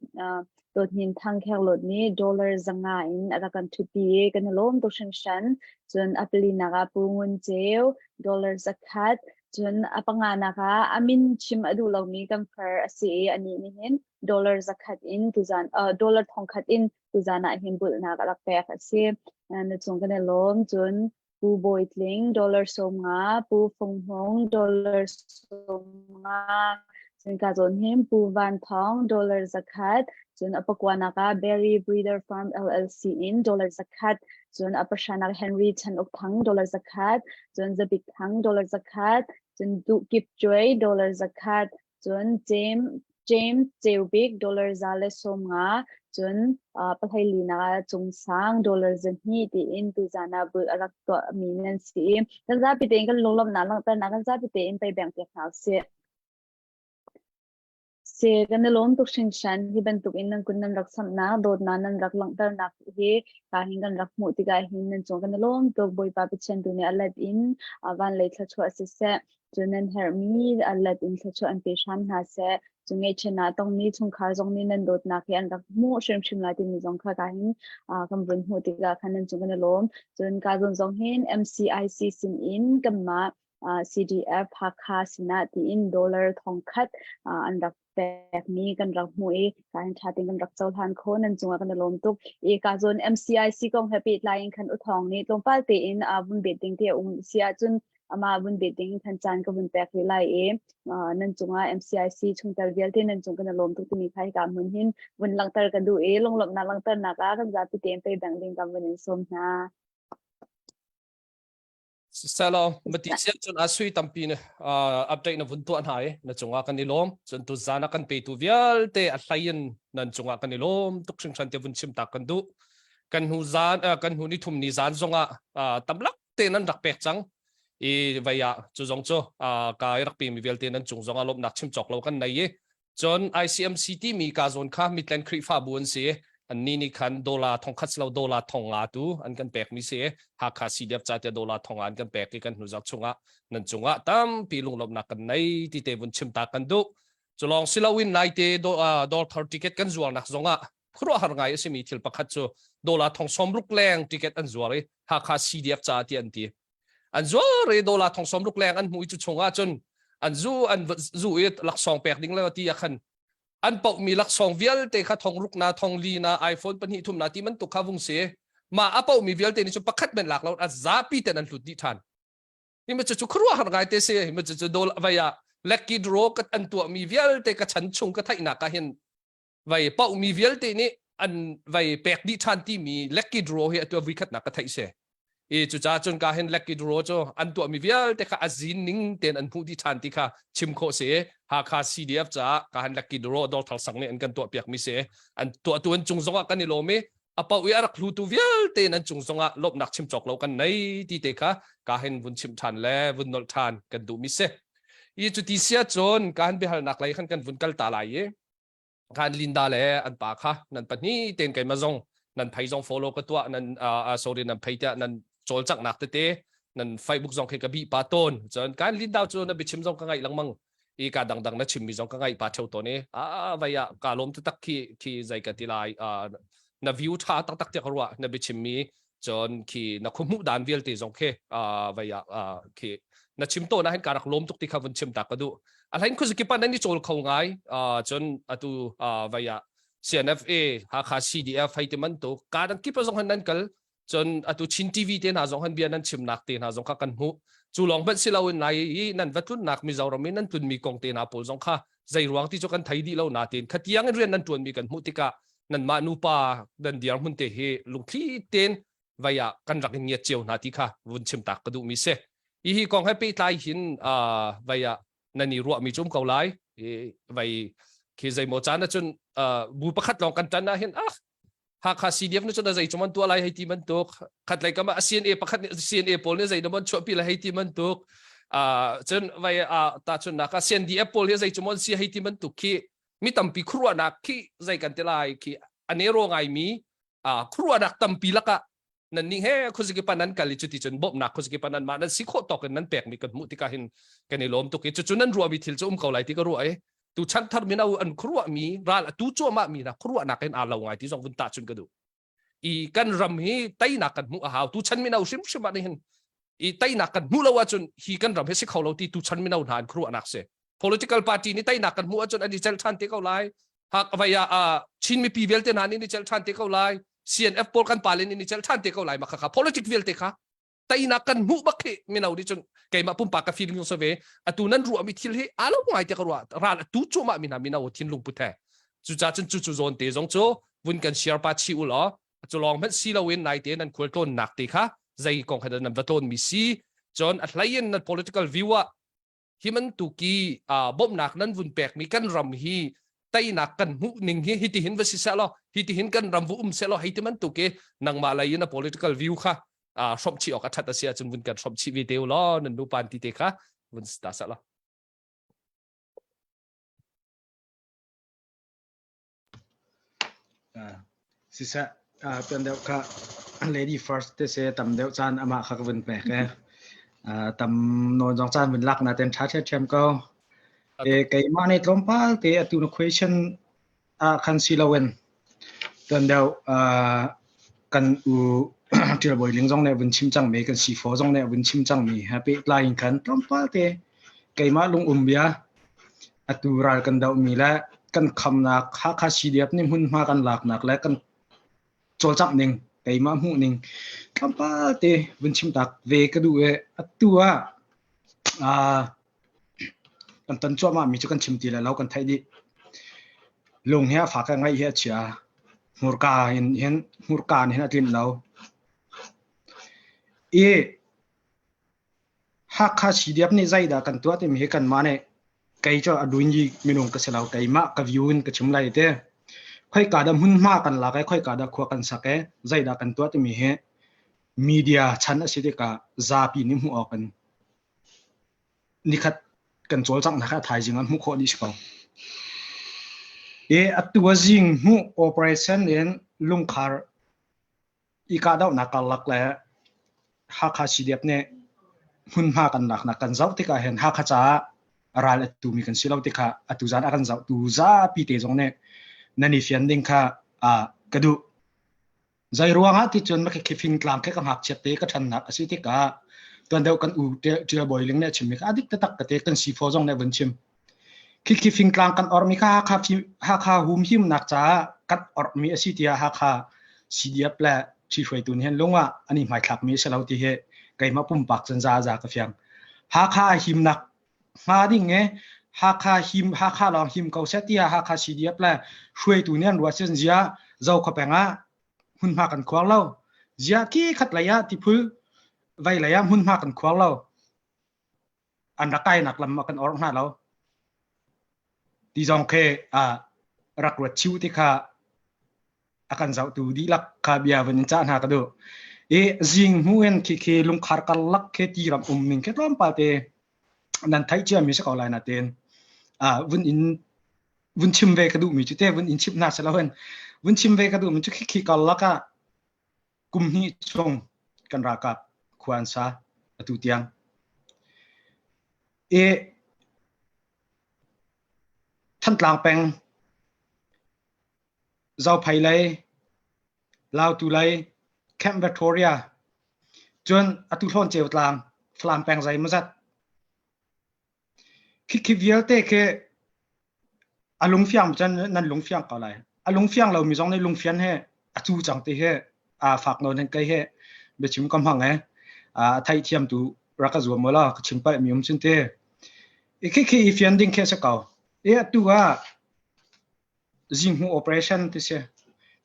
Dawt Hnin Thang Khenglawt nih dollar 500 in a rak kan ṭhutpi i kan i lawm tuk hringhran. Cun a palinak ah Pu Ngun Ceu dollar 100, cun a panganak ah a min chim a duh lomi kan far a si i anih nih hin dollar 100 in tuzan uh, dollar 1000 in tuzan ah hin bulhnak a rak pek a si. Na cung kan i lawm. Cun Pu Bawi Tling dollar 50, Pu Fung Hmung dollar 50, cun ka zawn hin Pu Van Thawng dollar 100, cun a pakuanak ah Berry Breeder Farm LLC in dollar 100, cun a pahranak Henry Chan Uk Thang dollar 100, cun Zabik Thang dollar 100, cun Duh Kip Cuai dollar 100, cun James James Ceubik dollar 150, cun pahlei ah Cung Sang dollar 200 tiin tuzan ah bul a rak tuahmi nan si i kan zapi tein kan lunglawmhnak langhternak kan zapi tein pei beng piak hna usih. Se kan i lawm tuk hringhran hi bantuk in nan kun nan rak samhnak dawtnak nan rak langhternak hi ka hin kan rak hmuh tikah hin nan cung kan i lawm tuk Bawipa Pathian tu nih a let in van lei thluachuah siseh Cun nan herhmi a let in thluachuah an pe hram hna seh. Cun ngaihchiatnak a tongmi chungkhar zong nih nan dawtnak hi an rak hmuh hrimhrim lai timi zong kha ka hin kan vun hmuh tikah khan nan cung kan i lawm. Cun ka zawn zong hin MCIC sin in kanmah CDF Hakha sinah tiin dollar 1000 an rak pekmi kan rak hmuh i ka hin ṭha tein kan rak cohlan kho nan cungah kan i lawm tuk i ka zawn MCIC kong he pehtlai in khan uthawng nih tlawmpal tein a vun bet ding te a um si ahcun amah vun bet ding khan caan ka vun pek rih lai i nan cungah MCIC chungtel vialte nan cung kan i lawm tuk timi kha hika hmun hin vun langhter ka duh i lunglawmhnak langhternak ah kan zapi tein pei bang ding ka vun in sawm hna. Siselaw mati sian cun a sui tampi na update na vun tuah hna i na cungah kan i lawm cun tu zan ah kan petu vialte a hlei in nan cungah kan i lawm tuk hringhran te vun chim tak kan duh kan hnu zan kan hnu ni thum ni zan zongah tamlak te nan rak pek cang i vei ah cu zong cu ka i rak pe mi vialte nan cung zongah lawmhnak chim cawk lo kan nei i Cun ICMC timi ka zawn kha Midland Khrihfabu an si. Annih nih khan dollar 1000 silo dollar 5000 tu an kan pekmi si. Hakha CDF ca tiah dollar 5000 an kan pek i kan hnuzarh chungah nan cungah tampi lunglawmhnak kan nei ti te vun chim ta kan duh. Cu lawng si loin naite dawr thar ticket kan zuarnak zongah khuaruahhar ngai a simi thil pakhat cu dollar 60 leng ticket an zuar i Hakha CDF ca ti an ti. An zuar i dollar 60 leng an hmuh i cu chungah cun an zu an zu i laksawng pek ding le ti ah khan an pohmi laksawng vialte kha thong ruk na thong li na iPhone pahnih thum na ti bantuk kha vung si mah a pohmi vialte nih cu pakhat men lak lo a zapi ten an hlut dih than hi ma cu khuaruahhar ngai te si hi ma cu dol vai ah lucky draw ka an tuahmi vialte ka chan chung ka theihnak ah hin vai pauhmi vialte nih an vai pek dih ṭhan timi lucky draw hi atu vui khatnak ka theih si i cucaah cun ka hin lucky draw cu an tuahmi vialte kha a zin ning tein an hmuh dih ṭhan ti kha chim khawh si Hakha CDF caah ka han lucky draw dawr sang nih an kan tuah piakmi si an tuahtu an cung zongah kan i lawm i a pauh i a rak hlutu vialte nan cung zongah lawmhnak chim cawk lo kan nei ti te kha ka hin vun chim ṭhan le vun nolh ṭhan kan duhmi si i cuti sia cun ka han biahalnak lei khan kan vun kal ta lai i khan Linda le an pa kha nan pahnih ten keimah zong nan phei zong follow ka tuah nan uh, sorry nan phei tiah nan cawlcanghnak tete nan Facebook zong khi ka bi pa tawn cun kan Linda cu na biachim zong ka ngaih lengmang i ka dangdang na chimmi zong ka ngaih pa theu tawn i a vai ah ka lawm taktak khi khi zei ka ti lai na view tha taktak tiah ka ruah na biachimmi cun khi na khuhmuh dan vialte zong khi vai ah khi na chim to na hin ka rak lawm tuk ti kha vun chim ta ka duh a hlain khuazakip ah nan i cawl kho ngai cun atu vai ah CNFA Hakha CDF hei ti man tu ka dang kip zong han nan kal cun atu Chin TV te hna zong han bia nan chimnak te hna zong kha kan hmuh cu lawng hmanh si loin nai i nan va tlunnak Mizoram i nan tlunmi kong te hna pawl zong kha zei ruang ti cu kan thei dih lo na tein khatiang in rian nan ṭuanmi kan hmuh tikah nanmah nupa nan dirhmun te hi lungthli tein vai ah kan rak in ngiat cio hna ti kha vun chim tak ka duhmi si. Hi hi kong he pehtlai hin vai ah nan i ruahmi cu um ko lai. Vai khi zeimaw caan ahcun bu pakhat lawng kan ṭan ah hin ah. Hakha CDF nih cun a zei cu man tuah lai hei ti bantuk khat lei kam ah CNA pakhat nih CNA pawl nih zei mon chuahpi lai hei ti bantuk cun vai ta cun nak ah CNDF pawl hi zei cu mon si hei ti bantuk khi mi tampi khuaruahnak khi zei kan ti lai khi a nero ngai mi khuaruahnak tampi lakah nan nih he khuaziki pan nan kal i cuti cun bawmhnak khuaziki pan nan mah nan si khawh tawk in nan pekmi kan hmuh tikah hin kan i lawm tuk i cucu nan ruahmi thil cu um ko lai ti ka ruah i tu chanthar mino an khuaruahmi ral atu cuahmah mi na khuaruahnak in aa lo ngai ti zong vun tah cun ka duh i kan ram hi teinak kan hmuh a hau tu chan mino hrimhrim ah hin i teinak kan hmuh lo ahcun hi kan ram hi si kho lo ti tu chan mino hna an khuaruahnak si political party nih teinak kan hmuh ahcun an i cel ṭhan te ko lai hak vai ah Chin mipi vialte hna nih i cel ṭhan te ko lai CNF pawl kan pale nih i cel ṭhan te ko lai ma kha kha politic vialte kha teinak kan hmuh bak hi mino nih cun keimah pumpak ka feeling so ve atu nan ruahmi thil hi aa lo ngai te ka ruah ral atu cuahmah mi hna mino thinlung put he cucaah cun cu cu zawn te zong cu vun kan share pa chi u law cu lawng hmanh si loin naite nan khual tlawnnak te kha zei kong kha nan va tlawn mi si cun a hlei in nan political view ah hi bantuki bawmhnak nan vun pekmi kan ram hi teinak kan hmuh ning hi hiti hin va si seh law hiti hin kan ram vu um seh law hei ti bantuk i nangmah lei in a political view kha hrawmh chih awk a that a si ahcun vun kan hrawmh chih ve te u law nan nu pan ti te kha vun ta seh law. Siseh, tuan deuh kha lady first te se tam deuh caan amah kha ka vun pek e. Tam nawn zong caan vun lak na ten ṭha ṭhiamṭhiam ko. E, keimah nih tlawmpal te atu na question ah khan si loin tuan deuh kan u Ṭial Bawi Ling zong nih vun chim cangmi kan sifo zong nih vun chim cangmi he pehtlai in khan tlawmpal te keimah lung um bia atu ral kan dohmi le kan khamnak Hakha CDF nih hmunhma kan laknak le kan cawlcangh ning keimah hmuh ning tlawmpal te vun chim tak ve ka duh i atu ah kan ton cuahmah mi cu kan chim ti le lo kan theih dih lung hi a fak ngaih hi a chia hmurka in hin hmurka in hin a tlinh lo i Hakha CDF nih zeidah kan tuah timi hi kanmah nih kei cu a duin minung ka si lo keimah ka view in ka chim lai te khoika dah hmunhma kan lak i khoika dah khua kan sak i zeidah kan tuah timi hi media chan a si tikah zapi nih hmuh awk in nikhat kan cawlcanghnak a thaizing ah hmuh khawh dih si ko. I atu a zing hmuh operation in lungkhar i kahdohnak karlak le Hakha CDF nih hmunhma kan laknak kan zoh tikah hin Hakha caah ral a tumi kan si lo tikah atu zan a kan zohtu zapi te zong nih nan i fian ding kha ka duh. Zei ruangah ti cun khi fingtlang khi ka ngakchiat te ka ṭhannak a si tikah tuan deuh kan u Ṭial Bawi Ling nih a chimmi kha a dik taktak ka te kan sifo zong nih a vun chim. Khikhi fingtlang kan ormi kha Hakha, Hakha humhimnak caah kan ormi a si tiah Hakha CDF le ṭhihruaitu nih hin lung ah an i hmaithlakmi a si lo ti hi keimah pumpak cun za za ka fiang. Hakha a himnak hnga ding i Hakha him Hakha lawng him ko seh tiah Hakha CDF le hruaitu nih an ruah cun zia Zokhua peng ah hmunhma kan khuar lo. Zia ki khat lei ah tiphul vei lei ah hmunhma kan khuar lo. An rak kainak lam ah kan orh hna lo. Ti zong khi rak ruat chiu ti kha a kan zohtu dihlak kha bia vun in cah hna ka duh. I zing hmu in khi khi lungkhar karlak khi ti ram um ning khi tlawmpal te nan theih cia mi si ko lai na ten vun in vun chim ve ka duh mi cu te vun in chim hna se lo in vun chim ve ka duh mi cu khi khi karlak ah kum hnih chung kan ralkap khua an sa atu tiang i Thantlang peng Zophei lei, Lautu lei, Camp Victoria, cun atu Hlawn Tlang, Falam peng zeimawzat. Khikhi vialte khi a lungfiang cun nan lungfiang ko lai. A lungfiang lomi zong nih lungfian he a cu cang ti he a fak nawn hin kei he biachim ka hmang e. A theihthiam tu rak ka zuam law ka chim palh mi um cun te. I khikhi i fian ding khi a si ko. I atu ah Zinghmuh operation ti si.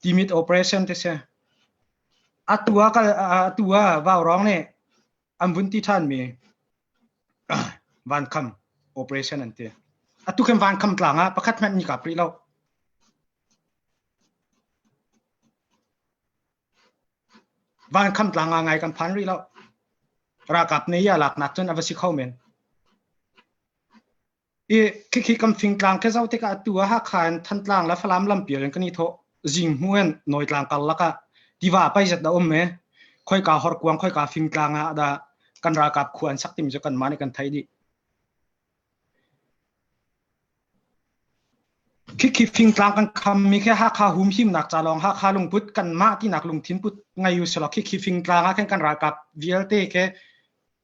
Timit operation ti si. Atu ah atu ah Vaurawng nih an vun ti ṭhan mi vankham operation an ti. Atu khin vankham tlang ah pakhat hmanh ni kap rih lo. Vankham tlang nga ngai kan phan rih lo. Ralkap nih ya laknak cun a va si kho men. I khikhi kam fingtlang khi zoh tikah atu ah Hakha in Thantlang le Falam lampial in kan i thawh. Zinghmu in Nawitlang karlak ah tiva paizat a um i khoika horkuang khoika fingtlang ah dah kan ralkap khua an sak timi cu kanmah nih kan theih dih. Khikhi fingtlang kan khammi khi Hakha humhimnak ca lawng Hakha lungput kanmah tinak lungthin put ngei u silaw khikhi fingtlang ah khin kan ralkap vialte khi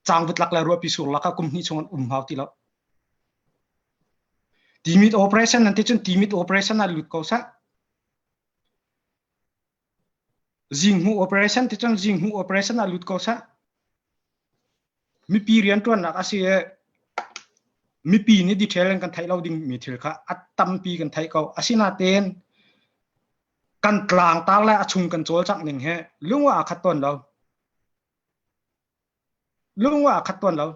cangvut lak le ruahpi sur lak ah kum hnih chung an um hau ti lo. Timit operation nan ti cun timit operation ah lut ko seh. Zinghmuh operation ti cun zinghmuh operation ah lut ko seh. Mipi rianṭuannak a si i mipi nih detail in kan theih lo dingmi thil kha a tampi kan theih ko. Asinain kan tlangtar le a chung kan cawlcangh ning hi lung ah aa khat tawn lo. Lung ah a khat tawn lo.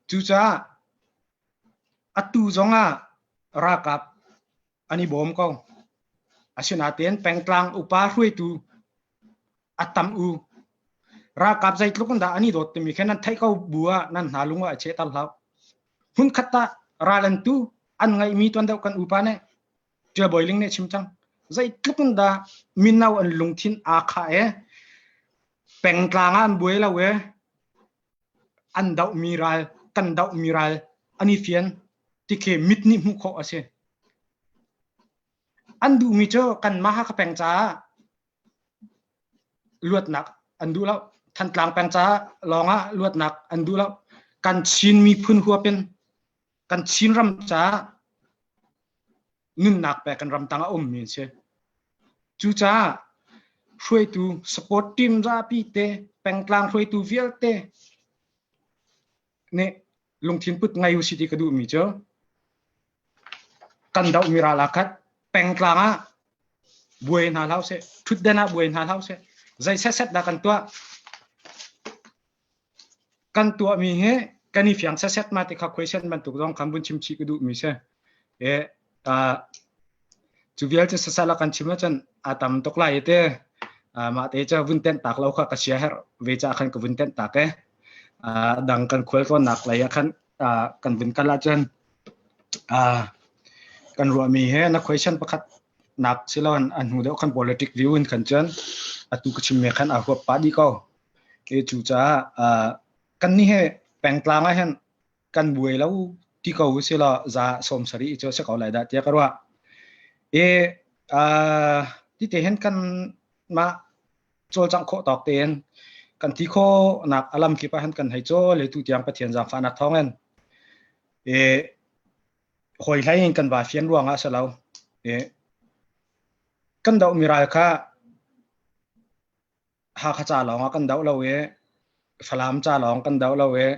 Cucaah atu zong ah ralkap an i bawm ko. Asinain pengtlang upa hruaitu a tam u. Ralkap zeitluk in dah an i dawt timi kha nan theih ko bu ah nan hna lung ah a chehter hlah. Hmunkhat ah ral an tu an ngaihmi tuan deuh kan upa nih Ṭial Bawi Ling nih a chim cang. Zeitluk in dah mino an lungthin aa khah i pengtlang ah an buai lo i an dohmi ral kan dohmi ral an i fian ti khi mit nih hmuh khawh a si. An duhmi cu kanmah Hakha peng caah luatnak an duh lo. Thantlang peng caah lawngah luatnak an duh lo. Kan Chin miphun huap in kan Chin ram caah nunnak pek kan ramtang a ummi an si. Cucaah hruaitu support team zapi te pengtlang hruaitu vialte nih lungthin put ngei usih ti ka duhmi cu kan dohmi ral ah khat pengtlang ah buai hna hlah usih thutden ah buai hna hlah usih zei setset dah kan tuah Kan tuahmi hi kan i fiang setset ma ti kha question bantuk zong khan vun chim chih ka duhmi si. E, uh, cu vialte sasal a kan chim ahcun a tam tuk lai te. Uh, mah te cu vun tenh tak lo kha ka sia herh ve ca khan ka vun tenh tak e. Uh, dang kan khual tlawnnak lei ah khan uh, kan vun kal ahcun uh, kan ruahmi he na question pakhat nak silon an hnu deuh khan politic view in khan cun atu ka chim me khan a huap pa di ko. Cucaah kannih hi pengtlang ah hin kan buai lo ti ko usih law za 70 cu a si ko lai dah tiah ka ruah. I tite hin kanmah cawlcangh khawh tawk tein kan ti khawhnak a lam kip ah hin kan hei cawl i tutiang Pathian zaangfahnak thawngin i hawi hlei in kan va fian ruangah a si lo. I kan dohmi ral kha Hakha ca lawng ah kan doh lo i Falam ca lawng kan doh lo i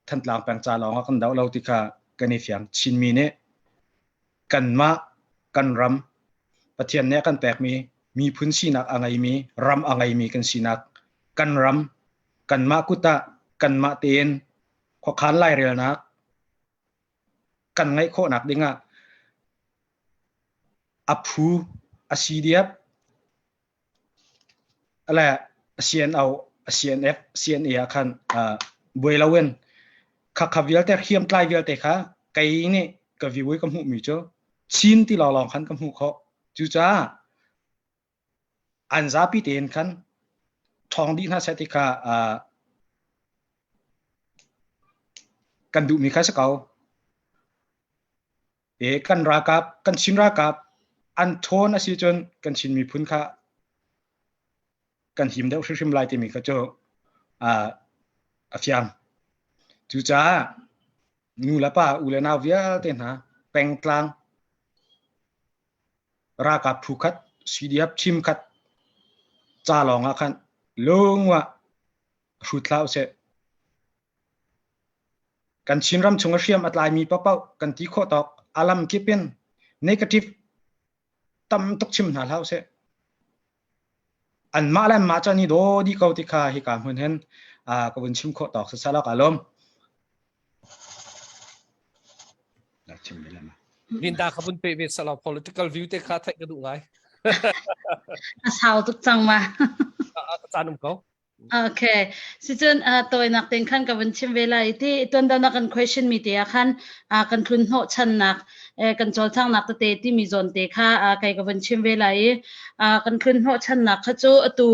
Thantlang peng ca lawng ah kan doh lo ti kha kan i fiang. Chinmi nih kanmah kan ram Pathian nih a kan pekmi miphun sinak a ngeimi ram a ngeimi kan sinak kan ram kanmah kut ah kanmah tein khuakhan lairelnak kan ngeih khawhnak dingah a phu a CDF Le CNO, CNF, CNA ah khan buai loin khakha vialte hriamtlai vialte kha kei nih ka view i ka hmuhmi cu Chin ti lawnglawng khan ka hmuh khawh. Cucaah an zapi tein khan ṭhawng dih hna seh ti kha kan duhmi kha si ko. E kan ralkap kan Chin ralkap an ṭhawn a si cun kan Chin miphun kha kan him deuh hrimhrim lai timi kha cu a fiang. Cucaah nu le pa u le nau vialte hna pengtlang ralkap phu khat CDF team khat ca lawng ah khan lungah hrut hlah usih. Kan Chinram chung a hriam a tlaimi paohpaoh kan ti khawh tawk a lam kip in negative tam tuk chim hna hlah usih. Anmah le anmah cu an i daw dih ko ti kha hika hmun hin ka vun chim khawh tawk sasal ka lawm. Linda ka vun pe ve sala political view te kha theih ka duh ngai. A sau tuk cang ma. Caan um ko. Okay. Sicun uh, tawinak ten khan ka vun chim ve lai ti tuan na kan question mi te ah khan uh, kan tlun hnawh channak eh, kan cawlcangnak tete timi zawn te kha uh, kai ka vun chim ve lai i uh, kan tlun hnawh channak kha cu atu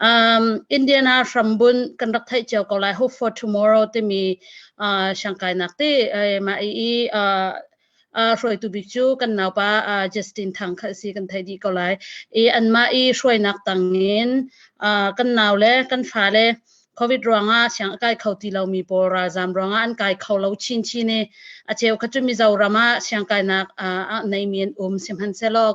um, Indiana hrambun kan rak theih cio ko lai Hope for Tomorrow timi uh, siangkainak te eh, ma i uh, uh, hruaitu bik cu kan naupa uh, Justin Thang kha si kan thei dih ko lai i anmah i hruainak tangin uh, kan nau le kan fa le COVID ruangah siang a kai kho ti lomi pawl ralzam ruangah an kai kho lo chinchin i a cheu kha cu Mizoram ah siangkainak uh, neimi an um sihmanhsehlaw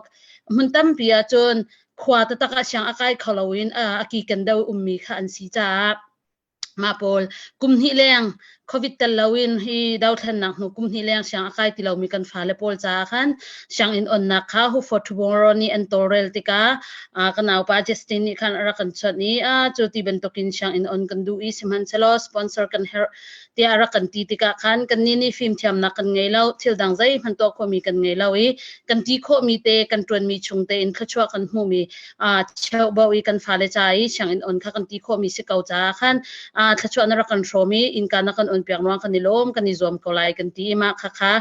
hmun tampi ah cun khua taktak ah siang a kai kho lo in a kiken deuh ummi kha an si caah Mah pawl kum hnih leng COVID tel loin hi dothlennak hnu kum hnih leng siang a kai ti lomi kan fale pawl caah khan sianginn onnak kha Hope for Tomorrow nih an tawlrel tikah ka naupa Justin nih khan a rak kan chawnh i cu ti bantukin sianginn on kan duh i sihmanhsehlaw sponsor kan herh tiah a rak kan ti tikah khan kannih nih fimthiamnak kan ngei lo thil dang zeihmanh tuah khawhmi kan ngei lo i kan ti khawhmi te kan ṭuanmi chung tein thluachuah kan hmuhmi cheuhbo i kan fale ca i sianginn on kha kan ti khawhmi si ko caah khan thluachuah na rak kan hrawm i innka na kan on piak ruang kan i lawm kan i zuam ko lai kan ti i mah khakha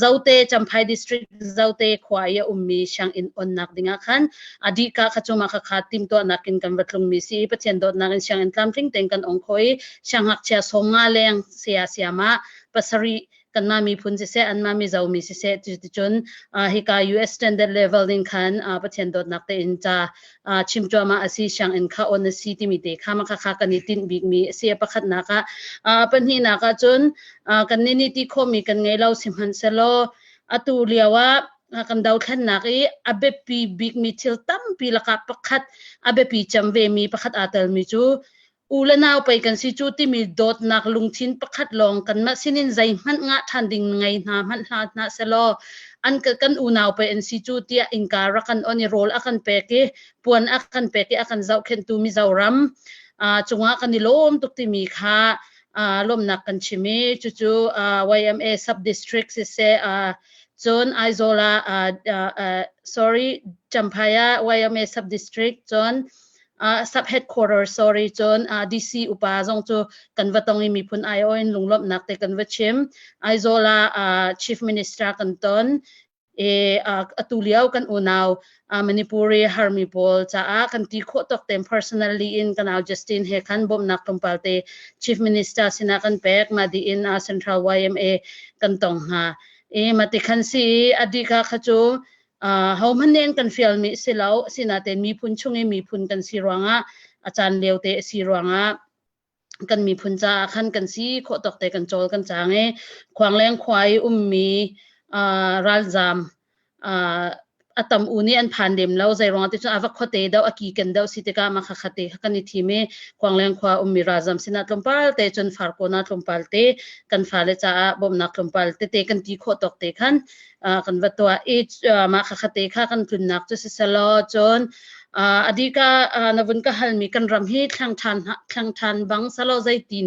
Zote Champhai district Zote khua i a ummi sianginn onnak dingah khan a dihka kha cu mah khakha timhtuahnak in kan va tlungmi si i Pathian dawtnak in sianginn tlamtling tein kan ong kho i siangngakchia 50 leng saya sayama pasarih kanmah miphun siseh anmah Mizo mi siseh cuticun hika US standard level ning khan Pathian dawtnak tein ca chim cuahmah a si sianginn kha on a si timi te kha mah kha kan i tinh bikmi a si pakhatnak ah pahnihnak ah cun kan nih nih ti khawhmi kan ngei lo sihmanhsehlaw atu lio ah kan dothlennak i a biapi bikmi thil tampi lakah pakhat a biapi cem vemi pakhat aa telmi cu U le nau pei kan si cu timi dawtnak lungthin pakhat lawng kanmah sinin zeihmanh ngah ṭhan ding ngei hna hmanh hlah hna selaw an kan unau pei an si cu tiah innka rak kan on i rawl a kan pek i puan a kan pek i a kan zohkhenhtu Mizoram uh, cungah kan i lawm tuk timi kha uh, lawmnak kan chim i cucu uh, YMA sub district siseh uh, cun Aizawl ah uh, uh, sorry Champhai ah YMA sub district cun uh, sub headquarter sorry cun uh, DC upa zong cu kan va tong i miphun aiawh in lunglawmhnak te kan va chim Aizawl ah uh, chief minister kan ton e uh, atu lio kan unau uh, Manipuri harmi pawl caah kan ti khawh tok tem personally in kanau Justin he khan bawmhnak tlawmpal te chief minister sinah kan pek ma di in uh, central YMA kan tong hna e mati khan si adika kha chu Hohmanh nih an kan fialmi a si lo. Asinain miphun chung i miphun kan si ruangah a caan lio te a si ruangah kan miphun caah khan kan si khawh tawk te kan cawl kan cang i khuangleng khua i ummi ralzaam a tam u nih an phan lem lo zei ruangah ti cun a va khuate deuh a ki ken deuh si tikah mah kha te kha kan i thim i khuangleng khua ummi ralzaam sinah tlawmpal te cun farkawn ah tlawmpal te kan fale caah bawmhnak tlawmpal tete kan ti khawh tawk te khan kan va tuah i mah kha te kha kan tlunnak cu siselaw cun adika na vun ka halmi kan ram hi thlang ṭhan thlang ṭhan bang salo zeitin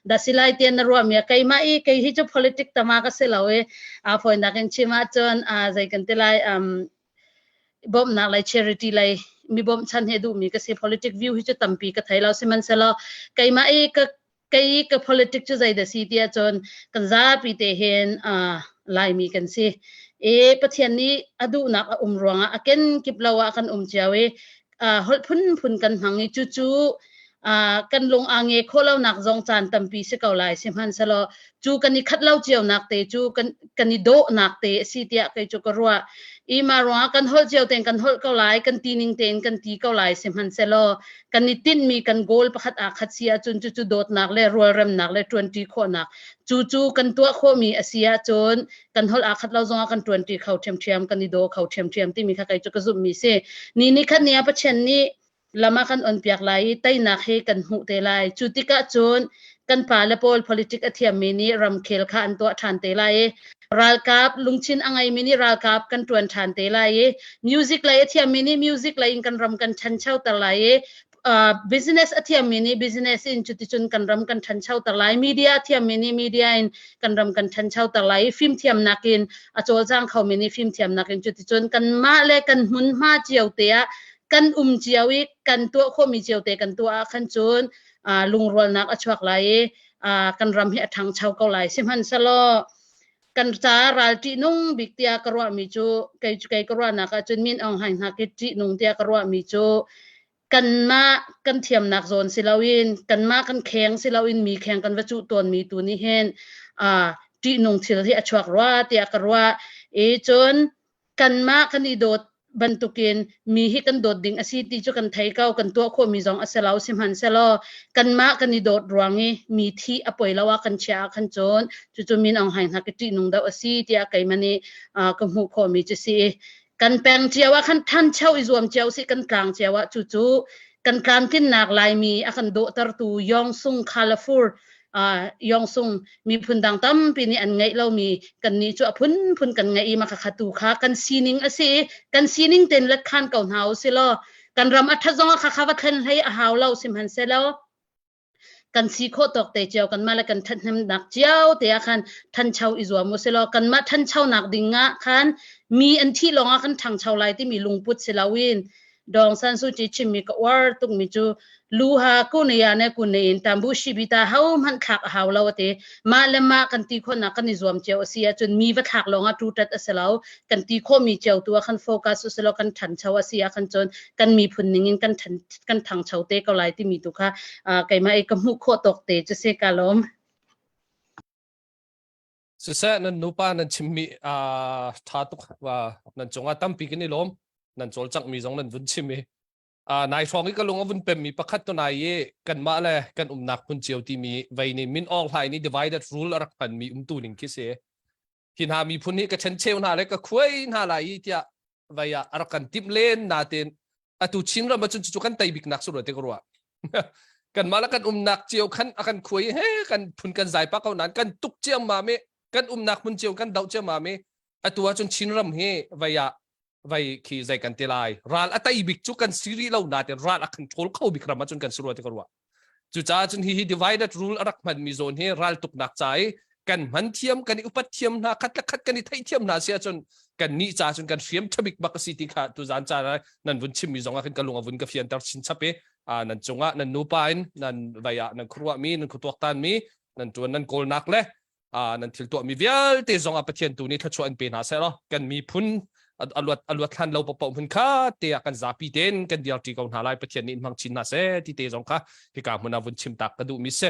da silai tian na ruah mi keimah i kei hi cu politic tama ka si lo i a fawinak in chim ahcun zei kan ti lai bawmhnak lei charity lei mi bawmhchan he duhmi ka si politic view hi cu tampi ka thei lo sihmanhsehlaw keimah i ka kei ka politic cu zei dah si tiah cun kan zapi te hin uh, Laimi kan si. E Pathian nih a duhnak a um ruangah a kenkip lo ah kan um cio i uh, holh phunphun kan hmang i cucu uh, kan lung aa nge khawh lonak zong caan tampi si ko lai sihmanhsehlaw cu kan i khat lo cionak te cu kan kan i dawhnak te a si tiah kei cu ka ruah i mah ruangah kan holh cio tein kan holh ko lai kan ti ning tein kan ti ko lai sihmanhsehlaw kan i tinhmi kan goal pakhat aa khat si ahcun cucu dawtnak le rualremnak le ṭuanṭi khawhnak cu cu kan tuah khawhmi a si ahcun kan holh aa khat lo zongah kan ṭuanṭi kho ṭhiamṭhiam kan i daw kho ṭhiamṭhiam timi kha kei cu ka zumhmi si ni ni khat ni ah Pathian nih lam a kan on piak lai i teinak hi kan hmuh te lai cu tikah cun kan pa le pawl politic a thiammi nih ramkhel kha an tuah ṭhan te lai i ralkap lungthin a ngeimi nih ralkap kan ṭuan ṭhan te lai i music lei a thiammi nih music lei in kan ram kan ṭhanchoter lai i uh, business a thiammi nih business in cuticun kan ram kan ṭhanchoter lai media a thiammi nih media in kan ram kan ṭhanchoter lai i fimthiamnak in a cawlcang khomi nih fimthiamnak in cuticun kanmah le kan hmunhma cio te ah Kan um cio i kan tuah khawhmi cio te kan tuah ah khan cun lungrualnak a chuak lai i kan ram hi a ṭhangcho ko lai. Sihmanhsehlaw kan ca ral ṭihnung bik tiah ka ruahmi cu kei kei ka ruahnak ahcun Min Aung Hlaing hna khi ṭihnung tiah ka ruahmi cu kanmah kan thiamnak zawn si loin kanmah kan kheng si loin mi kheng kan va cuh tawnmi tu nih hin ṭihnung thil hi a chuak rua tiah ka ruah. I cun kanmah kan i dawt bantukin mi hi kan dawt ding a si ti cu kan thei ko, kan tuah khawhmi zong a si lo. Sihmanhsehlaw kanmah kan i dawt ruang i mi thih a poi lo ah kan chiah ah khan cun cucu Min Aung Hlaing hna ka ṭihnung deuh a si tiah keimah nih ka hmuh khawhmi cu si. Kan peng cio ah khan ṭhancho i zuam cio si, kan tlang cio ah cucu kan tlamtlinnak Laimi a kan dawhtertu Yawngsung Khalafur Yawngsung miphun dang tampi nih an ngeih lomi kannih cu a phunphun kan ngeih i mah kha tu kha kan sining a si i kan sining tein let khan ko hna u si law kan ram a ṭhat zong ah kha kha va thlen hlei a hau lo. Sihmanhsehlaw kan si khawh tawk te cio kanmah le kan ṭhathnemnak cio te ah khan ṭhancho i zuam u si law kanmah ṭhanchonak ding ah khan mi an thih lawng ah kan ṭhangcho lai timi lungput si loin Dong San Suu Kyi chimmi ka uar tukmi cu lu ha ku ne ya ne ku ne in tambu shi bi ta ho hmanh thlak a hau lo ate. Mah le mah kan ti khawhnak kan i zuam cio a si ahcun mi va thlak lawng ah ṭuṭat a si lo. Kan ti khawhmi cio tu ah khan focus u silo kan ṭhancho a si ah khan cun kan miphun ning in kan ṭhan kan ṭhangcho te ko lai timi tu kha keimah i ka hmuh khawh tawk te cu si. Ka lawm. Siseh, nan nupa nan chimmi ṭha tuk. Nan cungah tampi kan i lawm. Nan cawlcanghmi zong nan vun chim i nai hrawng i ka lung a vun pemmi pakhat tu nai i kanmah le kan umnak hmun cio timi vei nih Min Aung Hlaing nih divided rule a rak hmanmi umtu ning khi si. Hi hna miphun hi ka ṭhencheu hna le ka khuai hna lai i tiah vei ah a rak kan timh len natin atu Chinram ahcun cucu kan tei biknak su te ka ruah. Kanmah le kan umnak cio khan a kan khuai he kan phun kan zai pa ko nain kan tuk ciammam i kan umnak hmun cio kan doh ciammam i atu ahcun Chinram hi vei ah vei khi zei kan ti lai, ral a tei bik cu kan si rih lo natin ral a control kho bik ram ahcun kan si rua ti ka ruah. Cucaah cun hihi divided rule a rak hmanmi zawn hi raltuknak ca i kan hman thiam, kan i upat thiam hna, khat le khat kan i theih thiam hna si ahcun kan nih ca cun kan hriam ṭhabik bak a si ti kha tuzan caan ah nan vun chimmi zong ah khin ka lung a vun ka fianter chinchap i nan cungah nan nupa in nan vai ah nan khuaruahmi, nan khuatuaktanmi, nan ṭuan nan kawlnak le nan thil tuahmi vialte zong ah Pathian tu nih thluachuah in pe hna seh law kan miphun a luat hlan lo paoh hmun kha te ah kan zapi tein kan dirṭi ko hna lai. Pathian nih in hmang chin hna seh ti te zong kha hika hmun ah vun chim tak ka duhmi si.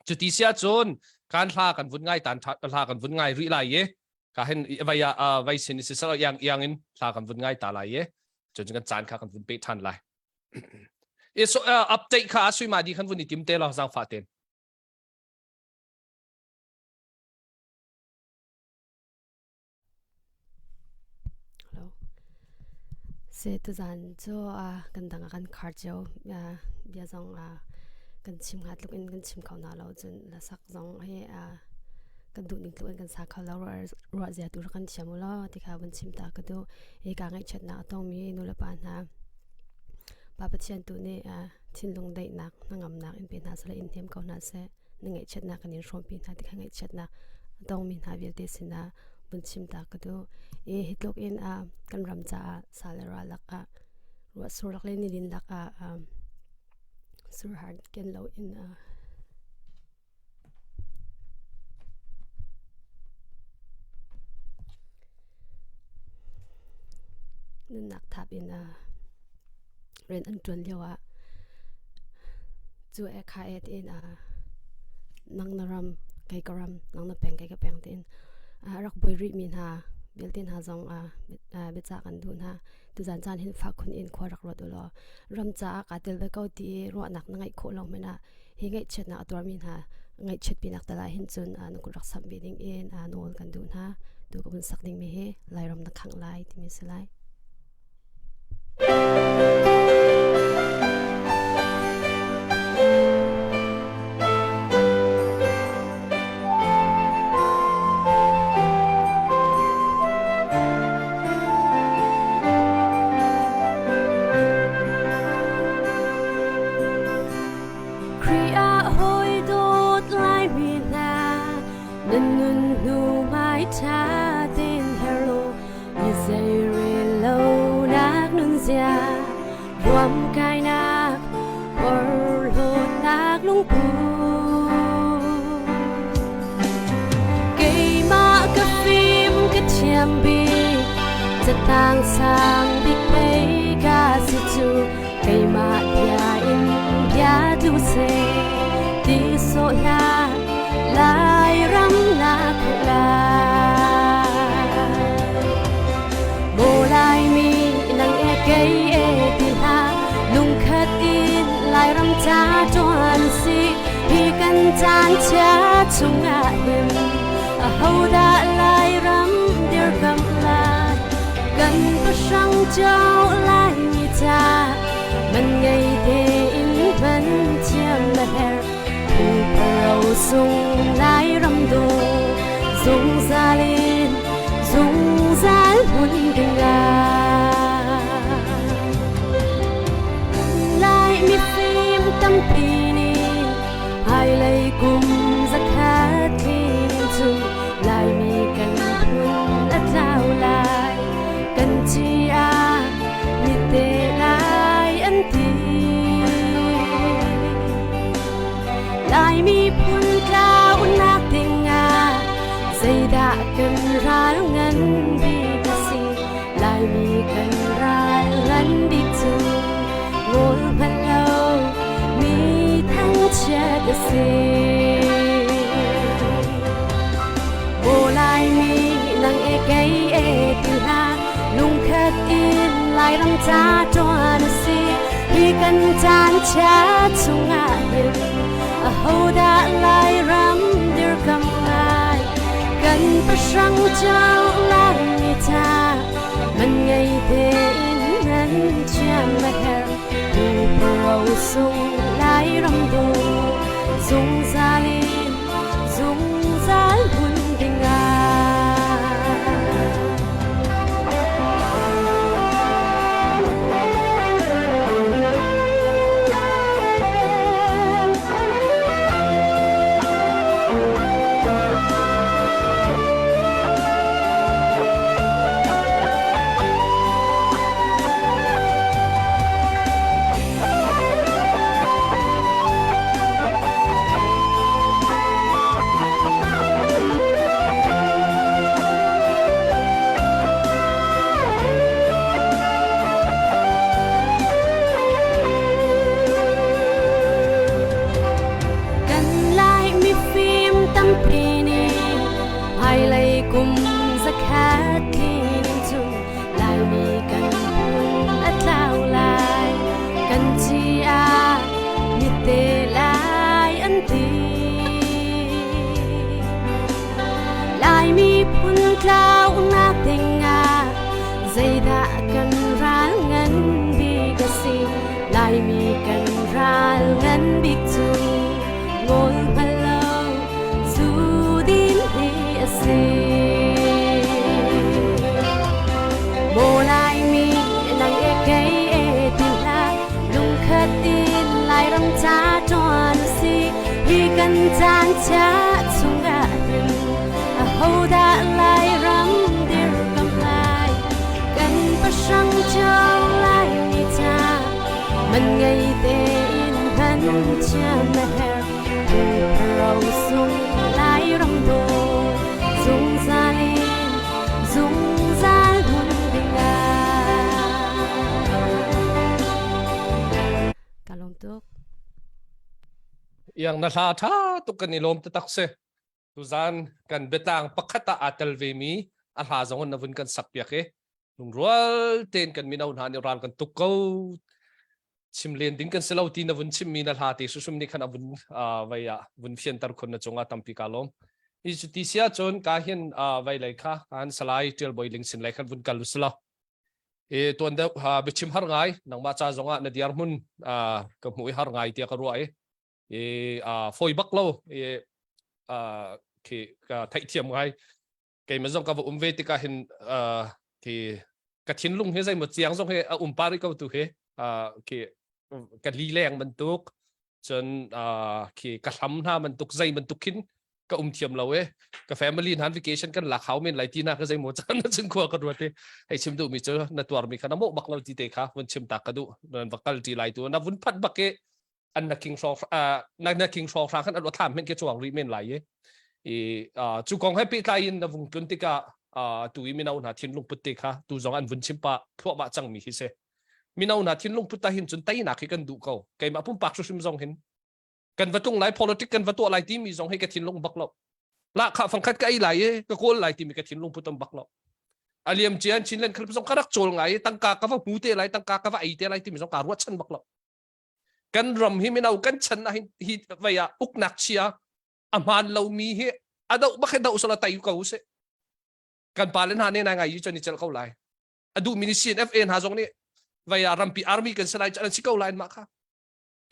Cuti si ahcun kan hla kan vun ngai tan hla kan vun ngai rih lai i ka hin vai ah vai sin si selo iang iang in hla kan vun ngai ta lai i cun kan caan kha kan vun pe ṭhan lai. I so update kha sui ma di kan vun i tim te lo zangfa ten. Se tuzan cu kan dang ah kan khar cio. Bia zong kan chim hnga tluk in kan chim kho hna lo, cun hlasak zong hi kan duh ning tluk in kan sa kho lo. Ruah zia tu rak kan thiam u law ti kha vun chim ta ka duh. Hi ka ngaihchiatnak a tongmi nulepa hna Pa Pathian tu nih thinlung daihnak hnangamnak in pe hna seh in hnem ko hna seh. Na ngaihchiatnak kan in hrawmpi hna ti kha ngaihchiatnak a tongmi hna vialte sinah vun chim ta ka duh. I hi tluk in kan ram caah sa le ral lakah ruah sur lak le nilin lakah surhar ken lo in nunnak thap in rian an ṭuan lio ah cu e kha e tiin nang na ram kei ka ram, nang na peng kei ka peng tiin rak buai rih mi hna vialte hna zong biacah kan duh hna. Tuzan caan hin fak khun in khua rak ruat u law ram caah kaa tel ve ko ti i ruahnak na ngeih khawh lo hmanh ah hi ngaihchiatnak a tuarmi hna ngaihchiatpinak tal ah hin cun na kut rak samh ve ding in nawl kan duh hna. Tu ka vun sak dingmi hi Lairam na khangh lai timi si lai. Khrih ah hawi dawt Laimi hna nan nun hnu hmai ṭha tein her law mi zei rel. Huam kainak porhlawtnak lungput Keimah ka fim ka thiam bik Catang sang bik pei ka si cu Keimah bia in bia tu seh Ti sawh hlah Lairam na khat lai Maw Laimi nang e kei e ti hlah lungkhat in Lairam ca ṭuan si hi kan caan chia chungah hin ahodah Lairam dirkamh lai kan pahrang cio Laimi ca man ngei tein hman thiam a herh Pupa sung Lairam do zungzal in zungzal hmun ding ah Lai mifim tampi nih hmailei kum zakhat tling cu Laimi kan phun a tlau lai kan ci ah ni te lai an ti. Laimi phun tlaunak dingah zeidah kan ral ngan bik a si? Laimi kan ral ngan bik cu ngol hngal lo mi thangchiat a si. Maw Laimi nang e kei e ti hlah lungkhat in Lairam ca ṭuan a si. Hi kan caan chia chungah hin ahodah Lairam dirkamh lai kan pahrang cio Laimi ca man ngei tein nan thiam a herh pupa rosung Lairam do zungzal in zungzal hmun dingah. Kan Lai mifim tampi nih hmailei kum zakhat tling cu Laimi kan phun a tlau lai kan ci ah ni te lai an ti. Laimi phun tlaunak dingah zeidah kan ral ngan bik a si? Laimi kan ral ngan bik cu ngol hngal lo zu din hi a si. Maw Laimi nang e kei e ti hlah lungkhat in Lairam ca ṭuan si hi kan caan chia chungah hin ahodah Lairam dirkamh lai kan pahrang cio Laimi ca man ngei tein hman thiam a herh pupa rosung Lairam daw zungzal in zungzal hmun dingah Ka lawm tuk. Iang na hla tha tuk kan i lawm taktak si. Tuzan kan biatlang pakhat ah aa tel ve mi a hla zong na vun kan sak piak i lungrual tein kan mino hna nih ral kan tuk ko chim len ding kan si lo ti na vun chim mi na hla te susum nih khan a vun vai ah vun fianter khun na cungah tampi ka lawm hi cu ti sia cun ka hin vai lei kha kan salai tial boi ling sin lei khan vun kal uslo e tuan deuh biachim har ngai nangmah ca zongah na diar hmun ka hmu i har ngai tia ka ruah i e foi bak lo e khi ka theihthiam ngai keimah zong ka va um ve tikah hin khi ka thinlung hi zeimaw chiang zong hi a um pari ko tu hi khi ka li leng bantuk cun khi ka hlam hna bantuk zei bantuk khin. Ka um thiam lo e. Ka family nan vacation kan lak hau men lai ti na ka zei mo chan na chun khua ka ruat e. Hei chim duh mi cu na tuar mi kha na mo bak lo ti te kha vun chim tak ka duh. Nan va kal ti lai tu na vun phat bak e an na king hrawng na na king hrawng hrang khan an thlam men ke chuang ri men lai i i cu kong he pehtlai in na vung tlun tikah tu i mino hna thinlung put te kha tu zong an vun chim pa thluahmah cang mi hi si mino hna thinlung put ta hin cun teinak hi kan duh ko keimah pumpak hrim zong hin kan va tlung lai politic kan va tuah lai timi zong hi ka thinlung bak lo la kha fangkhat ka ei lai i ka kawl lai timi ka thinlung putam bak lo aliam cian chinland khalp zong ka rak chawl ngai i tangka ka va hmu te lai tangka ka va ei te lai timi zong ka ruat chan bak lo kan ram hi mino kan chan ah hi vei ah uknak chia a hmaan lomi hi a doh bak he doh sala tai ko se kan pa le hna ne nai ngai yi chon i cel ko lai a duh mi ni CNFA hna zong nih vei ah rampi army kan si lai an si ko lai mah kha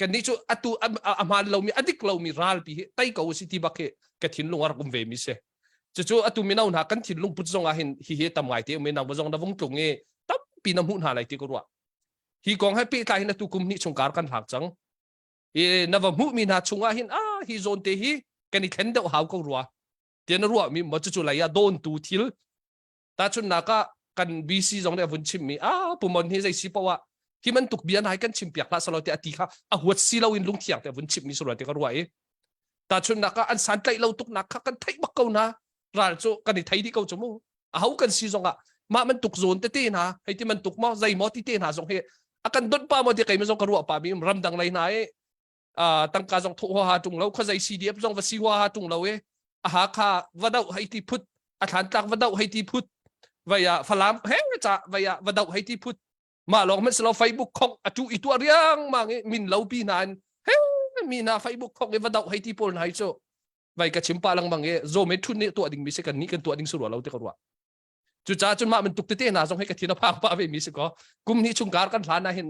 kan nih cu atu a hmaan lomi a dik lomi ralpi hi tei ko si ti bak hi ka thinlung a rak um ve mi si cucu atu mino hna kan thinlung put zong ah hin hi hi tam ngai te um nang zong na vung tlung i tampi na hmuh hna lai ti ka ruah hi kong he pehtlai hin atu kum hnih chung kar kan hlak cang i na va hmuh mi hna chungah hin a hi zawn te hi kan i thlen deuh hau ko rua tiah na ruah mi maw cucu lei ah dawn tu thil Tahchunhnak ah kan BC zong nih a vun chimmi ah pumon hi zei si poah hi bantuk bia nai kan chim piak hlah selaw tiah a ti kha a huat si loin lungthiang te a vun chimmi selaw ti ka ruah i tahchunhnak ah an santlaih lo tuknak kha kan theih bak ko hna ral cu kan i thei dih ko cu mu a ho kan si zong ah mah bantuk zawn tete hna hei ti bantuk maw zei maw ti te hna zong hi a kan donh pa maw ti keimah zong ka ruah pa mi ramdang lei hna i tangka zong thawh huaha ṭung lo khuazei CDF zong va si huaha ṭung lo i a Hakha va doh hei ti phut a Thlantlak va doh hei ti phut vai ah Falam he ca vai ah va doh hei ti phut mah lawng hmanh silo Facebook khong a tu i tuah riangmang i min lo pi hna in he mi hna Facebook khong i va doh hei ti pawl hna hi cu vai ka chim pa lengmang i zawme thun nih tuah ding mi si kan nih kan tuah ding su rua lo ti ka ruah Cucaah cun mah bantuk tete hna zong hi ka thin a phang pah ve mi si ko. Kum hnih chung kar kan hlan ah hin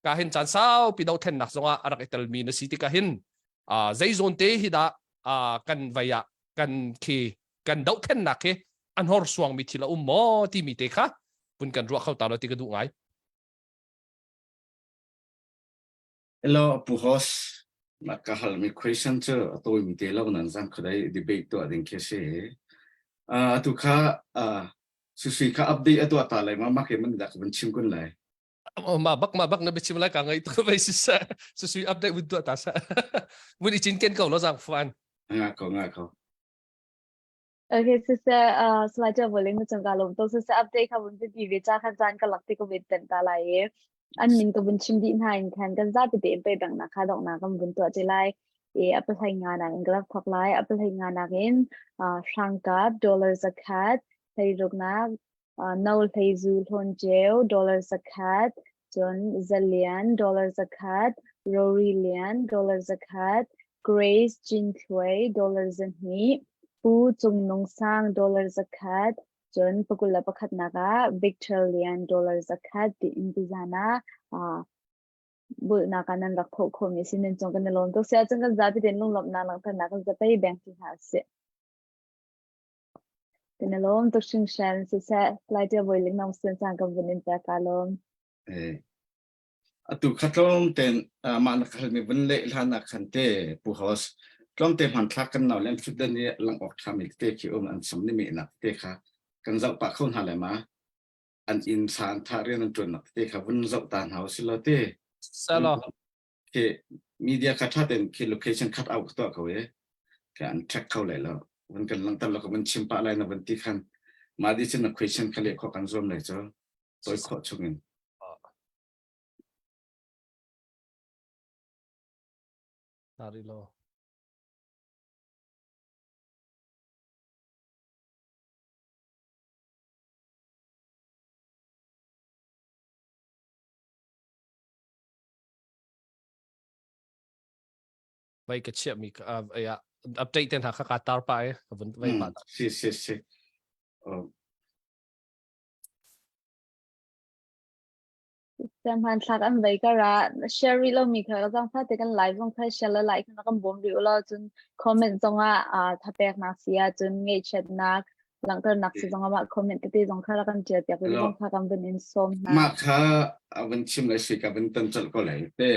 ka hin caan saupi dothlennak zongah a rak i telmi na si tikah hin zei zawn te hi dah kan vei ah kan khi kan dohthlennak hi an horsuangmi thil a um maw timi te kha vun kan ruah kho ta lo ti ka duh ngai. Hello, Pu Host. Na ka halmi question cu a tawimi te lo nan zan khuadei debate tuah ding khi si. Uh, atu kha uh, Susui kha update a tuah ta lai ma mak man dah ka van chim kun lai. Ma bak ma bak na biachim lai ka ngai tu vai si sa Susui update vun tuah ta sa. Vun i cin ken ko lo zang fan. Nga ko nga ko. Okay, siseh, uh, slide jo boleh na chung ka lom to siseh update kha vun ti ve cha khan caan ka lak ti ko vet ten ta lai e. An min ka vun chim dih hna in khan kan zapi te in pe bang na kha dok na kan vun tuah te lai. E apple hai nga na in glove thok lai apple hai nga nak in uh, hrangkap dollar zakhat hlei ruk nak uh, no hlei zu hlawn cheu dollar zakhat cun zalian dollar zakhat Rory Lian dollar zakhat Grace Cin Thluai dollar 200, Pu Cung Nung Sang dollar 100, cun pakul le pakhatnak ah Victor Lian dollar 100 tiin tuzan ah uh, bulhnak ah nan rak thawh khawhmi a si nan cung kan i lawm tuk. Siah cun kan zapi tein lunglawmhnak langhternak kan zapei beng ti hna usih. Kan i lawm tuk hringhran. Siseh, Lai Ṭia Bawi Ling Nong Sin Sang kan vun in pek ka lawm. Eh. Atu kha tlawmten mah na ka halmi vun leh hlan ah khan te Pu Host tlawmte hmanthlak kan nau le an thutdan i lang awk ṭhami tete khi um an sam ni mehnak tete kha kan zoh pah kho hna lai ma an inn sa an tha rian an ṭuannak tete kha vun zoh ta hna usih law te Salo. khi media kha ṭha tein khi location cut out tuah ko e ke an track kho lai lo vun kan langhter lo ka vun chim pah lai na vun ti khan mah di cun na question kha leh khawh kan zuam lai cu toi khawh chungin Tari lo. Vai ka chiah mi ka ya update ten ha kha ka tar pa e ka vun vai pa. Si si si. Oh. Hmanthlak an vei kar ah share rih lomi kha ka zaangfah te kan live zong kha share le like na kan bawm rih ulaw cun comment zong ah uh, thapeknak si ah cun ngaihchiatnak langhternak si zong ah mah comment tete zong kha rak kan tial piak rih zong kha kan vun in sawm hna. Mah kha a vun chim lai si ka vun ton colh ko lai te.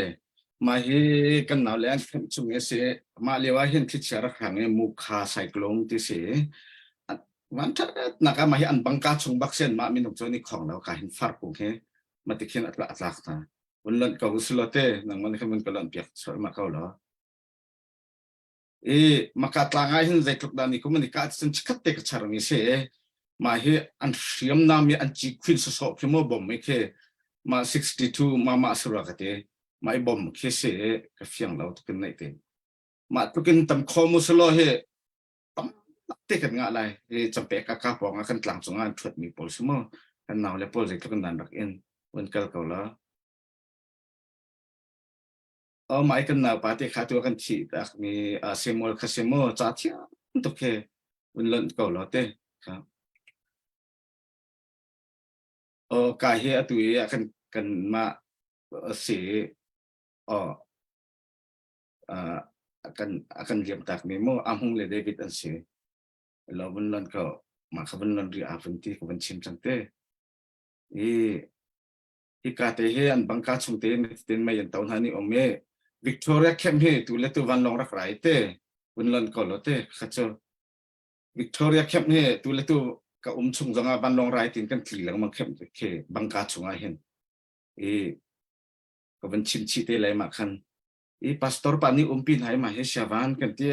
Mah hi kan nau le an khenh chung i si. Mah lio ah hin thlichia rak hrang i mukha cyclone ti si. Van ṭhat nak ah mah hi an bangka chung bak sian mah minung cu an i khong lo ka hin far kung he ma ti khin a tla a tlak hna. Un lonh ko usilo te nangman khan vun ka lonh piak sual ma ko lo. I maka tlang ah hin zeitluk dah ni kum an i kah cun chikkhat te ka charmi si mah hi an hriamnam i an ci khuin sawsawh khi maw bom i khi mah 62 mah mah sura ka ti mah i bom khi si ka fiang lo tukin naih te mah tukin tam kho mu selo hi tam te kan ngah lai hi campe ka ka pawng ah kan tlang cungah an thuat mi pawl si mu kan nau le pawl zeitluk in dan rak in un kal ko la Oh mai kan naupa te kha tu kan thih tak mi Samuel kha si mu ca thiam tuk khi un lonh ko lo te kha oh ka hi atu i kan kan ma si oh kan akan liam tak mi mu ahung le David an si lo vun lon ko ma kha vun lon ri a vun ti ka vun chim cang te i Hika te hi an bangka chung te tin mei an to hna ni om i Victoria camp hi tu le tu vanlawng rak rai te vun lon ko lo te kha cu Victoria camp hi tu le tu ka um chung zongah vanlawng rai tin kan tli lengmang camp khi bangka chungah hin i ka van chim chih te lai ma khan i pastor pa nih umpi hna i ma hi siavan kan ti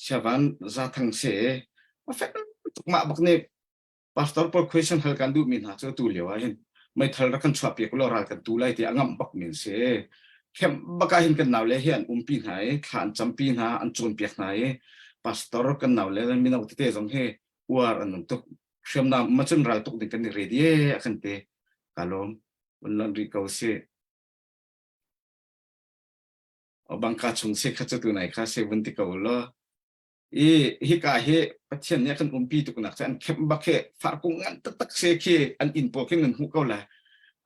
siavan za thang se a fek tuk mah bak nih Pastor pawl question hal kan duhmi hna cu tu lio ah hin meithal rak kan chuah piak law ral kan tu lai ti a ngamh bak min si. Khem bak ah hin kan nau le hi an umpi hna i thla an campi hna an cawnpiak hna i pastor kan nau le mino tete zong hi uar an um tuk hriamnam ma cun ral tuk ding kan i ready e a kan te ka lawm un lon ri ko si o bangka chung se kha chu tu nai kha se vun ti ko lo I hika hi Pathian nih a kan umpi tuknak cu an khemh bak hi farkung ngan taktak se khi an inn pawl khi nan hmuh ko lai.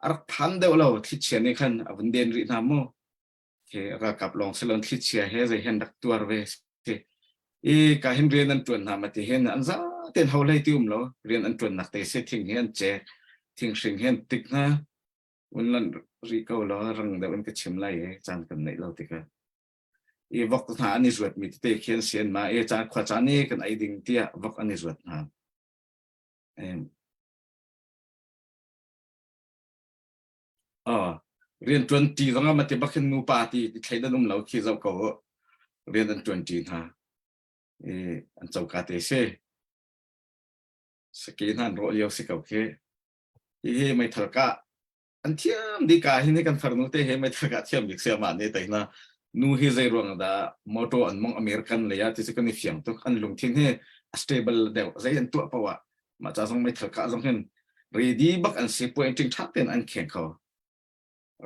A rak phan deuh lo thlichia nih khan a vun den rih hna mu. Khi ralkap lawng si loin thlichia he zei hen rak tuar ve si. I ka hin rian an tuan hna ma ti hin an za ten ho hlei ti um lo rian an tuannak te se thing hi an cek thing hring hi an tik hna un lan ri ko lo rang deuh in ka chim lai e caan kan neih lo tikah i vok hna an i zuatmi tete khi an si an mah i caan khua caan i kan ei ding tiah vok an i zuat hna. Oh, rian ṭuan ṭi zong ah mati bak hin nupa ti ti thleidan um lo khi zoh ko rian an ṭuan ṭi hna i an coka te si sake hna an rawh lio si ko khi hihi meithal kah an thiam dih ka hin kan farnu te he meithal kah thiam bik siamah ne tai na nu hi zei ruang dah motor an mong American lei ah ti cu kan i fiang tuk an lungthin hi a stable deuh zei an tuah poah mah ca zong meithal kah zong hin ready bak an si pointing tha ten an kheng kho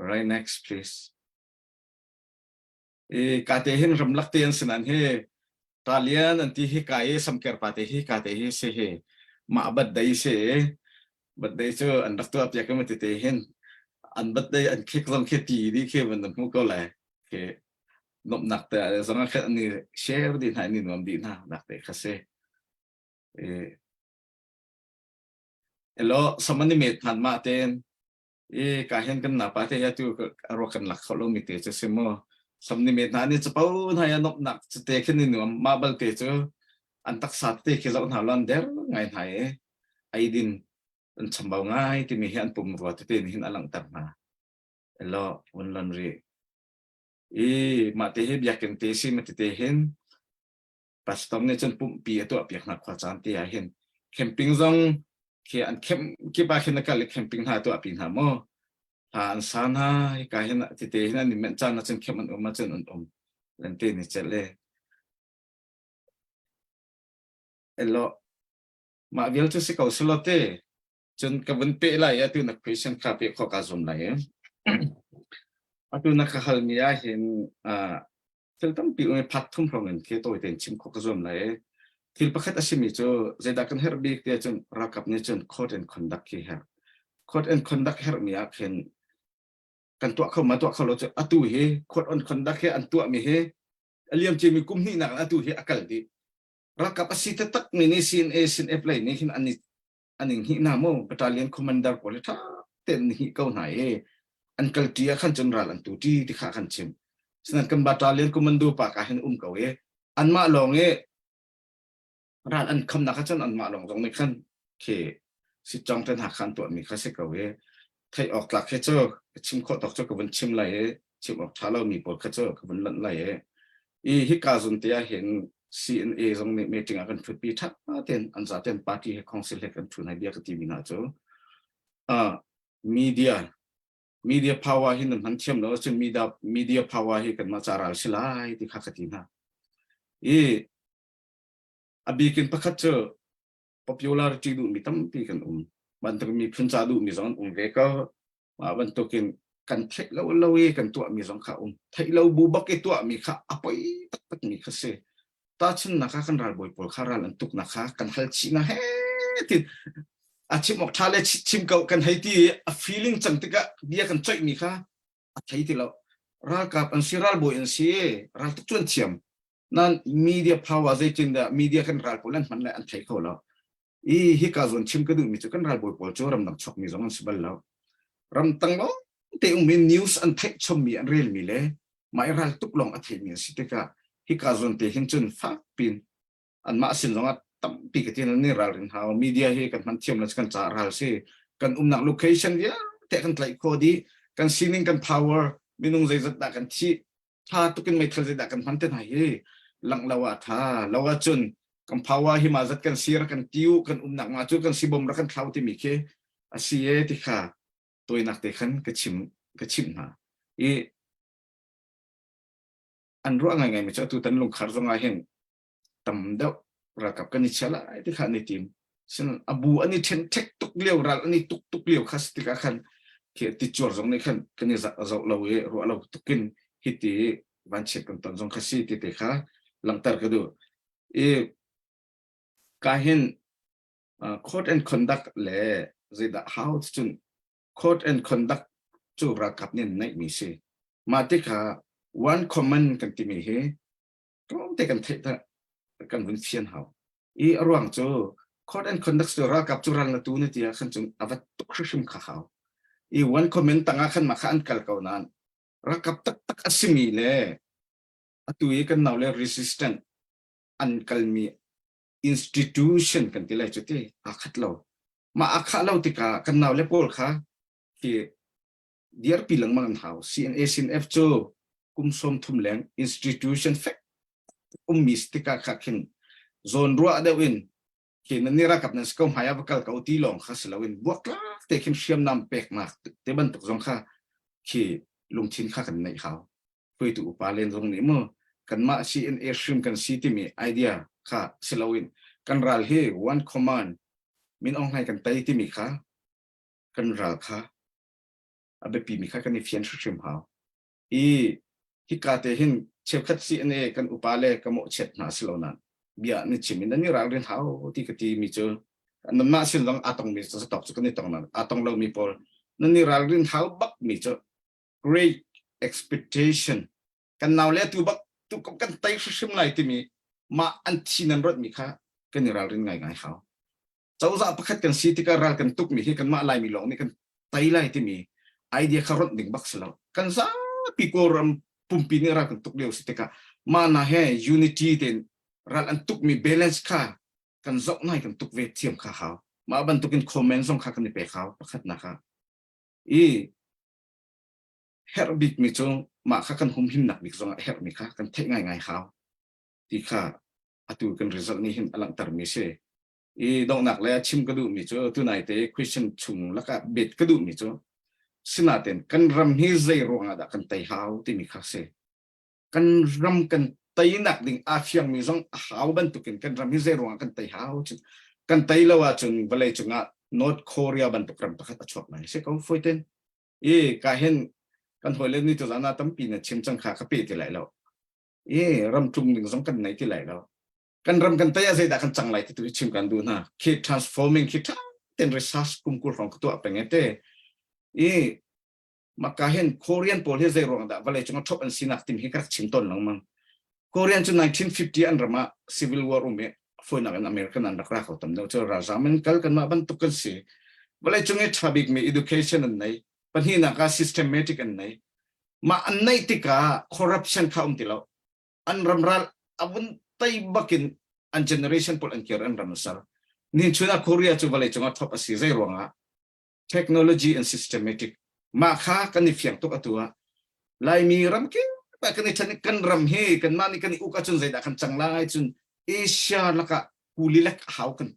right next please I ka te hin ramlak te an sinan hi talian an ti hi ka i samker pa te hi ka te hi si hi mah birthday si birthday cu an rak tuah piak i ti te hin an birthday an khik zong khi ti di khi van hmu ko lai khi nomnak te zong ah khan an i share di hna an i nuam di hna nak te kha si elo samani met hman ma ten i ka hen kan napa te ya tu ro kan lak kho lo mi te chu simo samni me hna ni chapo hna ya nok nak chu te khin ni nuam ma bal te chu an taksa te khi zo hna lon der ngai hna e ai din an chambau ngai ti mi hi an pum rua te te ni hin alang tar hna elo un lon ri i ma te hi biakin te si ma te te hin pastor nih cun pumhpi a tuah piak hna khua caan te ah hin camping zong khi an camp kip ah khin a kal i camping hna tuah pi hna maw hla an sa hna hika hin tete hin an i menh caan ah cun camp an um ahcun an um lan te ni cel le elo mah vial cu si ko selo te cun ka vun pe lai atu na question kha pe kho ka zum lai atu na ka hal mi ah hin thil tampi um i phat thum hrawng in khi tawi tein chim khawh ka zuam lai i thil pakhat a simi cu zeidah kan herh bik tiah cun ralkap nih cun code and conduct khi herh code and conduct herhmi ah khin kan tuah kho ma tuah kho lo cu atu hi code on conduct hi an tuahmi hi a liam ciami kum hnihnak in atu hi a kal dih ralkap a si taktak mi nih CNA CNF lei nih hin an i an in hnih hna mu battalion commander pawl hi ṭha tein an hnih ko hna i an kalṭi ah khan cun ral an tu ṭi ti kha kan chim. Sinan kan battalion commando pa ka hin um ko i anmah lawng i ral an khamnak ah cun anmah lawng zong nih khan khi sitcong ten hna kha an tuahmi kha si ko i theih awk tlak khi cu ka chim khawh tawk cu ka vun chim lai i chim awk ṭha lomi pawl kha cu ka vun lanh lai i i hika zun te ah hin CNA zong nih meeting ah kan ṭhutpi ṭha tein an zaten party he council he kan ṭhu hna bia ka timi hna cu uh, media media power hi nan hman thiam lo ahcun media media power hi kanmah ca ral si lai ti kha ka ti hna i a bikin pakhat cu popularity duhmi tampi kan um bantuk miphun ca duhmi zong an um ve ko mah bantukin kan theih lo lo i kan tuahmi zong kha um theih lo bu bak i tuahmi kha a poi taktakmi kha si tahchunnak ah kan ralbawi pawl kha ral an tuknak kha kan hal chih na he tin a chim awk tha le chim ko kan hei ti a feeling cang tikah bia kan coihmi kha a thei ti lo ralkap an si ralbawi an si ral tuk cuan thiam nan media power zeitin dah media kan ral pawl an hman le an thei kho lo i hika zawn chim ka duhmi cu kan ralbawi pawl cu ramdang chuakmi zong an si bal lo ramtang lo te ummi news an theih chommi an relmi le mah i ral tuk lawng a theimi an si tikah hika zawn te hin cun fak pin anmah sin zongah tampi ka tin an i ralrin hau media hi kan hman thiam lo kan ca ral si kan umnak location vialte kan tlaih khawh dih kan sining kan power minung zeizat dah kan thih tha tukin meithal zeidah kan hman te hna hi langh lo ah tha lo ahcun kan power hi ma zat kan sir kan tiu kan umnak ma cu kan sibom ra kan thlau timi khi a si e ti kha toinak te khan ka chim ka chimh hna i an ruah ngaingai mi cu atu tan lungkhar zong ah hin tam deuh ralkap kan i chia lai ti kha an i tim sin a bu an i then thek tuk lio ral an i tuk tuk lio kha si tikah khan khi ti cuar zong nih khan kan i zoh lo i ruah lo tukin hi ti vanchiat kan ton zong kha si ti te kha langhter ka duh i ka hin code and conduct le zeidah how cun code and conduct cu ralkap nih an neih mi si mah tikah one common kan timi hi tlawmte kan theih ta kan vun fian hau i a ruang cu code and conduct cu ralkap cu ral na tu na ti ah khan cun a va tuk hrimhrim kha hau i one comment tangah khan mah kha an kal ko nain ralkap taktak a simi le atu i kan nau le resistant an kalmi institution kan ti lai cu ti aa khat lo mah aa khah lo tikah kan nau le pawl kha khi dirpi lengmang an hau CNA CNF cu kum 30 leng institution fek ummi tikah kha khin zawn ruah deuh in khi nan ni ralkap nan si ko hmai ah va kal ko ti lawng kha si loin buaktlak te khin hriamnam peknak te bantuk zong kha khi lungthin kha kan neih hau hruaitu upa len zong nih mu kanmah CNA hrim kan si timi idea kha si loin kan ral hi one command min Aung Hlaing kan tei timi kha kan ral kha a biapimi kha kan i fian hrimhrim hau. I hika te hin cheukhat CNA kan upa le ka mawhchiat hna si lo nain bia ni chim in nan i ralrin hau ti ka ti mi cu nanmah sin zong aa tongmi cu cu kan i tong nain aa tong lomi pawl nan i ralrin hau bak mi cu great expectation kan nau le tu bak tu kan tei hrimhrim lai timi mah an thi nan rawt mi kha kan i ralrin ngai ngai hau cozah pakhat kan si tikah ral kan tukmi hi kanmah Laimi lawng nih kan tei lai timi idea kha ronh ding bak si lo. Kan zapi Kawlram pumpi nih ral kan tuk lio si tikah mah na he unity tein ral an tukmi balance kha kan zoh nai kan tuk ve thiam kha hau. Mah bantukin comment zong kha kan i pek hau pakhatnak ah. I herh bikmi cu mah kha kan humhimnak bik zongah herhmi kha kan theih ngaingai hau ti kha atu kan result nih hin a langhtermi si. I donghnak le chim ka duhmi cu tunai te question chung lakah bet ka duhmi cu sinaten kan ram hi zei ruangah dah kan tei hau timi kha si. Kan ram kan teinak ding aa fiangmi zong a hau bantukin kan ram hi zei ruangah kan tei hau cun kan tei lo ahcun vawlei cungah North Korea bantuk ram pakhat a chuak lai si ko foiten i ka hin kan hawile ni tu zan ah tampi na chim cang kha ka pe ti lai lo i ram tlung ding zong kan nei ti lai lo kan ram kan tei ah zeidah kan cang lai ti tu chim kan duh hna khi transforming khi tha ten research kum kul hrawng ka tuah peng te i maka hin Korean pawl hi zei ruang dah vawlei cung a thop an sinak tim hi ka rak chim tawn lengmang Korean cu 1950 an ram ah civil war um i foinak in American an rak ra ko tam deuh cu ralzam in kal kanmah bantuk kan si vawlei cung i tha bik mi education an nei pahnihnak ah systematic an nei. Mah an neih tikah corruption kha um ti lo. An ram ral a vun tei bakin an generation pawl an kir an ram a ser. Nin chun ah Korea cu vawlei cungah top a si zei ruangah technology and systematic mah kha kan i fiang tuk atu ah Laimi ram kip ah kan i ṭhen kan ram hi kanmah nih kan i uk ahcun zeidah kan cang lai cun Asia lakah kuli lek a hau kan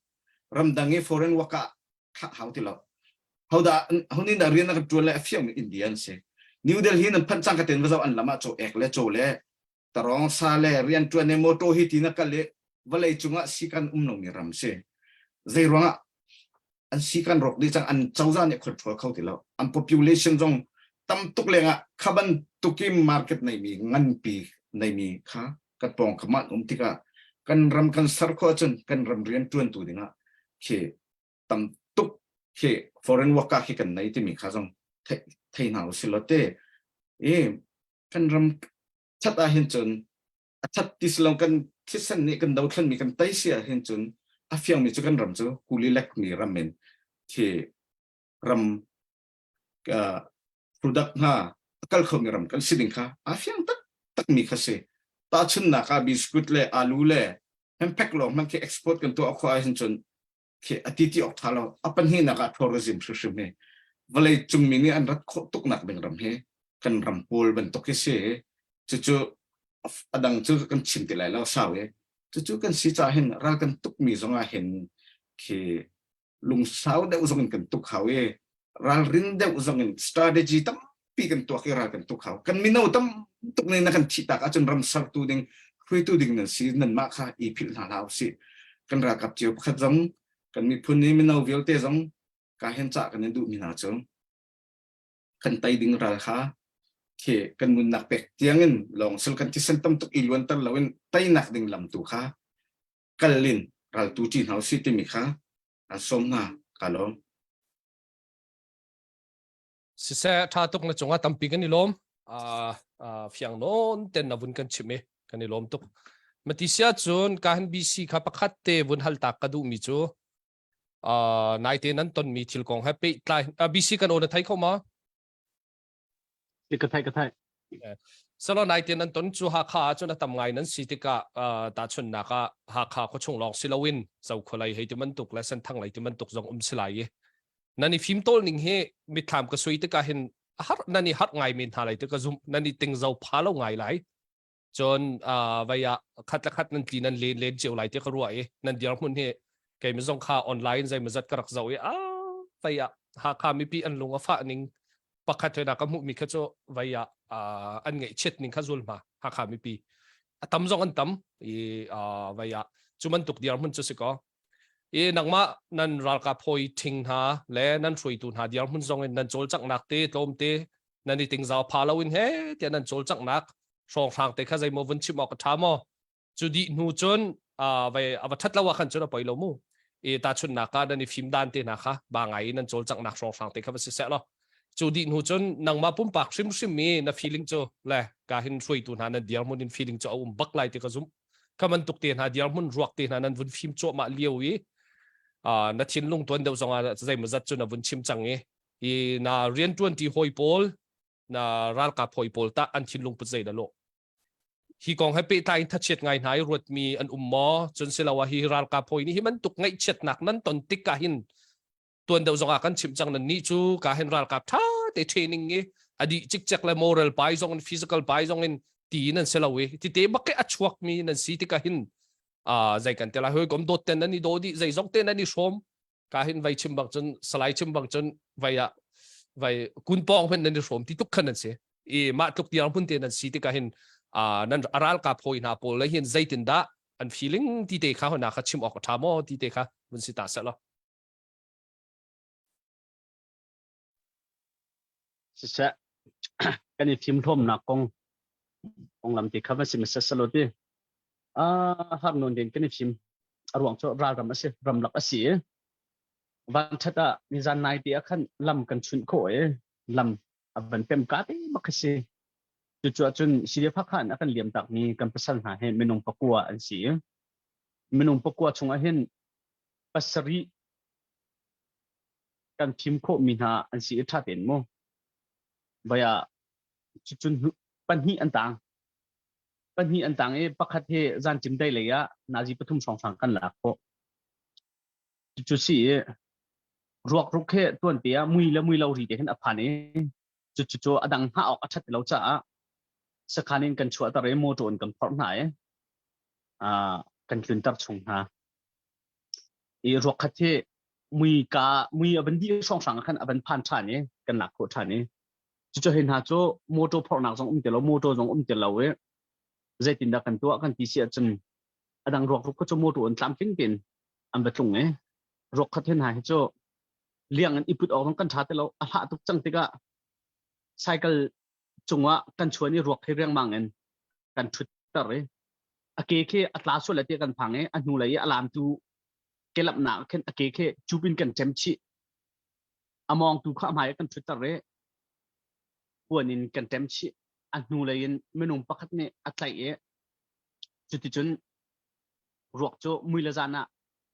ramdang i foreign work ah thlah hau ti lo hodah honin dah rian a kan ṭuan le a fiangmi India an si New Delhi nan phanh cang ka ten va zoh an lam ah chaw ek le chaw le tarong sa le rian ṭuan le motor hi ti na kal i vawlei cungah sikan um lomi ram si zei ruangah an sikan rawk dih cang an cozah nih control kho ti lo an population zong tam tuk lengah kha bantukin market neimi nganpi neimi kha kan pawng kam ah um tikah kan ram kan ser khawh ahcun kan ram rian ṭuantu dingah khi tam tuk khi foreign worker khi kan nei timi kha zong thei hna usih law te i kan ram that ah hin cun a that ti si lo kan thisen nih kan dothlen mi kan tei si ah hin cun a fiang mi cu kan ram cu kuli lek mi ram in khi ram product hna a kal kho mi ram kan si ding kha a fiang tak tak mi kha si tahchunnak ah biscuit le alu le hemphek lawng hmanh khi export kan tuah khawh ahhin cun khi a ti ti awk tha lo a pahnihnak ah tourism hrimhrim hi vawlei cung mi nih an rat khawh tuk nak ding ram hi kan ram pawl bantuk hi si cucu a dang cu kan chim ti lai lo sau i cucu kan si ca hin ral kan tuk mi zong ah hin khi lungsau deuh zong in kan tuk hau i ralrin deuh zong in strategy tampi kan tuak i ral kan tuk hau kan mino tam tuk nih na kan thih tak ahcun ram sertu ding hruaitu ding nan si nanmah kha i philh hna hlah usih kan ralkap cio pakhat zong kan miphun i mino vialte zong ka hen cah kan in duhmi hna cu kan tei ding ral kha khi kan nunnak pek tiangin lawng sil kan thisen tam tuk i luanter loin teinak ding lam tu kha kal in raltu ṭi hna usih timi kha an sawm hna ka lawm. Siseh ṭha tuk na cungah tampi kan i lawm. Fiang nawn ten na vun kan chim i kan i lawm tuk. Mati sia cun ka han BC kha pakhat te vun hal tak ka duhmi cu naite nan tonmi thil kong he pehtlai BC kan aw na thei kho ma? Ka thai ka thai. Salo nai tin an ton cu Hakha ah cun a tam ngai nan si tikah tahchunhnak ah Hakha khuachung lawng si loin Zokhua hei ti bantuk le Senthang lei ti bantuk zong um si lai i nan i fimtawl ning hi mitthlam ka sui tikah hin har nan i harh ngai men hna lai ti ka zum nan i tingzo pha lo ngai lai cun vai ah khat le khat nan tli nan len len cio lai ti ka ruah i nan dirhmun hi keimah zong kha online zeimawzat ka rak zoh i a vai ah Hakha mipi an lung a fah ning pakhat he ka hmuh mi kha cu vai ah an ngaihchiat ning kha zul hma Hakha mipi a tam zong an tam i vai ah cu bantuk dirhmun cu si ko i nangmah nan ralkap hawi ṭhing hna le nan hruaitu hna dirhmun zong in nan cawlcanghnak te tlawm te nan i tingzau pha lo in he tiah nan cawlcanghnak hrawnghrang te kha zeimaw vun chim awk a ṭha maw cu dih hnu cun vai a va ṭhat lo ah khan cun a poi lo mu i tahchunhnak ah nan i fim dan te hna kha ba ngai in nan cawlcanghnak hrawnghrang te kha va si seh law cu dih hnu cun nangmah pumpak hrimhrim mi na feeling cu le ka hin hruaitu hna nan dirhmun in feeling cu a um bak lai ti ka zumh kha bantuk te hna dirhmun ruak te hna nan vun fim cuahmah lio i na thinlung tuan deuh zongah zeimawzat cu na vun chim cang i i na rianṭuan ti hawi pawl na ralkap hawi pawl tah an thinlung put zei dah lawh hi kong he pehtlai in thachiat ngai hna i ruatmi an um maw cun siloah hi ralkap hawi nih hi bantuk ngaihchiatnak nan ton tik ah hin tuan deuh zongah kan chimh cang nan nih cu ka hin ralkap tha te training i a dih cikcek le moral pai zong in physical pai zong in ti nan si lo i ti te bak a chuak mi nan si tikah hin zei kan te lai hoi kom dawt ten nan i daw dih zei zong te nan i hrawm ka hin vai chim bang cun salai chim bang cun vai ah vai kun pong hmenh nan i hrawm ti tuk khan nan si i mah tluk tiang hmun te nan si tikah hin nan ralkap hawi hna pawl le hin zeitin dah an feeling ti te kha hona kha chim awk a tha maw ti te kha vun si ta seh law Siseh kan i fimhlawmnak kong konglam ti kha va sim seh selaw ti har nawn ding kan i fim a ruang cu ralram a si ramlak a si i vanṭhat ah nizan nai te ah khan lam kan chunh khawh i lam a van pem ka te bak a si cucu ahcun CDF Hakha in a kan liam takmi kan pasal hna hi minung pakua an si i minung pakua chungah hin pasarih kan thim khawhmi hna an si i ṭha tein mu. Vai ah. Cucun pahnih an tang. Pahnih an tang i pakhat hi zanṭim dei lei ah nazi pathum hrawnghrang kan lak khawh. Cucu si i ruak ruk he tuante ah mui le mui lo ri te hin a phan i cucu cu a dang hngah awk a ṭhat ti lo caah sakhan in kan chuahter i motor in kan phorh hna i kan tlunter chung hna. I ruak khat hi mui ka mui a van dih hrawnghrang ah khan a van phan ṭhan i kan lak khawh ṭhan i cucu hei hna cu motor phorhnak zong um ti lo motor zong um ti lo i zeitindah kan tuah kan ti si ahcun a dang ruak ruk cu motor in tlamtling tein an va tlung i ruak khat hei hna hi cu liang in i put awk zong kan ṭha ti lo a hlah tuk cang tikah cycle cungah kan chuan i ruak hi riangmang in kan ṭhutter i a ke khi a tla sual lai ti kan phang i a hnulei i a lamtu kelamnak khin a ke khi cup in kan ṭem chih a mawngtu kha a hmai ah kan ṭhutter i puan in kan ṭem chih a hnulei in minung pakhat nih a tlaih i cuticun ruak cu mui le zan ah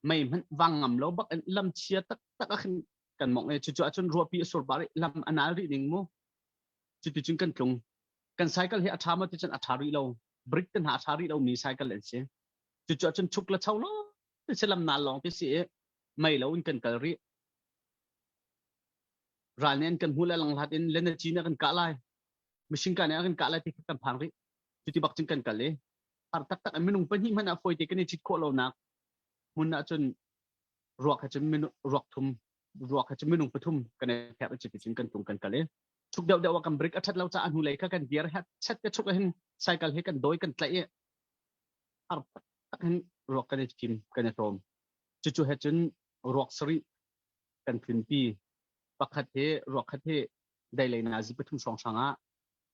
mei hmanh vang ngam lo bak in lam chia taktak ah khin kan mongh i cucu ahcun ruahpi a sur bar i lam a nal rih ning mu cuticun kan tlung kan cycle hi a ṭha maw ticun a ṭha rih lo brick te hna a ṭha rih lo mi cycle an si cucu ahcun chuk le cho lo ti si lam nal lawng ti si i mei lo in kan kal rih ral nih an kan hmuh le langhlat in lenaci nih a kan kah lai machine gun nih a kan kah lai ti kan phang rih cuti bak cun kan kal i har taktak in minung pahnih hmanh ah fawi te kan i chit khawh lonak hmun ah cun ruak he cun minung ruak thum ruak he cun minung pathum kan i phek i cuti cun kan tung kan kal i chuk deuh deuh ah kan brake a that lo caah a hnulei kha kan gear he chet te chuk hin cycle he kan dawi kan tlaih i har taktak hin ruak kan i thim kan i hlawm cucu he cun ruak sarih kan tlunpi pakhat hi ruak khat hi deilei nazi pathum hrawnghrang ah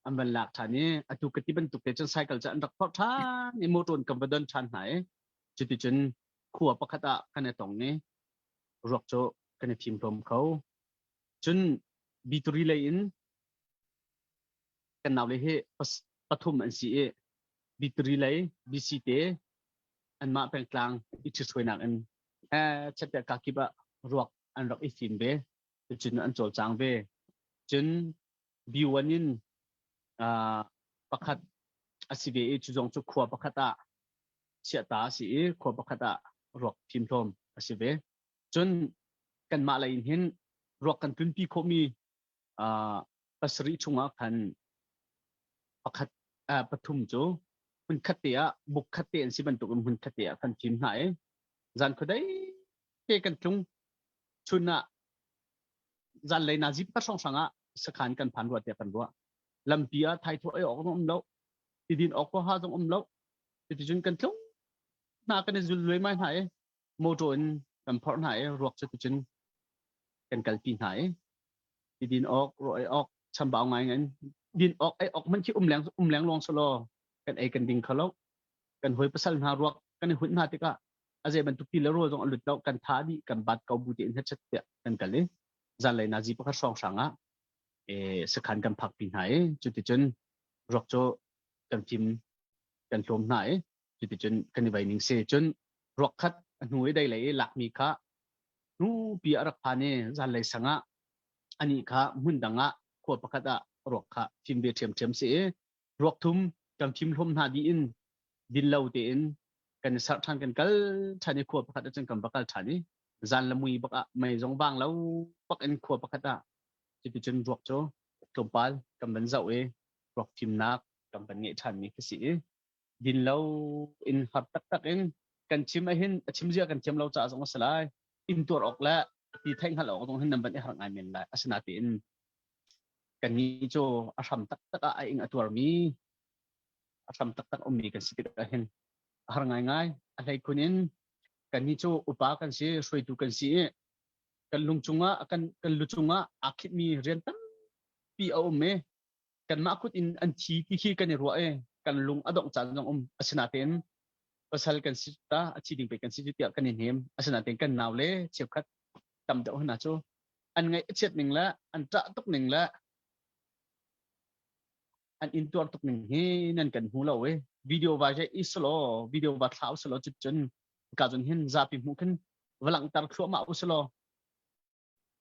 an van lak ṭhan i atu ka ti bantuk te cun cycle cu an rak phorh ṭhan i motor in kan va don ṭhan hna i cuticun khua pakhat ah kan i tong i ruak cu kan i thim hlawm kho cun bituri lei in kan naule hi pathum an si i bituri lei BC te anmah pengtlang i ṭhithruainak in chetpiah kakip ah ruak an rak i fim ve cun an cawlcang ve cun B1 in pakhat a si ve i cu zong cu khua pakhat ah chiahta a si i khua pakhat ah ruak fimhlawm a si ve cun kanmah lei in hin ruak kan tlunpi khawhmi pasarih chungah khan pakhat pathum cu hmun khat te ah buk khat te an si bantuk in hmun khat te ah kan fim hna i zan khuadei te kan tlung chun ah zanlei nazi pakhat hrawnghrang ah sakhan kan phan rua tiah kan ruah lampi ah thaithawh ei awk zong um lo tidin awk ha zong um lo cuticun kan tlung hna kan i zul luaimai hna i motor in kan phorh hna i ruak cu ticun kan kalpi hna i tidin awk rawh ei awk chambau ngai in din awk ei awk hmanh khi um leng um leng lawng selaw kan ei kan ding kho lo kan hawi pasal hna ruak kan i hunh hna tikah a zei bantuk ti le rawl zong a lut lo kan tha dih kan bat ko bu tein hechet tiah kan kal i zanlei nazi pakhat hrawnghrang ah e sakhan kan phak pi hna i cuticun ruak cu kan fim kan hlawm hna i cuticun kan i vei ning si cun ruak khat a hnu i dei lei i lakmi kha hnu pi a rak phan i zanlei sang ah anih kha hmun dang ah khua pakhat ah ruak kha fim ve ṭhiamṭhiam si i ruak thum kan fim hlawm hna dih in din lo tein kan i serh ṭhan kan kal ṭhan i khua pakhat ah cun kan va kal ṭhan i zan le mui bak ah mei zong vang lo bak in khua pakhat ah cuticun ruak cu tlawmpal kan van zoh i ruak fimnak kan van ngeih ṭhan mi khi si i din lo in har taktak in kan chim ahhin a chim zia kan thiam lo caah zong a si lai in tuar awk le ti theih hngalh awk zong hin nan van i har ngai men lai asinain kannih cu a hram taktak ah a ing a tuarmi a hram taktak ummi kan si tikah hin a har ngaingai a hleikhun in kannih cu upa kan si hruaitu kan si i kan lung cungah kan kan lu cungah aa khitmi rian tampi a um i kanmah kut in an thi ti khi kan i ruah i kan lung a dongh caan zong um asinain pasal kan si ta a thi ding pe kan si tiah kan i hnem asinain kan nau le cheukhat tam deuh hna cu an ngaih a chiat ning le an ṭah tuk ning le an intuar tuk ning hi nan kan hmu lo i video va je i selo video va thla usilo cut cun ka cun hin zapi hmuh khin va langhter thluahmah usilo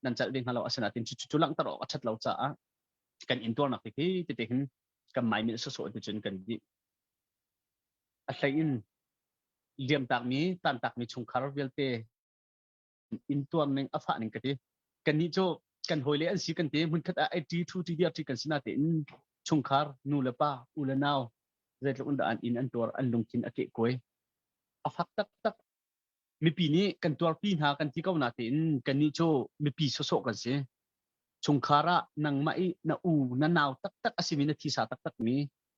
nan celh ding hnga lo asinain cu cu langhter awk a ṭhat lo caah. Kan intuarnak te khi tete hin kan mai min sawsawh ti cun kan dih. A hlei in liamtakmi, tantakmi chungkhar vialte intuar ning a fah ning ka ti. Kannih cu kan hawile an si kan ti hmunkhat ah ai ṭi ṭhu ṭi dir ṭi kan si natein chungkhar nu le pa u le nau zeitluk in dah an inn an tuar an lungthin a kehkuai a fak taktak mipi nih kan tuarpi hna kan ti ko natein kannih cu mipi sawsawh kan si chungkhar ah nangmah i na u na nau taktak a simi na thisa taktak mi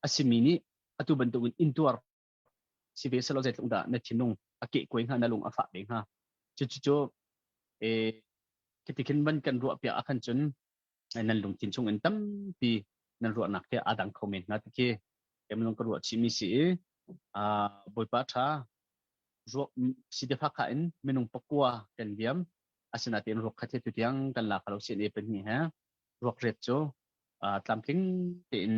a simi nih atu bantukin intuar si ve selaw zeitluk dah na thinlung a kehkuai hnga na lung a fah ve hnga cucu cu eh khiti khin van kan ruah piak ahkhan cun nan lungthin chung in tampi nan ruahnak khi aa dang kho men hnga ti khi keimah ka ruah chihmi si i Bawipa ṭha ruak Sidefakha in minung pakua kan liam asinain ruak khat hi tutiang kan la kho lo CNA pahnih he ruak ret cu tlamtling tein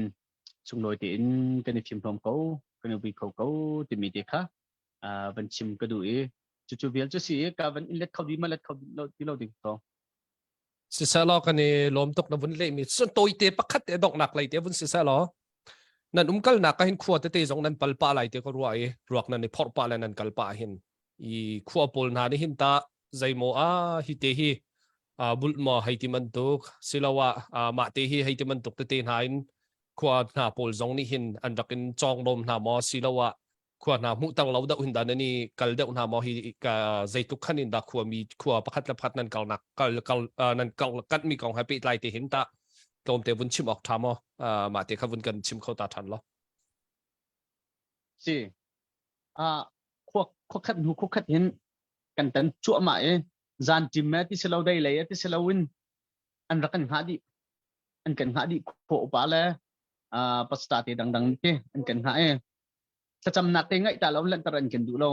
sunglawi tein kan i fimhlawm ko kan i vui kho ko timi te kha van chim ka duh i cucu vial cu si i ka van in let kho di ma let kho ti lo ding ko Siselaw kan i lawm tuk na vun lehmi cun tawite pakhat te donghnak lei te vun siselaw nan umkalnak ah hin khua tete zong nan pal pah lai te ka ruah i ruak nan i phorh pah le nan kal pah hin i khua pawl hna nih hin ta zeimaw a hi te hi bulh maw hei ti bantuk siloah mah te hi hei ti bantuk tete hna in khua hna pawl zong nih hin an rak in cawng lawm hna maw siloah khua hna hmuh tang lo deuh hin dah nan i kal deuh hna maw hi ka zeitluk khan in dah khua mi khua pakhat le pakhat nan kalnak kal kal nan kal kat mi kong he pehtlai te hin ta tlawmte vun chim awk tha maw mah te kha vun kan chim kho ta than lo si a khua khua khat hnu khua khat hin kan tan cuahmah i zan tim me ti silo dei lei ti silo in an rak kan hngah dih an kan hngah dih khua upa le pasta te dangdang te an kan hngah i thlacamnak te ngaih ta lo lanhter an kan duh lo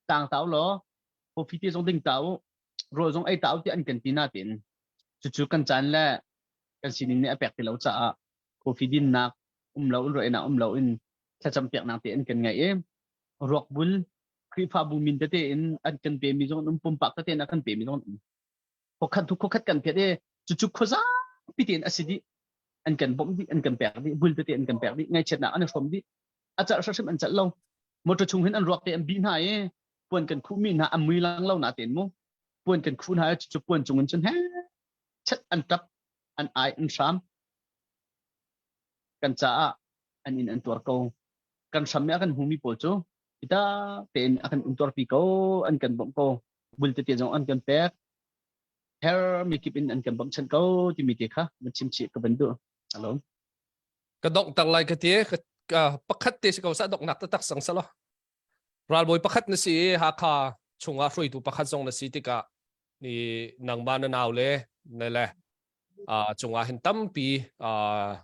tang tau law coffee te zong ding ta u rawl zong ei ta u ti an kan ti na tin cucu kan caan le kan sining nih a pek ti lo caah coffee dinnak um lo in ruainak um lo in thlacam piaknak te an kan ngaih i ruak bul Khrihfabu min tete in an kan pe mi zong um pumpak tete in a kan pe mi zong um khokhat tu khokhat kan phet i cucu khuaza pi tein a si dih an kan bawmh dih an kan pek dih bul tete an kan pek dih ngaihchiatnak an i hrawm dih a calh hrimhrim an calh lo motor chung hin an ruak te an bih hna i puan kan khuh mi hna an mui lang lo na tein mu puan kan khuh hna i cucu puan cung in cun he chet an tap an ai an hram kan caah an in an tuar ko kan hram i a kan hmu mi pawl cu ita tein a kan umtuarpi ko an kan bawmh ko bul tete zong an kan pek her mi kip in an kan bawmhchanh ko timi te kha na chim chih ka van duh alo Ka dongh tang lai ka ti ka pakhat te si ko sa donghnak taktak sang salo ralbawi pakhat na si i Hakha chungah hruaitu pakhat zong na si tikah ni nangmah na nau le na le cungah hin tampi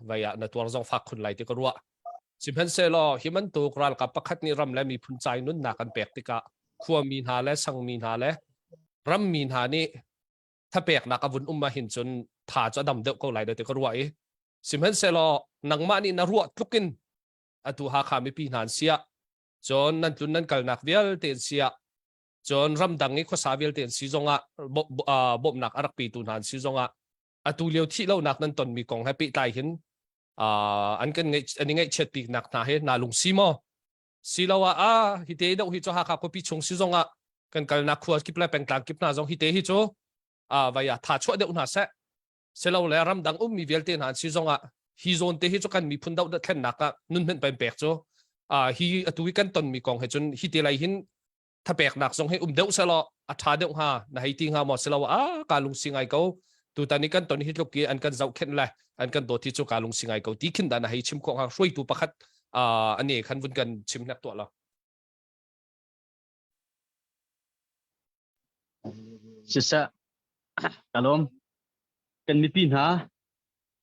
vai ah na tuar zong fak khun lai ti ka ruah sihmanhsehlaw hi bantuk ralkap pakhat nih ram le miphun cai nunnak an pek tikah khuami hna le sangmi hna le rammi hna nih thapeknak a vun um ah hin cun tha cu a dam deuh ko lai ti ka ruah i sihmanhsehlaw nangmah nih na ruah tlukin atu Hakha mipi hna an siah cun nan tlun nan kalnak vialte an siah cun ramdang i khuasa vialte an si zongah bawmhnak a rak petu hna an si zongah atu lio thih lonak nan tonmi kong he pehtlai hin an kan ngaih an i ngaihchiat biknak hna he naa lungsi maw siloah a hi te deuh hi cu Hakha khuapi chung si zongah kan kalnak khua kip le pengtlang kip hna zong hi te hi cu vai ah tha chuah deuh hna seh silo le ramdang ummi vialte hna an si zongah hi zawn te hi cu kan miphun doh thlennak ah nun hmenh pen pek cu hi atu i kan tonmi kong he cun hi te lai hin thapeknak zong hi um deuh selaw a ṭha deuh hnga na hei ti hnga maw silo a ka lungsi ngai ko tutan i kan ton hi tluk i an kan zohkhenh le an kan dawt hi cu ka lungsi ngai ko ti khin dah na hei chim khawh hnga hruaitu pakhat ane khan vun kan chim hnek tuah lo Siseh, ka lawm. Kan mipi hna,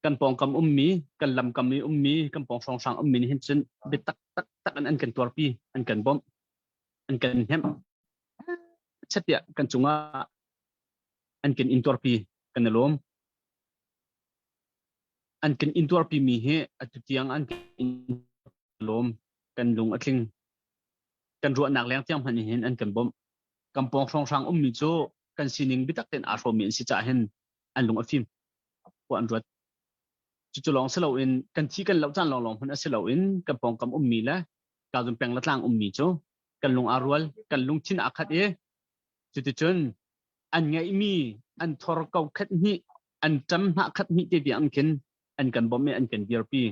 kan pawngkam ummi, kan lamkam i ummi, kan pawng hrawnghrang ummi nih hin cun biatak taktak in an kan tuarpi, an kan bawmh, an kan hnemh. Chatiah kan cungah an kan intuarpi, kan i lawm. An kan intuarpi mi hi atu tiang an kan lawm, kan lung a tling. Kan ruahnak leng tiang hmanh hin an kan bawmh. Kan pawng hrawnghrang ummi cu kan sining biatak tein aa hrawmmi an si caah hin an lung a fim. Khua an ruat. Cucu lawng si loin kan thi kan loh caan lawnglawng hmanh a si loin kan pawngkam ummi le Kazun peng le tlang ummi cu kan lung aa rual, kan lungthin aa khat i cuticun an ngeihmi an thor ko khat hnih, an ṭam hnah khat hnih te tiang khin an kan bawmh i an kan dirpi.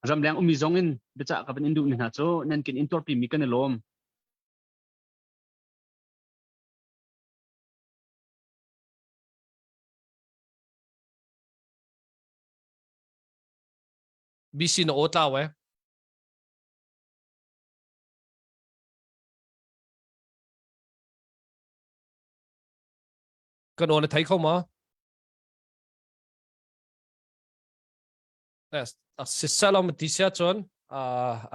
Ramleng ummi zong in biacah ka van in duhmi hna cu nan kan intuarpi mi kan i lawm. BC na aw tlau eh. Kan aw na thei kho ma? Sisalom ti sia cun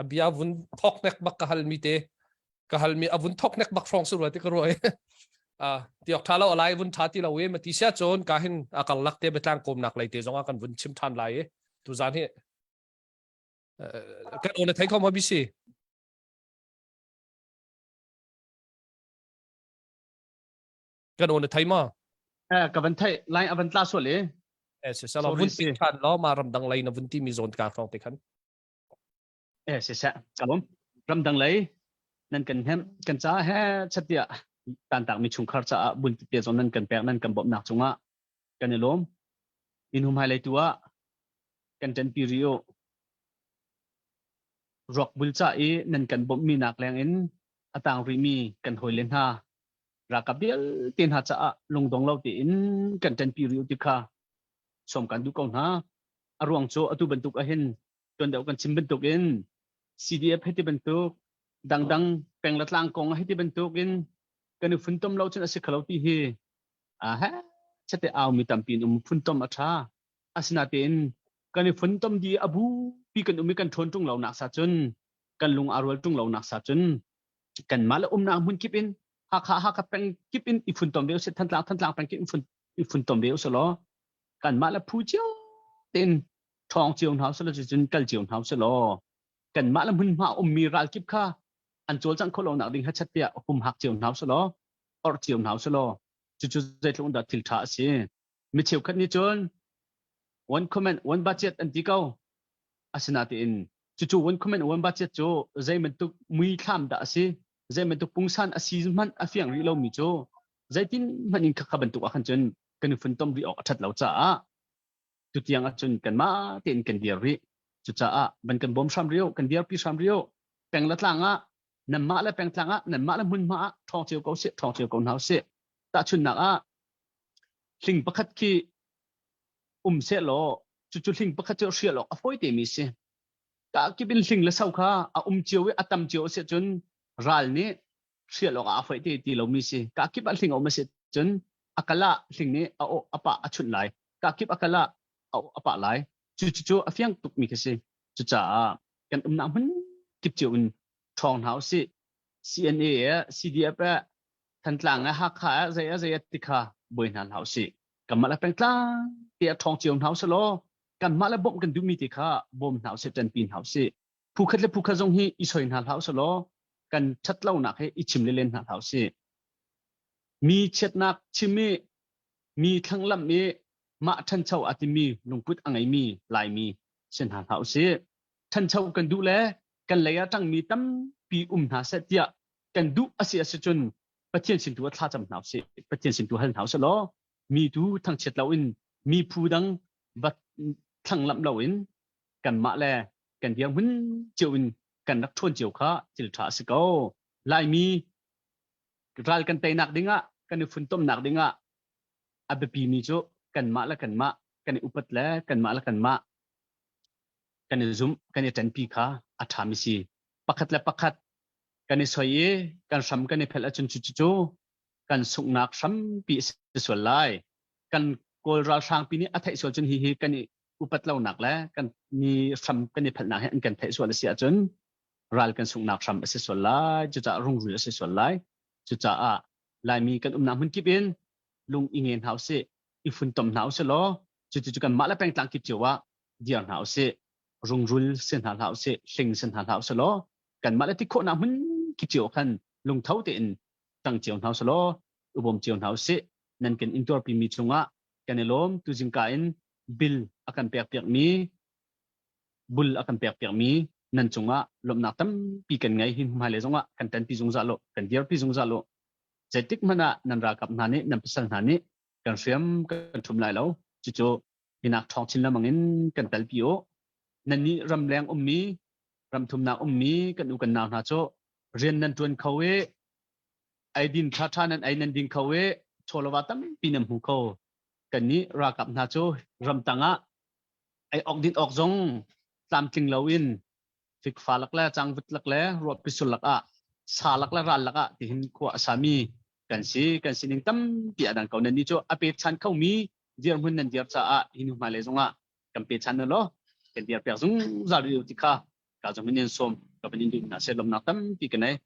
a bia vun thok nek bak ka hal mi te ka hal mi a vun thok nek bak hrawng su rua ti ka ruai tiok tha lo alai vun tha ti lo i ma ti sia cun ka hin a kal lak te betlang kom nak lei te zong ah kan vun chim than lai i tu zan hi kan on thei kho ma bisi kan on thei ma ka van thei line a van tla sual i eh se sala vun ti than lo ma ramdang lei na vun ti mi zon ka hrawng te khan eh se se kalom ramdang lei nan kan hem kan ca he chatia tan tak mi chungkhar ca ah bun te zon nan kan pek nan kan bawmh nak cungah kan i lawm in hum hai lei tu ah kan ṭan pi rio ruak bul ca i nan kan bawmh mi nak leng in atang rih mi kan hawi le hna ralkap vialte hna caah lungdong lo tein kan ṭanpi rih ti kha sawm kan duh ko hna. A ruang cu atu bantuk ahhin tuan deuh kan chim bantuk in CDF hei ti bantuk dangdang peng le tlang kong hei ti bantuk in kan i funtom lo cun a si kho lo ti hi a he chate au mi tampi in um funtom a ṭha. Asinain kan i funtom di a bu pi kan um i kan ṭhawn ṭung lo nak sa cun kan lung aa rual ṭung lo nak sa cun kanmah le umnak hmun kip in Hakha Hakha peng kip in i funtom ve usih Thantlang Thantlang peng kip in fun i funtom ve usih law kanmah le phu cio tein ṭhawng cio hna usih law cucun kal cio hna usih law kanmah le hmunhma ummi ral kip kha an cawlcangh khawh lonak ding hachat tiah humhak cio hna usih law orh cio hna usih law cucu zeitluk dah thil ṭha a si mi cheukhat nih cun one comment one budget an ti ko asinain cucu one comment one budget cu zei bantuk muithlam dah a si zei bantuk pungsan a si hmanh a fiang rih lomi cu zeitin hmanh in khakha bantuk ah khan cun kan i funtom rih awk a ṭhat lo caah tutiang ahcun kanmah tein kan dir rih cucaah van kan bawm hram rio kan dirpi hram rio peng le tlang ah nanmah le pengtlang ah nanmah le hmunhma ah ṭhawng cio ko sih ṭhawng cio ko hna usih tahchunhnak ah hling pakhat khi um seh law cucu hling pakhat cu hrial awk a fawi te mi si ka kip in hling le so kha a um cio i a tam cio a si cun ral nih hrial awk ah a fawi te ti lomi si ka kip ah hling a um a si cun a kal ah hling nih a a pah a chunh lai ka kip a kal ah a a pah lai cu cu cu a fiang tuk mi khi si cucaah kan umnak hmun kip cio in ṭhawng hna usih CNA eh CDF eh Thantlang eh Hakha eh zei a zei a ti kha buai hna hlah usih kanmah le pengtlang te a ṭhawng cio hna usih law kanmah le bawmh kan duhmi ti kha bawm hna usih ṭanpi hna usih phu khat le phu khat zong hi i soi hna hlah usih law kan ṭhat lonak hi i chim le len hna hlah usih mi chiatnak chim i mi thlanglamh i mah ṭhancho a timi lungput a ngeimi Laimi si hna hlah usih ṭhancho kan duh le kan lei ah ṭangmi tampi um hna seh tiah kan duh a si a si cun Pathian sin tu ah thlacam hna usih Pathian sin tu hal hna usih law mi tu thangchiat loin mi phu dang va thlanglamh loin kanmah le kan dirhmun cio in kan rak ṭhawn cio kha thil ṭha a si ko. Laimi ral kan teinak dingah kan i funtomnak dingah a biapi mi cu kanmah le kanmah kan i upat le kanmah le kanmah kan i zumh kan i ṭanpi kha a ṭhami si. Pakhat le pakhat kan i soi i kan hram kan i phelh ahcun cucu kan sunghnak hrampi a si sual lai. Kan Kawl ralhrangpi nih a theih sual cun hihi kan i upat lonak le kan mi hram kan i phelhnak hi an kan theih sual a si ahcun ral kan sunghnak hram a si sual lai. Cucaah rungrul a si sual lai. Cucaah Laimi kan umnak hmun kip in lung i nge hna usih, i funtom hna usih law cucu kanmah le pengtlang kip cio ah dir hna usih, rungrul si hna hlah usih, hling si hna hlah usih law kanmah le ti khawhnak hmun kip cio khan lungtho tein ṭang cio hna usih law i bawm cio hna usih. Nan kan intuarpi mi cungah kan i lawm. Tuzingka in. Bill a kan pek piakmi bul a kan pek piakmi nan cungah lawmhnak tampi kan ngei hi hmailei zongah kan ṭanpi zungzal u kan dirpi zungzal u zeitik hmanh ah nan ralkap hna nih nan pasal hna nih kan hriam kan ṭhum lai lo cucu hinak ṭhawng chin lengmang in kan telpi u nannih ramleng ummi ramthumnak ummi kan u kan nau hna cu rian nan ṭuan kho i eidin ṭhaṭha nan ei nan ding kho i chawlava tampi nan hmu kho kannih ralkap hna cu ramtang ah ei awk din awk zong tlamtling loin fikfa lak le cangvut lak le ruahpi sul lak ah sa lak le ral lak ah tihin khua a sami kan si kan sining tampi a dang ko nan ni cu a pechan khomi dirhmun nan dir caah hi hnu hmailei zongah kan pechan na law kan dir piak zungzal rih ti kha ka zong in sawm ka van in duh hna seh lawmnak tampi ka nei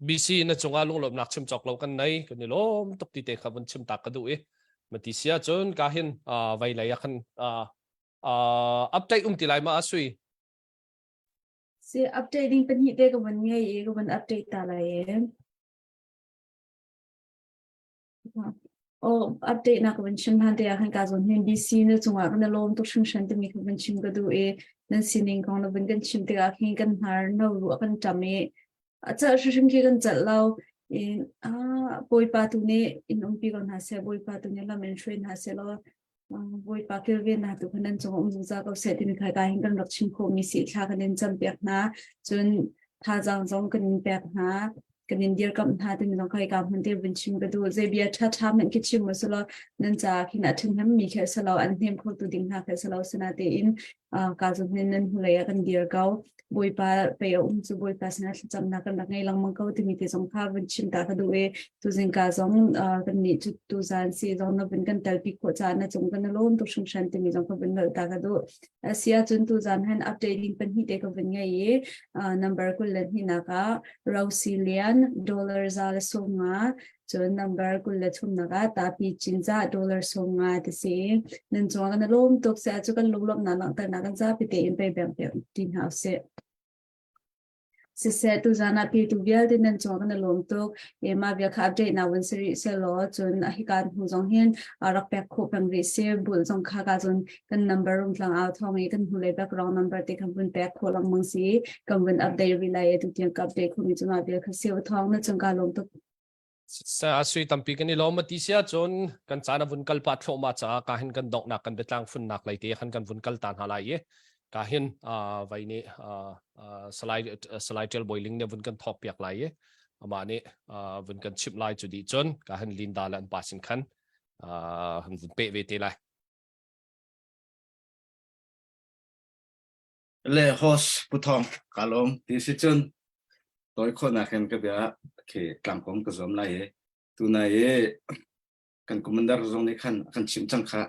BC na cungah lunglawmhnak chim cawk lo kan nei kan i lawm tuk ti te kha vun chim tak ka duh i mati sia cun ka hin vei lei ah khan update um ti lai ma asui Si update ding pahnih te ka vun ngei i ka vun update ta lai e. Oh, update na ka vun chim hlan te ah khan ka zawn hin BC na cungah kan i lawm tuk hringhran timi ka vun chim ka duh i nan sining kong na vun kan chim tikah khin kan hnar no ruh a kan ṭam i a celh hrimhrim khi kan celh lo i ah Bawipa tu nih in umpi ko hna seh Bawipa tu nih lam in hruai hna seh law Bawipa kilvennak tu kha nan cung um zungzal ko seh timi kha ka hin kan rak chim khawhmi si thla kan in campiak hna cun thazaang zong kan in pek hna kan in dirkamh hna timi zong kha ka hmun te vun chim ka duh zei bia ṭha ṭha hmanh khi chim usulaw nan ca khin a ṭhahnem mi khi a lo an hnem kho tu ding hna khi a lo sana tein ka zum hin nan hnulei ah kan dir ko Bawipa pei a um cu Bawipa sinah thlacamnak kan rak ngei lengmang ko timi te zong kha vun chim ta ka duh i tuzing ka zong kan nih cu tuzan si zong na vun kan telpi khawh caah na cung kan lawm tuk hringhran timi zong kha vun nolh ta ka duh. Asi ahcun tuzan han update ding pahnih te ka vun ngei i number 22 nak ah Rosie Lian dollar 150 cun number 23 nak ah Tapi Cinzah dollar 50 ti si nan cung kan lawm tuk se cu kan lunglawmhnak langhternak kan zapi tein pei beng pe ti hna usih. Siseh tuzan ah petu vialte nan cung kan i lawm tuk. E mah bia kha update na vun si rih selaw cun a hika hnu zong hin rak pek khawh peng rih si bul zong kha ka cun kan number rung tlang au thawng i kan hnulei background number te kan vun pek khawh lengmang si kan vun update rih lai e tu tiang ka update khomi cu mah bia kha si thawng na cung ka lawm tuk. Sui tampi kan i lawm ti sia cun kan caan a vun kal pah thluahmah caah ka hin kan donghnak kan biatlang funnak lei te khan kan vun kal ta hna lai i ka hin vai nih Salai Salai Ṭial Bawi Ling nih vun kan thawk piak lai i amah nih vun kan chimh lai cu dih cun ka hin Linda le an pa sin khan han vun peh ve te lai. Le host Pu Thawng ka lawm ti si cun tawi khawhnak in ka bia khi tlangkong ka zuam lai i tunai i kan commander zong nih khan a kan chimh cang kha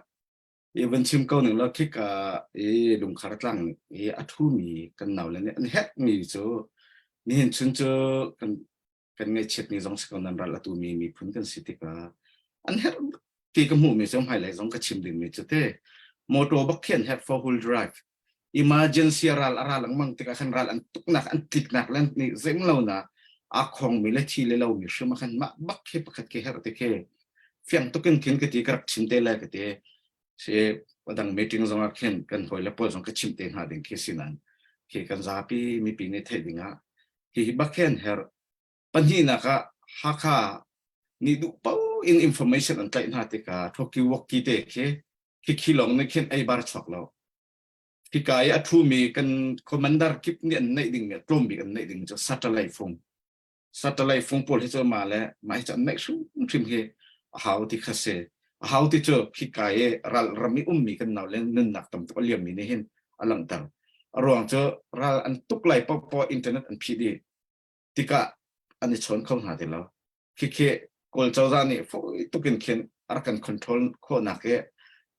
i van chim ko ning law khika i lungkhar tlang i a ṭhumi kan nau le nih an herhmi cu nihin chun cu kan kan ngaihchiatmi zong si ko nan ral atu mi miphun kan si tikah an herh ti ka hmuhmi cu hmailei zong ka chim dingmi cu te motor bak khi an herh four wheel drive emergency ral a ra lengmang tikah khan ral an tuknak an tliknak le nih zeim lo na a khongmi le thi le lomi hrim ah khan mah bak khi pakhat khi herh ti khi fiang tukin khin ka ti ka rak chim te lai ka ti si adang meeting zong ah khin kan hawi le pawl zong ka chim te hna ding khi si nan khi kan zapi mipi nih theih ding ah Hihi bak hi an herh. Pahnihnak ah Hakha nih duh paoh in information an tlaih hna tikah Thoki Woki te khi khikhi lawng nih khin ei bar chuak lo. Hika i a ṭhumi kan commander kip nih an neih dingmi tlawm bik an neih ding cu satellite fung. Satellite fung pawl hi cu mah le mah hi cu an neih hrimhrim hi a hau ti kha si. A hau ti cu khika i ral ram i ummi kan nau le nunnak tam tuk a liammi nih hin a langhter. A ruang cu ral an tuk lai paohpaoh internet an phih dih tikah an i chawn kho hna ti lo. Khikhi Kawl cozah nih fawi tuk in khin a rak kan control khawhnak i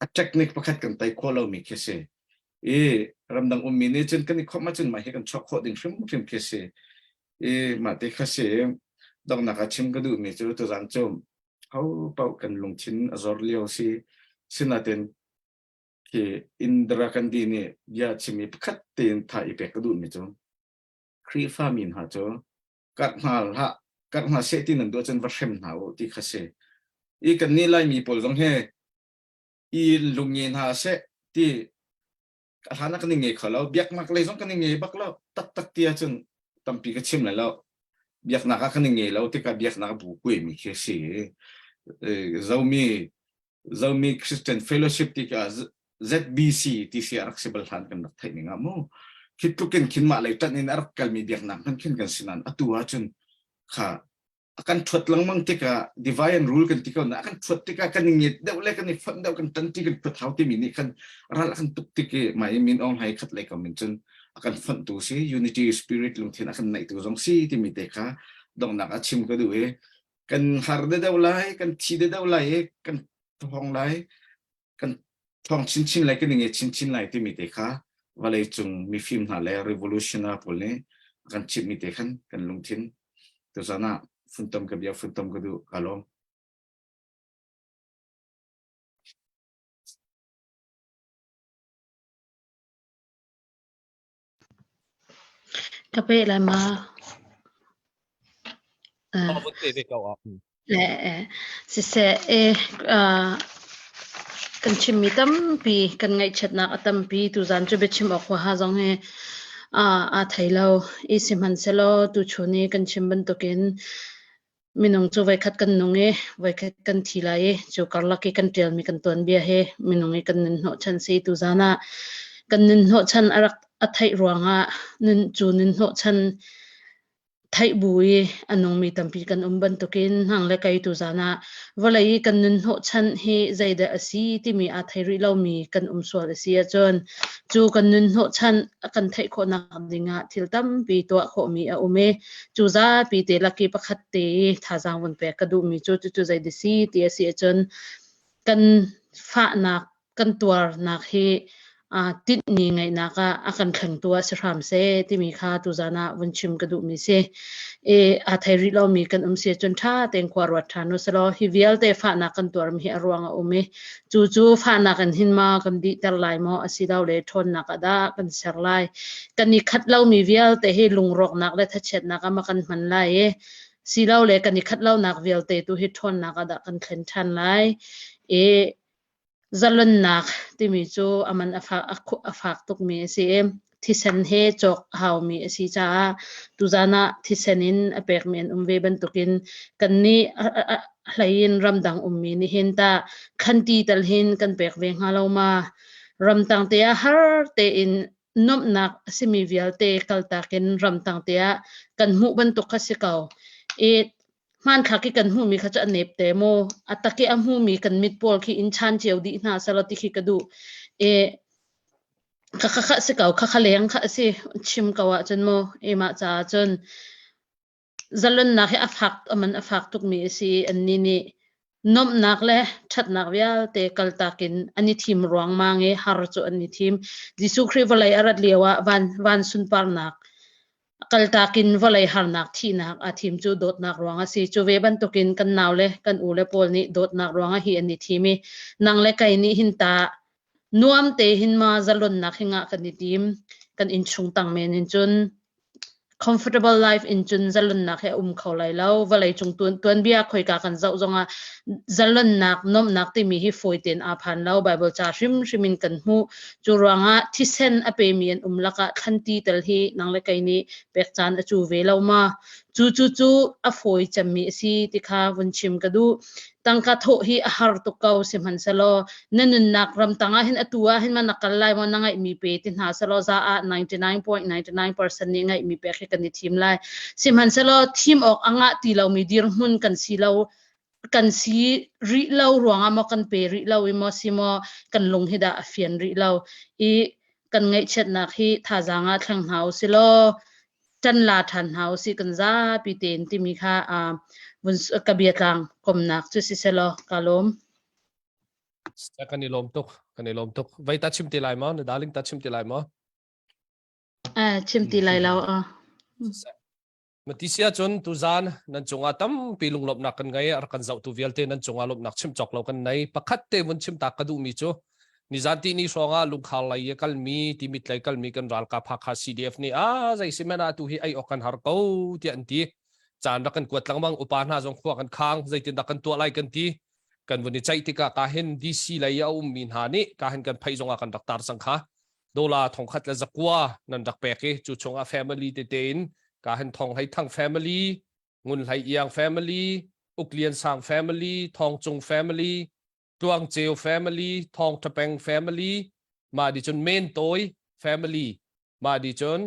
a technique pakhat kan tei khawh lomi khi si. I ramdang ummi nih cun kan i khawmh ahcun mah hi kan chuak khawh ding hrimhrim khi si. I mah ti kha si. Donghnak ah chim ka duhmi cu tuzaan cu ho paoh kan lungthin a zor lio si. Sinain khi Indira Gandhi nih bia chimmi pakhat tein tha i pek ka duhmi cu Khrihfa mi hna cu karh hna hlah karh hna seh ti nan duh ahcun va hrem hna u ti kha si. I kan nih Laimi pawl zong he i lungnge hna seh ti a hlan ah kan i nge kho lo. Biaknak lei zong kan i nge bak lo. Taktak ti ahcun tampi ka chim lai lo. Biaknak ah kan i nge lo tikah biaknak bu kuaimi khi a si. Zomi Zomi Christian Fellowship tikah ZBC ti si a rak si bal hlan kan rak theih ning ah mu. Khi tluk in khin mah lei ṭanh in a rak kalmi biaknak hmanh khin kan si nain atu ahcun kha a kan ṭhuat lengmang tikah divide and rule kan ti ko na a kan ṭhuat tikah kan i nget deuh le kan i fonh deuh kan ṭanṭi kan ṭhuat hau timi nih khan ral a kan tuk tik i mah i min Aung Hlaing khat lei kam in cun a kan fonhtu si unity spirit lungthin a kan neihtu zong si timi te kha donghnak ah chim ka duh i kan har deuh lai kan thi deuh lai i kan thong lai kan ṭhawng chinchin lai kan i nge chinchin lai timi te kha vawlei cung mifim hna le revolutionary pawl nih a kan chimhmi te khan kan lungthin tuzan ah funtom ka bia funtom ka duh ka lawm. Ka pe lai ma? Uh, vun te ko ah. Le siseh e kan chimmi tampi kan ngaihchiatnak a tampi tuzan cu biachim awk huaha zong hi aa thei lo. I sihmanhsehlaw tuchun i kan chim bantukin Minung cu voikhat kan nung i voikhat kan thi lai i cu karlak i kan ṭialmi kan tuanbia hi minung i kan nun hnawhchan si. Tuzaan ah kan nun hnawhchan a rak a theih ruangah nun cu nun hnawhchan theih bu i a nungmi tampi kan um bantukin nang le kei tuzaan ah vawlei i kan nun hnawhchan hi zeidah a si timi aa thei rih lomi kan um sual a si ahcun cu kan nun hnawhchan a kan theih khawhnak dingah thil tampi tuah khawhmi a um i Cu zapi te lak i pakhat te i thazaang vun pek ka duhmi cu cucu zei si ti a si ahcun kan fahnak kan tuarnak hi uh, tinhmi ngeihnak ah a kan thlengtu ah si hram seh timi kha tuzan ah vun chim ka duhmi si. E aa thei rih lomi kan um si ahcun ṭha tein khua ruat ṭhan u selaw hi vialte fahnak kan tuarmi hi a ruang a um i cu cu fahnak in hin ma kan dihter lai maw asilole ṭhawnnak ah dah kan ser lai. Kan i khat lomi vialte hi lungrawknak le thachiatnak ah ma kan hman lai i silole kan i khat lonak vialte tu hi ṭhawnnak ah dah kan thlen ṭhan lai. I Zalonnak timi cu a man a fak, a fak tukmi a si i thisen he cawk a haumi a si caah tuzaan ah thisen in a pekmi an um ve bantukin kannih a hlei in ramdang ummi nih hin tah thlanti tal hin kan pek ve hnga lo ma? Ramtang te ah har tein nuamhnak a simi vialte kaltak in ramtang te ah kan hmuh bantuk kha si ko. I Hmanthlak i kan hmuhmi kha cu a nep te maw? A tak i a hmumi kan mit pawl khi in chan cio dih hna selaw ti khi ka duh. E, kha kha kha si ko, kha kha leng kha a si. Chim ko ahcun maw, e mah caah cun zalonnak hi a fak, a man a fak tukmi a si. Annih nih nuamhnak le ṭhatnak vialte kaltak in an i thim ruangmang i har cu an i thim. Jesuh Khrih vawlei a rat lio ah van, van sunparnak Kaltak in vawlei harnak thihnak aa thim cu dawtnak ruang a si. Cu ve bantukin kan nau le kan u le pawl nih dawtnak ruangah hi an i thim i nang le kei nih hin ta nuam te hin ma zalonnak hi ngah kan i tim. Kan innchung tang men in cun comfortable life in cun zalonnak hi a um kho lai lo. Vawlei cung tuanbia khoika kan zoh zongah zalonnak nuamhnak timi hi fawi tein aa phan lo. Bible ca hrimhrim in kan hmuh. Cu ruangah thisen a pemi an um lakah thlanti tel hi nang le kei nih pek caan a cu ve lo ma? Cu cu cu a fawi cemmi a si ti kha vun chim ka duh. Tangka thawh hi a har tuk ko sihmanhsehlaw na nunnak ramtang ah hin atu ah hin ma na kal lai maw na ngeihmi pe ti hna selaw za ah 99.99% nih ngeihmi pek hi kan i thim lai. Sihmanhsehlaw thim awk a ngah ti lomi dirhmun kan si lo kan si rih lo ruangah maw kan pe rih lo i maw si maw kan lung hi dah a fian rih lo i kan ngaihchiatnak hi thazaang ah thleng hna u si law ṭan la ṭhan hna u sih kan zapi tein timi kha vun ka biatlang komnak cu si selaw ka lawm. Kan i lawm tuk kan i lawm tuk vai ta chim ti lai maw na darling ta chim ti lai maw Eh chim ti lai lo a Mati si ahcun tuzaan nan cungah tampi lunglawmhnak kan ngei a rak kan zohtu vialte nan cungah lawmhnak chim cawk lo kan nei pakhat te vun chim ta ka duhmi cu nizan ti ni hrawngah lungkhar lei i kalmi timit lei kalmi kan ralkap Hakha CDF nih a zei si men ah tu hi ei awk kan har ko tiah an ti caan rak kan kuat lengmang upa hna zong khua kan khang zeitin dah kan tuah lai kan ti. Kan vun i ceih tikah ka hin DC lei a ummi hna nih ka hin kan pheih zongah kan rak tar cang kha. Dollar thongkhat le zakua nan rak pek i cu chungah family tete in ka hin Thong Hlei Thang family, Ngun Hlei Iang family, Uk Lian Sang family, Thong Cung family, Tluang Ceu family, Thong Tha Peng family, mah di cun Men Tawi family, mah di cun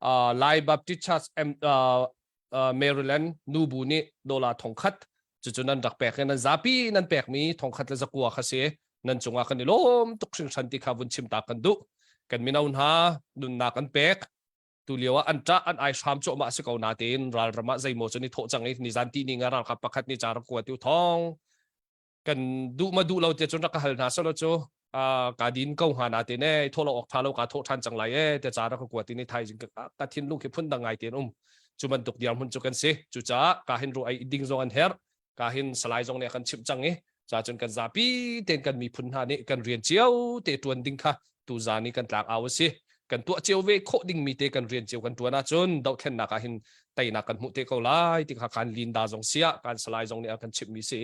uh, Lai Baptist Church uh, uh, Maryland nubu nih dollar thongkhat cucu nan rak pek i nan zapi nan pekmi thongkhat le zakua kha si nan cungah kan i lawm tuk hringhran ti kha vun chim ta kan duh kan mino hna nunnak an pek tu lio ah an ṭah an ai hram cuahmah si ko natein ralram ah zeimaw cu ni thawh cang i nizan ti ning ah ralkap pakhat nih ca rak kua tiu thong kan duh ma duh lo te cun rak ka hal hna selo cu ka din ko hnga na te ne thawh lo awk tha lo ka thawh than cang lai e te ca rak ka kua ti ni thaizing ka ka thinlung khi phun dang ngai ten um cu bantuk dirhmun cu kan si cucaah ka hin ru ai ding zong an herh ka hin salai zong nih a kan chimh cang i ca cun kan zapi ten kan miphun hna nih kan rian cio te tuan ding kha tu zan i kan tlak au a si kan tuah cio ve khawh dingmi te kan rian cio kan tuan ahcun dohthlennak ah hin teinak kan hmuh te ko lai ti kha kan Linda zong siah kan Salai zong nih a kan chimhmi si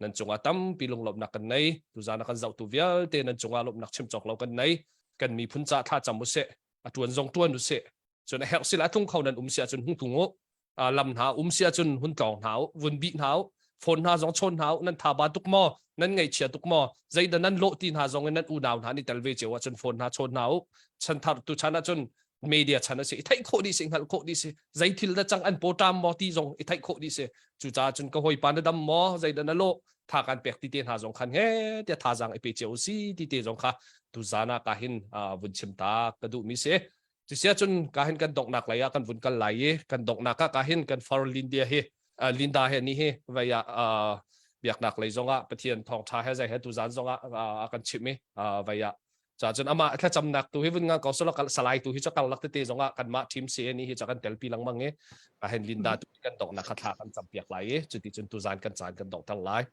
nan cungah tampi lunglawmhnak kan nei tuzan a kan zohtu vialte nan cungah lawmhnak chim cawk lo kan nei kan miphun ca thla cam usih a tuan zong tuan usih cun a herh sila tlung kho nan um si ahcun hung tung u lam hna um si ahcun hun tlawng hna u vun bih hna u phone hna zong chawn hna u nan tha ba tuk maw nan ngaihchia tuk maw zeidah nan lawh ti hna zong in nan unau hna nih tel ve cio ahcun phone hna chawn hna u chanthar tu chan ahcun media chan a si i theih khawh dih si hngalh khawh dih si zei thil dah cang an pawṭam maw ti zong i theih khawh dih si cucaah cun ka hawipa na dam maw zeidah na lawh tha kan pek ti te hna zong khan he tiah thazaang i pe cio si ti te zong kha tu zan ah ka hin vun chim ta ka duh mi si Cusia cun ka hin kan donghnak lei ah kan vun kal lai i kan donghnak ah ka hin kan far Lindia hi Linda he ni hi vei ah biaknak lei zongah Pathian thawngtha he zei he tuzan zongah a kan chimh i vei ah ca cun amah thlacamnak tu hi vun ngang ko solo salai tu hi cha karlak tete zongah kanmah team CNE hi cha kan telpi lengmang i ka hen Linda tu kan donghnak kha thla kan campiak lai i cuti cun tuzan kan caan kan donghter lai.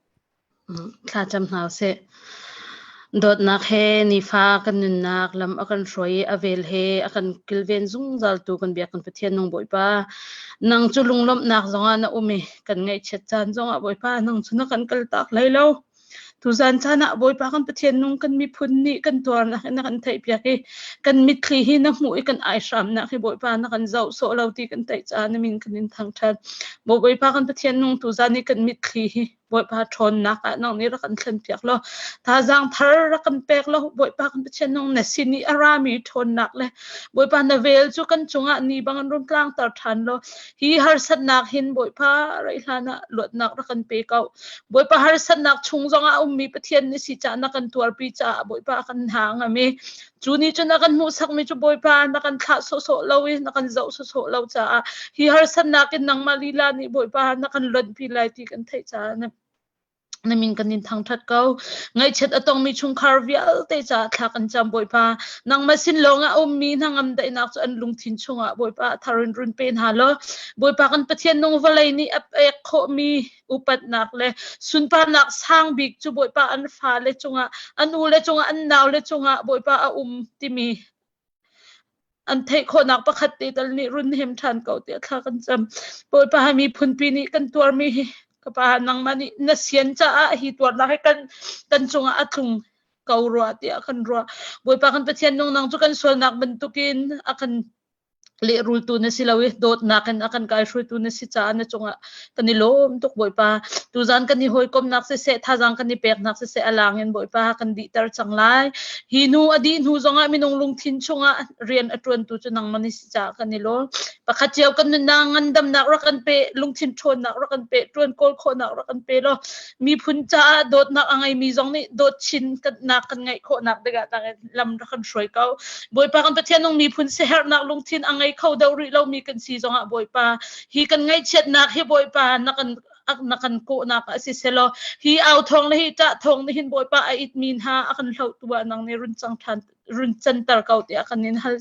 Thlacam hna usih. Dawtnak he nifa kan nunnak lam a kan hruai i a vel he a kan kilven zungzaltu kan biak kan Pathian nung Bawipa. Nang cu lunglawmhnak zongah na um i kan ngaihchiat caan zongah Bawipa nang cu na kan kaltak hlei lo. Tuzan caan ah Bawipa kan Pathian nung kan miphun nih kan tuarnak in na kan theihpiak i kan mitthli hi na hmuh i kan aihramnak hi Bawipa na kan zoh sawh lo ti kan theih caah na min kan in thangṭhat. Bawipa kan Pathian nung tuzan i kan mitthli hi Bawipa ṭhawnnak ah nang nih rak kan thlenpiak law thazaang thar rak kan pek law Bawipa kan Pathian nung na sin i a rami ṭhawnnak le Bawipa na vel cu kan cungah ni bang in run tlangter ṭhan law hi harsatnak hin Bawipa rei hlan ah luatnak rak kan pe ko Bawipa harsatnak chung zongah a ummi Pathian na si caah na kan tuarpi caah Bawipa kan hna ngam i Cu nih cun a kan hmuhsakmi cu Bawipa na kan thlah sawhsawh lo i na kan zoh sawhsawh lo caah hi harsatnak in nangmah lila nih Bawipa na kan lonhpi lai ti kan theih caah na na min kan in thangṭhat ko. Ngaihchiat a tongmi chungkhar vialte caah thla kan cam Bawipa. Nangmah sin lawng ah a ummi hnangam daihnak cu an lungthin chungah Bawipa a thar in run pe hna law Bawipa kan Pathian nung vawlei nih a pek khawhmi upatnak le sunparnak sang bik cu Bawipa an fale cungah an ule cungah an naule cungah Bawipa a um timi an theih khawhnak pakhat te tal nih run hem ṭhan ko tiah thla kan cam. Bawipa miphunpi nih kan tuarmi hi ka pa nangmah nih na sian caah hi tuarnak hi kan kan cungah a tlung ko rua tiah kan ruah. Bawipa kan Pathian nung nang cu kan sualnak bantukin a kan lehrultu na si lo i dawtnak in a kan kai hruaitu na si caah na cungah kan i lawm tuk Bawipa. Tuzan kan i hawikomnak siseh thazaang kan i peknak siseh a lang in Bawipa kan dihter cang lai. Hi hnu a dih hnu zongah minung lungthin chungah rian a ṭuantu cu nangmah na si caah kan i lawm. Pakhat cio kan nunnak ngandamnak rak kan pe, lungthin ṭhawnnak rak kan pe, ṭuan kawl khawhnak rak kan pe law miphun caah dawtnak a ngeimi zong nih dawt chin nak kan ngeih khawhnak dingah lam rak kan hruai ko. Bawipa kan Pathian nung miphun siaherhnak lungthin a ngei kho deuh rih lomi kan si zongah Bawipa hi kan ngaihchiatnak hi Bawipa na kan na kan kawhnak ah si selaw hi au thawng le hi ṭah thawng nih hin Bawipa a itmi hna a kan hlohtu ah nang nih run cang ṭhan. run canter ko tiah kan in hal.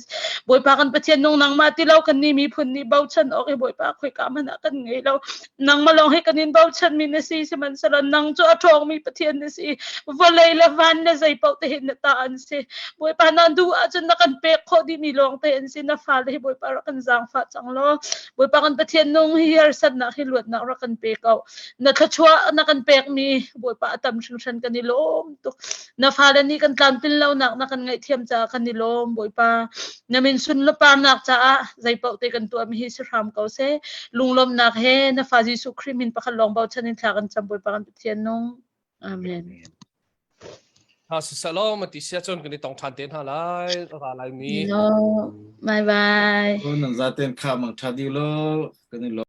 Bawipa kan Pathian nung nangmah ti lo kan nih miphun nih bochan awk hi Bawipa khoika hmanh ah kan ngei lo. Nangmah lawng hi kan in bochan mi na si sihmanhsehlaw nang cu a ṭhawngmi Pathian na si. Vawlei le van le zei paoh te hi na ta an si. Bawipa na duh ahcun na kan pek khawh dihmi lawng te an si. Na fale hi Bawipa rak kan zaangfah cang law Bawipa kan Pathian nung hi harsatnak hi luatnak rak kan pe ko. Na thluachuah na kan pekmi Bawipa a tam hringhran kan i lawm tuk. Na fale nih kan tlamtlin lonak na kan ngaihthiam caah kan i lawm Bawipa. Na min sunparnak caah zeipaoh te kan tuahmi hi si hram ko seh. Lunglawmhnak he na fa Jesuh Khrih min pakhat lawng bochan in thla kan cam Bawipa kan Pathian nung. Amen. Ha sisalaw mati sia cun kan i tong ṭhan te hna lai ra lai mi. No. Bye bye. Nan zaten kha mang ṭha diu lo kan i lo.